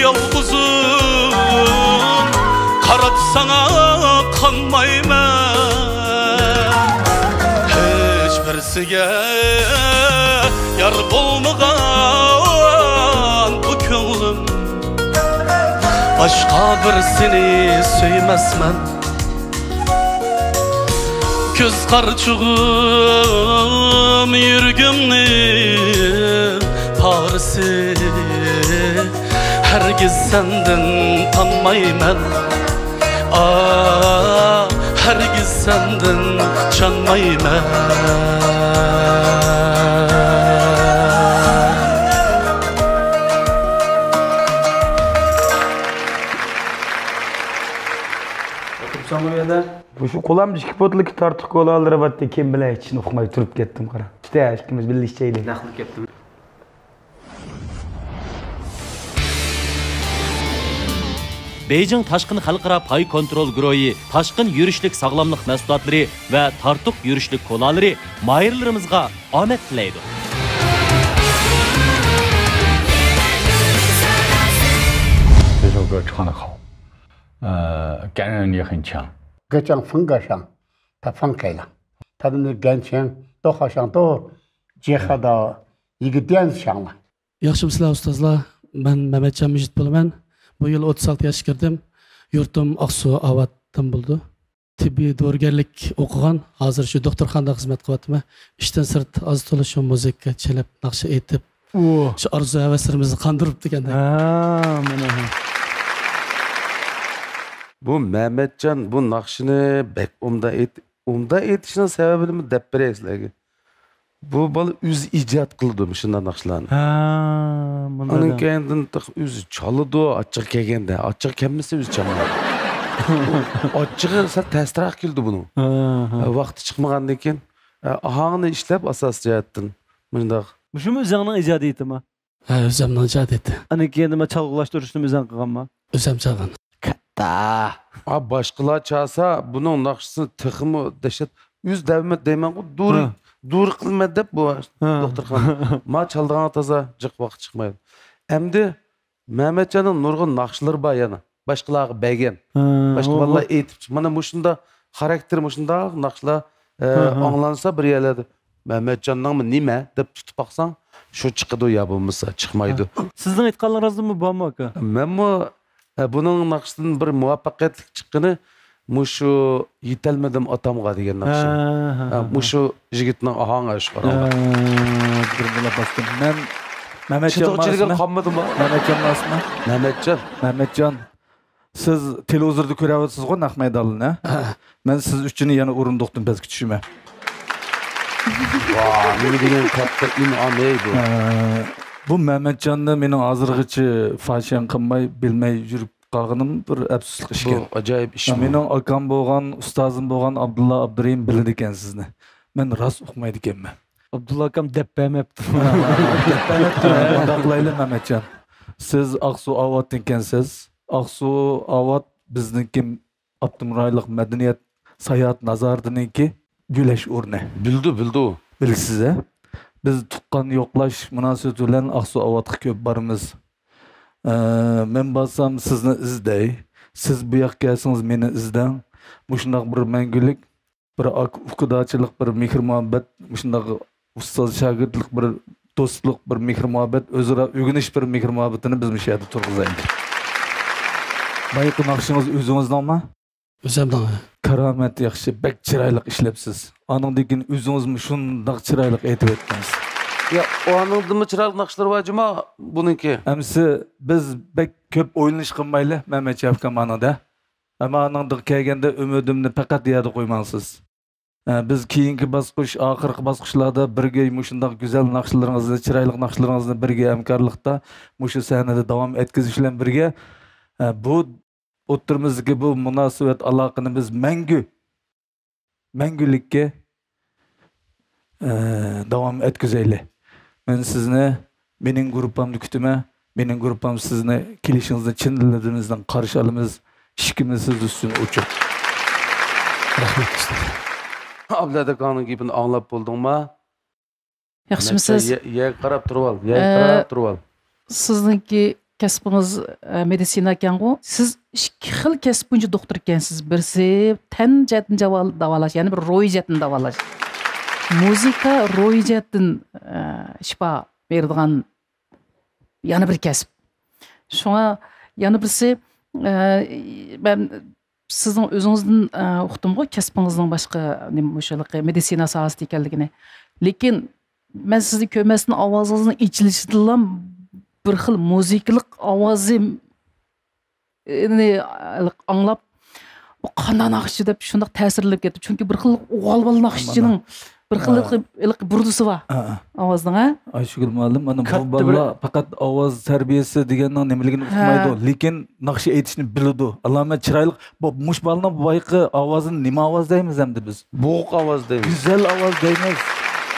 يالغۇزۇم، قاراپ ساڭا قانمايمەن. ھېچ بىرسىگە يار بولمىغان بۇ كۆڭلۈم، باشقا بىرسىنى سۆيمەسمەن. كۆز قارىچۇغۇم يۈرىكىمنىڭ پارىسى. ھەرگىز سەندىن تانمايمەن. ئا، ھەرگىز سەندىن چانمايمەن. ئولتۇرۇپسەنغۇ بۇ يەردە؟ مۇشۇ قولامدا ئىككى بوتۇلكا تارتۇق كولالىرى بارتى، كىم بىلەن ئىچىشنى ئۇقماي تۇرۇپ كەتتىم، قارا. ئىشتە ئىككىمىز بىللە ئىچەيلى. نەقلىك كەپتىمەن. بېيجىڭ تاشقىن خەلقئارا پاي كونترول گۇرۇھى تاشقىن يۈرۈشلۈك ساغلاملىق مەھسۇلاتلىرى ۋە تارتۇق يۈرۈشلۈك كولالىرى ماھىرلىرىمىزغا ئامەت تىلەيدۇ. 这首歌唱得好，呃，感染力很强。歌唱风格上，他放开了，他的那个感情都好像都结合到一个点子上了。 ياخشىمۇسىلەر ئۇستازلار؟ مەن مەمەتجان مىجىت بولىمەن. بۇ يىل ئوتتۇز ئالتە ياشقا كىردىم. يۇرتۇم ئاقسۇ ئاۋاتتىن بولىدۇ. تېببىي دورىگەرلىك ئوقۇغان، ھازىر شۇ دوختۇرخانىدا خىزمەت قىلىۋاتىمەن. ئىشتىن سىرت ئاز تولا شۇ مۇزىكا چېلىپ، ناخشا ئېيتىپ، شۇ ئارزۇ ھەۋەسلىرىمىزنى قاندۇرۇپ دېگەندەك. ھە، مانا. بۇ مەمەتجان بۇ ناخشىنى بەك ئوبدان ئېيت-، ئوبدان ئېيتىشنىڭ سەۋەبىنىمۇ دەپ بېرەي سىلەرگە. بۇ بالا ئۆزى ئىجاد قىلىدۇ مۇشۇنداق ناخشىلارنى. ھە، مۇنداق. ئانىڭ كەينىدىن تېخى ئۆزى چالىدۇ، ئاچچىقى كەلگەندە. ئاچچىقى كەلمىسە ئۆزى چالمايدۇ. ئاچچىقى سەل تەستىراق كېلىدۇ بۇنىڭ. ھە، ھە. ھە، ۋاقتى چىقمىغاندىن كېيىن، ھە، ئاھاڭنى ئىشلەپ ئاساسىي جەھەتتىن مۇشۇنداق. مۇشۇمۇ ئۆزۈڭنىڭ ئىجادىيىتىمۇ؟ ھە، ئۆزۈمنىڭ ئىجادىيىتى. ئاندىن كېيىن نېمە چالغۇلاشتۇرۇشنى ئۆزۈڭ قىلغانما؟ ئۆزۈم چالغان. كاتتا. ئا، باشقىلار چالسا، بۇنىڭ ناخشىسىنى تېخىمۇ دەھشەت. ئۆز دەۋمەت دەيمەنغۇ، دۇر، ھە. دۇر قىلمە دەپ بۇ ھە. دوختۇرخانا. ما چالىدىغان تازا جىق ۋاقىت چىقمايدۇ. ئەمدى مەمەتجاننىڭ نۇرغۇن ناخشىلىرى بار يەنە. باشقىلارغا بەرگەن. ھە، باشقا ئۇ، بالىلار ئۇ. ئېيتىپ، مانا مۇشۇنداق خاراكتېرى مۇشۇنداق ناخشىلار، ئە، ھە، ھە. ئاڭلانسا بىر يەرلەردە، مەمەتجاننىڭمۇ نېمە دەپ تۇتۇپ باقساڭ، شۇ چىقىدۇ يا بولمىسا چىقمايدۇ. سىزنىڭ ئېيتقانلىرىڭىزدىمۇ بارمۇ، ئاكا؟ مەنمۇ، ئە، بۇنىڭ ناخشىسىدىن بىر مۇۋەپپەقىيەتلىك چىققىنى مۇشۇ يېتەلمىدىم ئاتامغا دېگەن ناخشا. ھە، ھە، ھە، ھە. مۇشۇ يىگىتنىڭ ئاھاڭى ئاشۇ قاراڭلار. ھە، بىر بىلە باستىم. مەن مەمەتجان چىدىغۇچىلىكىڭ قالمىدىمۇ؟ مەمەتجان ماسمۇ؟ مەمەتجان. مەمەتجان. سىز تېلېۋىزوردا كۆرۈۋاتىسىزغۇ نەق مەيداننى، ھە؟ ھە. مەن سىز ئۈچۈن يەنە ئورۇندۇقتىن پەسكە چۈشىمەن. ۋا، نېمە دېگەن كاتتا ئىنئام ئەي بۇ. ھە، بۇ مەمەتجاننى مېنىڭ ھازىرغىچە فاشياڭ قىلماي، بىلمەي يۈرۈپ قالغىنىم بىر ئەپسۇسلۇق ئىكەن. بۇ ئاجايىپ ئىش بۇ. مېنىڭ ئاكام بولغان، ئۇستازىم بولغان ئابدۇللا ئابدۇرېھىم بىلىدىكەن سىزنى. مەن راست ئۇقمايدىكەنمەن. ئابدۇللا ئاكام دەپ بەرمەپتۇ. دەپ بەرمەپتۇ. مۇنداق قىلايلى، مەمەتجان. سىز ئاقسۇ ئاۋاتتىن ئىكەنسىز. ئاقسۇ ئاۋات بىزنىڭكى ئاپتونوم رايونلۇق مەدەنىيەت ساياھەت نازارىتىنىڭكى گۈلەش ئورنى. بىلدى، بىلدى ئۇ. بىلىسىز، ھە؟ بىز تۇغقان يوقلاش مۇناسىۋىتى بىلەن ئاقسۇ ئاۋاتقا كۆپ بارىمىز. ئە، مەن بارسام سىزنى ئىزدەي، سىز بۇ ياققا كەلسىڭىز مېنى ئىزدەڭ. مۇشۇنداق بىر مەڭگۈلۈك بىر ئاكا-ئۇكىدارچىلىق، بىر مېھىر-مۇھەببەت، مۇشۇنداق ئۇستاز-شاگىرتلىق، بىر دوستلۇق، بىر مېھىر-مۇھەببەت، ئۆزئارا ئۆگىنىش بىر مېھىر-مۇھەببىتىنى بىز مۇشۇ يەردە تۇرغۇزايلى. بايىقى ناخشىڭىز ئۆزىڭىزنىڭمۇ؟ ئۆزۈمنىڭ. كارامەت ياخشى، بەك چىرايلىق ئىشلەپسىز. ئانىڭدىن كېيىن ئۆزىڭىزمۇ شۇنداق چىرايلىق ئېيتىۋەتتىڭىز. يا، ئانىڭدىنمۇ چىرايلىق ناخشىلار بار جۇما بۇنىڭكى. ئەمسە بىز بەك كۆپ ئويلىنىش قىلمايلى، مەمەتجان ئاكام ئانىڭدا. ئەمما ئانىڭدىن كەلگەندە ئۈمىدىمنى پەقەت يەردە قويماڭسىز. ئە، بىز كېيىنكى باسقۇچ، ئاخىرقى باسقۇچلاردا بىرگە مۇشۇنداق گۈزەل ناخشىلىرىڭىزنى، چىرايلىق ناخشىلىرىڭىزنى بىرگە ھەمكارلىقتا مۇشۇ سەھنىدە داۋام ئەتكۈزۈش بىلەن بىرگە، ئە، بۇ ئوتتۇرىمىزدىكى بۇ مۇناسىۋەت ئالاقىنى بىز مەڭگۈ، مەڭگۈلۈككە، ئە، داۋام ئەتكۈزەيلى. مەن سىزنى مېنىڭ گۇرۇپپامدا كۈتىمەن. مېنىڭ گۇرۇپپام سىزنى كېلىشىڭىزنى چىن دىلىمىزدىن قارشى ئالىمىز. ئىشىكىمىز سىز ئۈچۈن ئوچۇق. رەھمەت، ئۇستاز. ئابلەت ئاكاڭنىڭ گېپىنى ئاڭلاپ بولدۇڭما؟ ياخشىمۇسىز؟ يە-، يەرگە قاراپ تۇرۇۋال، يەرگە ئە، قاراپ تۇرۇۋال. سىزنىڭكى كەسپىڭىز، ئە، مېدىتسىنا ئىكەنغۇ؟ سىز ئىككى خىل كەسىپ بويىچە دوختۇر ئىكەنسىز. بىرسى تەن جەھەتتىن جاۋا-، داۋالاش، يەنە بىر روھىي جەھەتتىن داۋالاش. مۇزىكا روھىي جەھەتتىن، ئە، شىپا بېرىدىغان يەنە بىر كەسىپ. شۇڭا يەنە بىرسى، ئە، مەن سىزنىڭ ئۆزىڭىزدىن، ئە، ئۇقتۇمغۇ، كەسپىڭىزنىڭ باشقا، نېمە، مۇشۇ ھېلىقى مېدىتسىنا ساھەسىدە ئىكەنلىكىنى. لېكىن مەن سىزنى كۆرمەستىن ئاۋازىڭىزنىڭ ئېچىلىشىدىنلا بىر خىل مۇزىكىلىق ئاۋازى ئاڭلاپ، «بۇ قانداق ناخشىچى؟» دەپ شۇنداق تەسىرلىنىپ كەتتىم. چۈنكى بىر خىل ئۇغال بالا ناخشىچىنىڭ بىر خىل ھېلىقى، ھېلىقى بۇردىسى بار ئاۋازنىڭ، ھە؟ ئايشۇگۈل مۇئەللىم، مانا بۇ كاتتا بىر بالىلار پەقەت ئاۋاز تەربىيەسى دېگەننىڭ نېمىلىكىنى ئۇقمايدۇ، لېكىن ناخشا ئېيتىشنى بىلىدۇ. ئالامەت چىرايلىق. بۇ، مۇشۇ بالىنىڭ بايىقى ئاۋازىنى نېمە ئاۋاز دەيمىز ئەمدى بىز؟ بوغۇق ئاۋاز دەيمىز. گۈزەل ئاۋاز دەيمىز.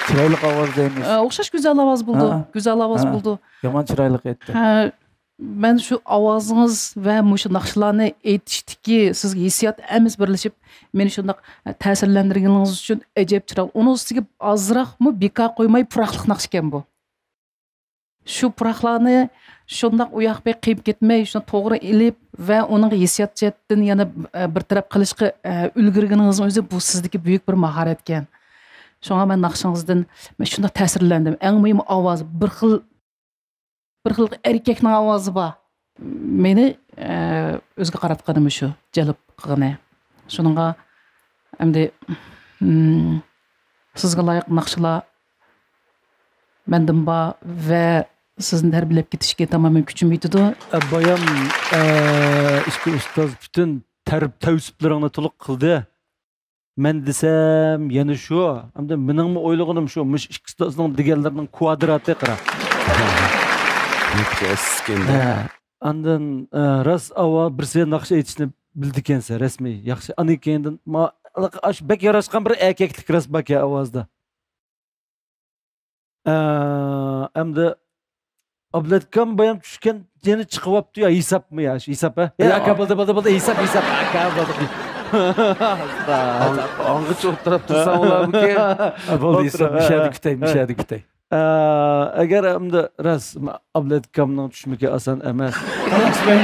چىرايلىق ئاۋاز دەيمىز. ئە، ئوخشاش گۈزەل ئاۋاز بولىدۇ. ھە. گۈزەل ئاۋاز بولىدۇ. يامان چىرايلىق ئېيتتى. ھە، مەن شۇ ئاۋازىڭىز ۋە مۇشۇ ناخشىلارنى ئېيتىشتىكى سىزگە ھېسسىيات ھەممىسى بىرلىشىپ، مېنى شۇنداق تەسىرلەندۈرگىنىڭىز ئۈچۈن ئەجەب چىرايلىق. ئۇنىڭ ئۈستىگە ئازراقمۇ بىكار قويماي پۇراقلىق ناخشىكەن بۇ. شۇ پۇراقلارنى شۇنداق ئۇ ياق بۇ ياق قىيىپ كەتمەي، شۇنداق توغرا ئېلىپ ۋە ئۇنىڭغا ھېسسىيات جەھەتتىن يەنە، ئە، بىر تەرەپ قىلىشقا، ئە، ئۈلگۈرگىنىڭىزنىڭ ئۆزى بۇ سىزدىكى بۈيۈك بىر ماھارەتكەن. شۇڭا مەن ناخشىڭىزدىن مەن شۇنداق تەسىرلەندىم. ئەڭ مۇھىمى ئاۋاز، بىر خىل بىر خىل ئەركەكنىڭ ئاۋازى بار. مېنى، ئە، ئۆزىگە قاراتقىنى مۇشۇ، جەلپ قىلغىنى. شۇنىڭغا ئەمدى، ھىم، سىزگە لايىق ناخشىلار مەندىن بار ۋە سىزنى تەربىيەلەپ كېتىشكە تامامەن كۈچۈم يېتىدۇ. ئە، بايام، ئە، ئىككى ئۇستاز پۈتۈن تەرىپ تەۋسىپلىرىڭنى تولۇق قىلدى. مەن دېسەم يەنە شۇ. ئەمدى مېنىڭمۇ ئويلىغىنىم شۇ. مۇشۇ ئىككى ئۇستازنىڭ دېگەنلىرىنىڭ كۋادراتى، قارا. نېچە ئەسكەندە. ھە. ئاندىن، ئە، راست ئاۋا بىرسى ناخشا ئېيتىشنى بىلىدىكەنسەن، رەسمىي، ياخشى. ئاندىن كېيىندىن ما-، ئاشۇ بەك ياراشقان بىر ئەركەكلىك راست باركەن ئاۋازدا. ئە، ئەمدى ئابلەتكام بايام چۈشكەن، يەنە چىقىۋاپتۇ يا، ھېسابمۇ يا، شۇ ھېساب، ھە؟ يا، ئاكا، بولدى، بولدى، بولدى، ھېساب، ھېساب، ئاكا، بولدى. ئاڭ-، ئاڭغىچە ئولتۇراپ تۇرساڭ ئۇلارمىكى. بولدى، ھېساب، مۇشەدە كۈتەي، مۇشەدە كۈتەي. ئە، ئەگەر ئەمدى راست، ئابلەتكامنىڭ چۈشمىكى ئاسان ئەمەس.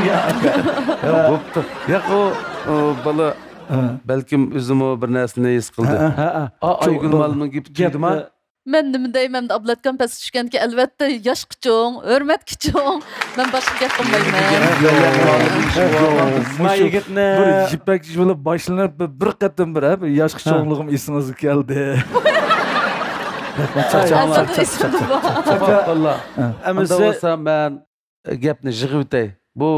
ياق، بوپتۇ. ياق، ئۇ، ئۇ بالا بەلكىم ئۆزىمۇ بىر نەرسىنى ھېس قىلدى. ھە، ھە. ئا، ئايگۈل مالىمنىڭ گېپى تۈگىدىما؟ مەن نېمە دەيمەن، ئابلەتكام پەسكە چۈشكەنكى، ئەلۋەتتە، ياشقا چوڭ، ھۆرمەتكە چوڭ. مەن باشقا گەپ قىلمايمەن. يىگىتنى بىر يىپەك يولى باشلىنىپ، بىر، بىر قېتىم بىر، ھە، بىر ياشقا چوڭلۇقۇم ئېسىڭىزگە كەلدى. ئەلۋەتتە، ئېسىمدە بار. ئەمىسە بولسا مەن گەپنى يىغىۋېتەي. بۇ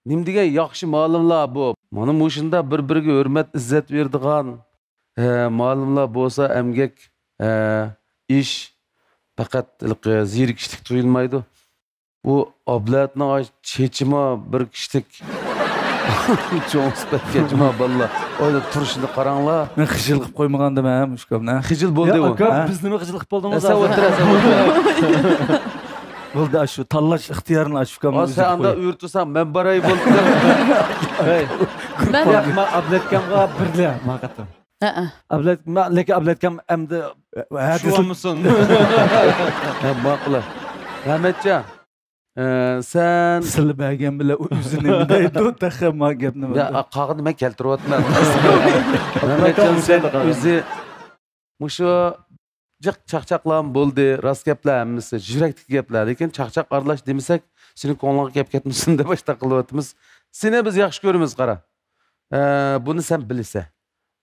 نېمە دېگەن ياخشى مالىملار بۇ. مانا مۇشۇنداق بىر-بىرىگە ھۆرمەت، ئىززەت بېرىدىغان، ھە، مالىملار بولسا ئەمگەك، ھە، ئىش، پەقەت ھېلىقى زېرىكىشلىك تۇيۇلمايدۇ. بۇ ئابلەتنىڭ چېچىمۇ بىر كىشىلىك چوڭ سۈپەتكە جۇما بالىلار. ئويلاپ تۇرۇشىنى قاراڭلار. مەن خىجىل قىلىپ قويمىغاندىم ھە مۇشۇ گەپنى. خىجىل بولدى ئۇ. يا، ئاكا، بىز نېمە خىجىل قىلىپ بولدىڭىز ھازىر؟ بولدى، ئاشۇ تاللاش ئىختىيارىنى ئاشۇ ئۇكام ئۆزى سەن ئاندا ئۆرە تۇرساڭ، مەن باراي بولدى. ھەي. مەن ياق، مەن ئابلەتكەمغە بىردە ماڭا قېتىم. ھەئە. ئابلەت، مەن، لېكىن ئابلەتكەم ئەمدى ھە، شۇ دېسە بولمىسۇن. ھە، ماقۇل. رەھمەتجان، ئە، سەن سىلى بەرگەن بىلەن ئۇ ئۆزى نېمە دەيدۇ، تېخى ما گەپنى يا، قالغىنىنى مەن كەلتۈرۈۋاتىمەن. رەھمەتجان، سەن ئۆزى مۇشۇ جىق چاقچاقلارمۇ بولدى، راست گەپلەر ھەممىسى، يۈرەكتىكى گەپلەر. لېكىن چاقچاق ئارىلاش دېمىسەك، سېنىڭ كۆڭلۈڭگە كەپ كەتمىسۇن دەپ ئاشۇنداق قىلىۋاتىمىز. سېنى بىز ياخشى كۆرىمىز، قارا. ئە، بۇنى سەن بىلىسەن.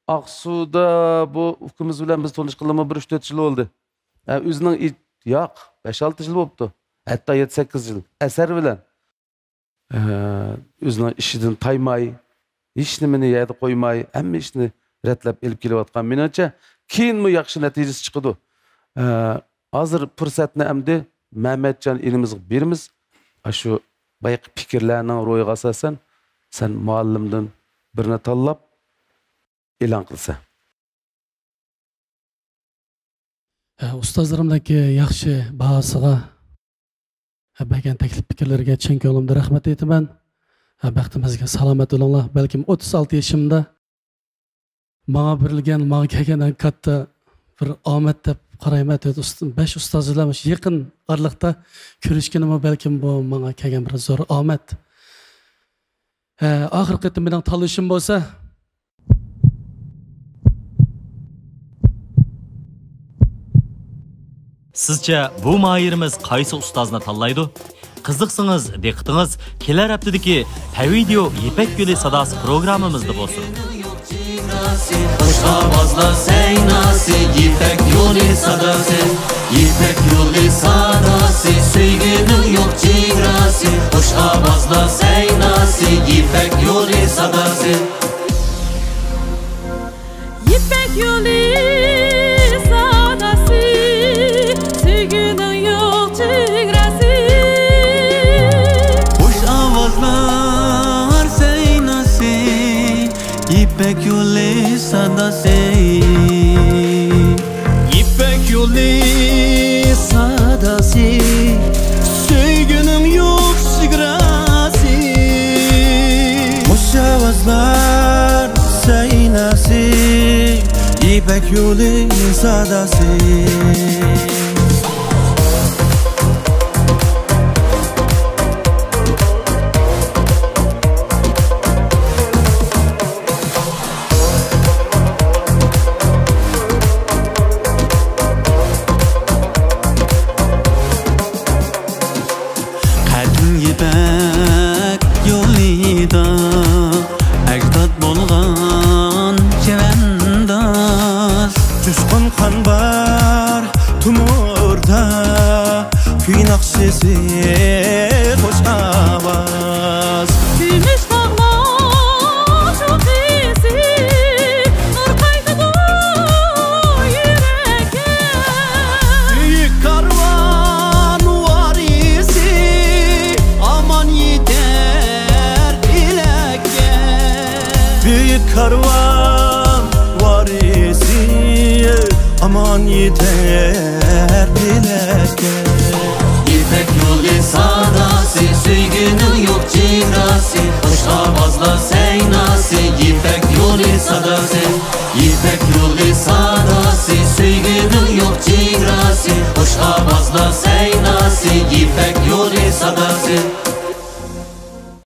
ئاقسۇدا بۇ ئۇكىمىز بىلەن بىز تونۇشقىلىمۇ بىر ئۈچ تۆت يىل بولدى. ئە، ئۆزىنىڭ ئىت-، ياق، بەش ئالتە يىل بوپتۇ. ھەتتا يەتتە سەككىز يىل. ئەسەر بىلەن. ئە، ئۆزىنىڭ ئىشىدىن تايماي، ھېچنېمىنى يەردە قويماي، ھەممە ئىشنى رەتلەپ ئېلىپ كېلىۋاتقان. مېنىڭچە، كېيىنمۇ ياخشى نەتىجىسى چىقىدۇ. ئە، ھازىر پۇرسەتنى ئەمدى مەمەتجان ئىنىمىزغا بېرىمىز. ئاشۇ بايىقى پىكىرلەرنىڭ روھىغا ئاساسەن، سەن مۇئەللىمدىن بىرنى تاللاپ، ئېلان قىلسا. ھە، ئۇستازلىرىمنىڭكى ياخشى باھاسىغا، ھە، بەرگەن تەكلىپ پىكىرلىرىگە چىن كۆڭلۈمدىن رەھمەت ئېيتىمەن. ھە، بەختىمىزگە سالامەت بولۇڭلار. بەلكىم ئوتتۇز ئالتە يېشىمدا ماڭا بېرىلگەن، ماڭا كەلگەن ئەڭ كاتتا بىر ئامەت دەپ قارايمەن. تۆت ئۇست-، بەش ئۇستاز بىلەن مۇشۇ يېقىن ئارىلىقتا كۆرۈشكىنىمۇ بەلكىم بۇ ماڭا كەلگەن بىر زور ئامەت. ھە، ئاخىرقى قېتىم مېنىڭ تاللىشىم بولسا، سىزچە بۇ ماھىرىمىز قايسى ئۇستازنى تاللايدۇ؟ قىزىقسىڭىز، دىققىتىڭىز كېلەر ھەپتىدىكى پەۋىدىيو يىپەك يولى ساداسى پروگراممىمىزدا بولسۇن. خۇش ئاۋازلار سەيناسى، يىپەك يولى ساداسى. يىپەك يولى ساداسى، سۆيگۈنىڭ يوق چېگراسى. خۇش ئاۋازلار سەيناسى، يىپەك يولى ساداسى. يىپەك يولى ساداسى، سۆيگۈنىڭ يوق چېگراسى. خۇش ئاۋازلار سەيناسى، يىپەك يولى ساداسى. يىپەك يولى ساداسى، سۆيگۈنىڭ يوق چېگراسى. خۇش ئاۋازلار سەيناسى، يىپەك يولى ساداسى. قەدىم يىپەك يولىدا ئەجداد بولغان چەۋەنداز. جۇشقۇن قان بار تومۇردا، كۈي ناخشىسى، خۇش ئاۋاز. كۈمۈش تاغلار چوققىسى، نۇر قايتىدۇ يۈرەككە. بۈيۈك كارۋان ۋارىسى، ئامان يېتەر پەلەككە. بۈيۈك كارۋان ۋارىسى، ئامان يېتەر پەلەككە. يىپەك يولى ساداسى، سۆيگۈنىڭ يوق چېگراسى. خۇش ئاۋازلار سەيناسى، يىپەك يولى ساداسى. يىپەك يولى ساداسى، سۆيگۈنىڭ يوق چېگراسى. خۇش ئاۋازلار سەيناسى، يىپەك يولى ساداسى.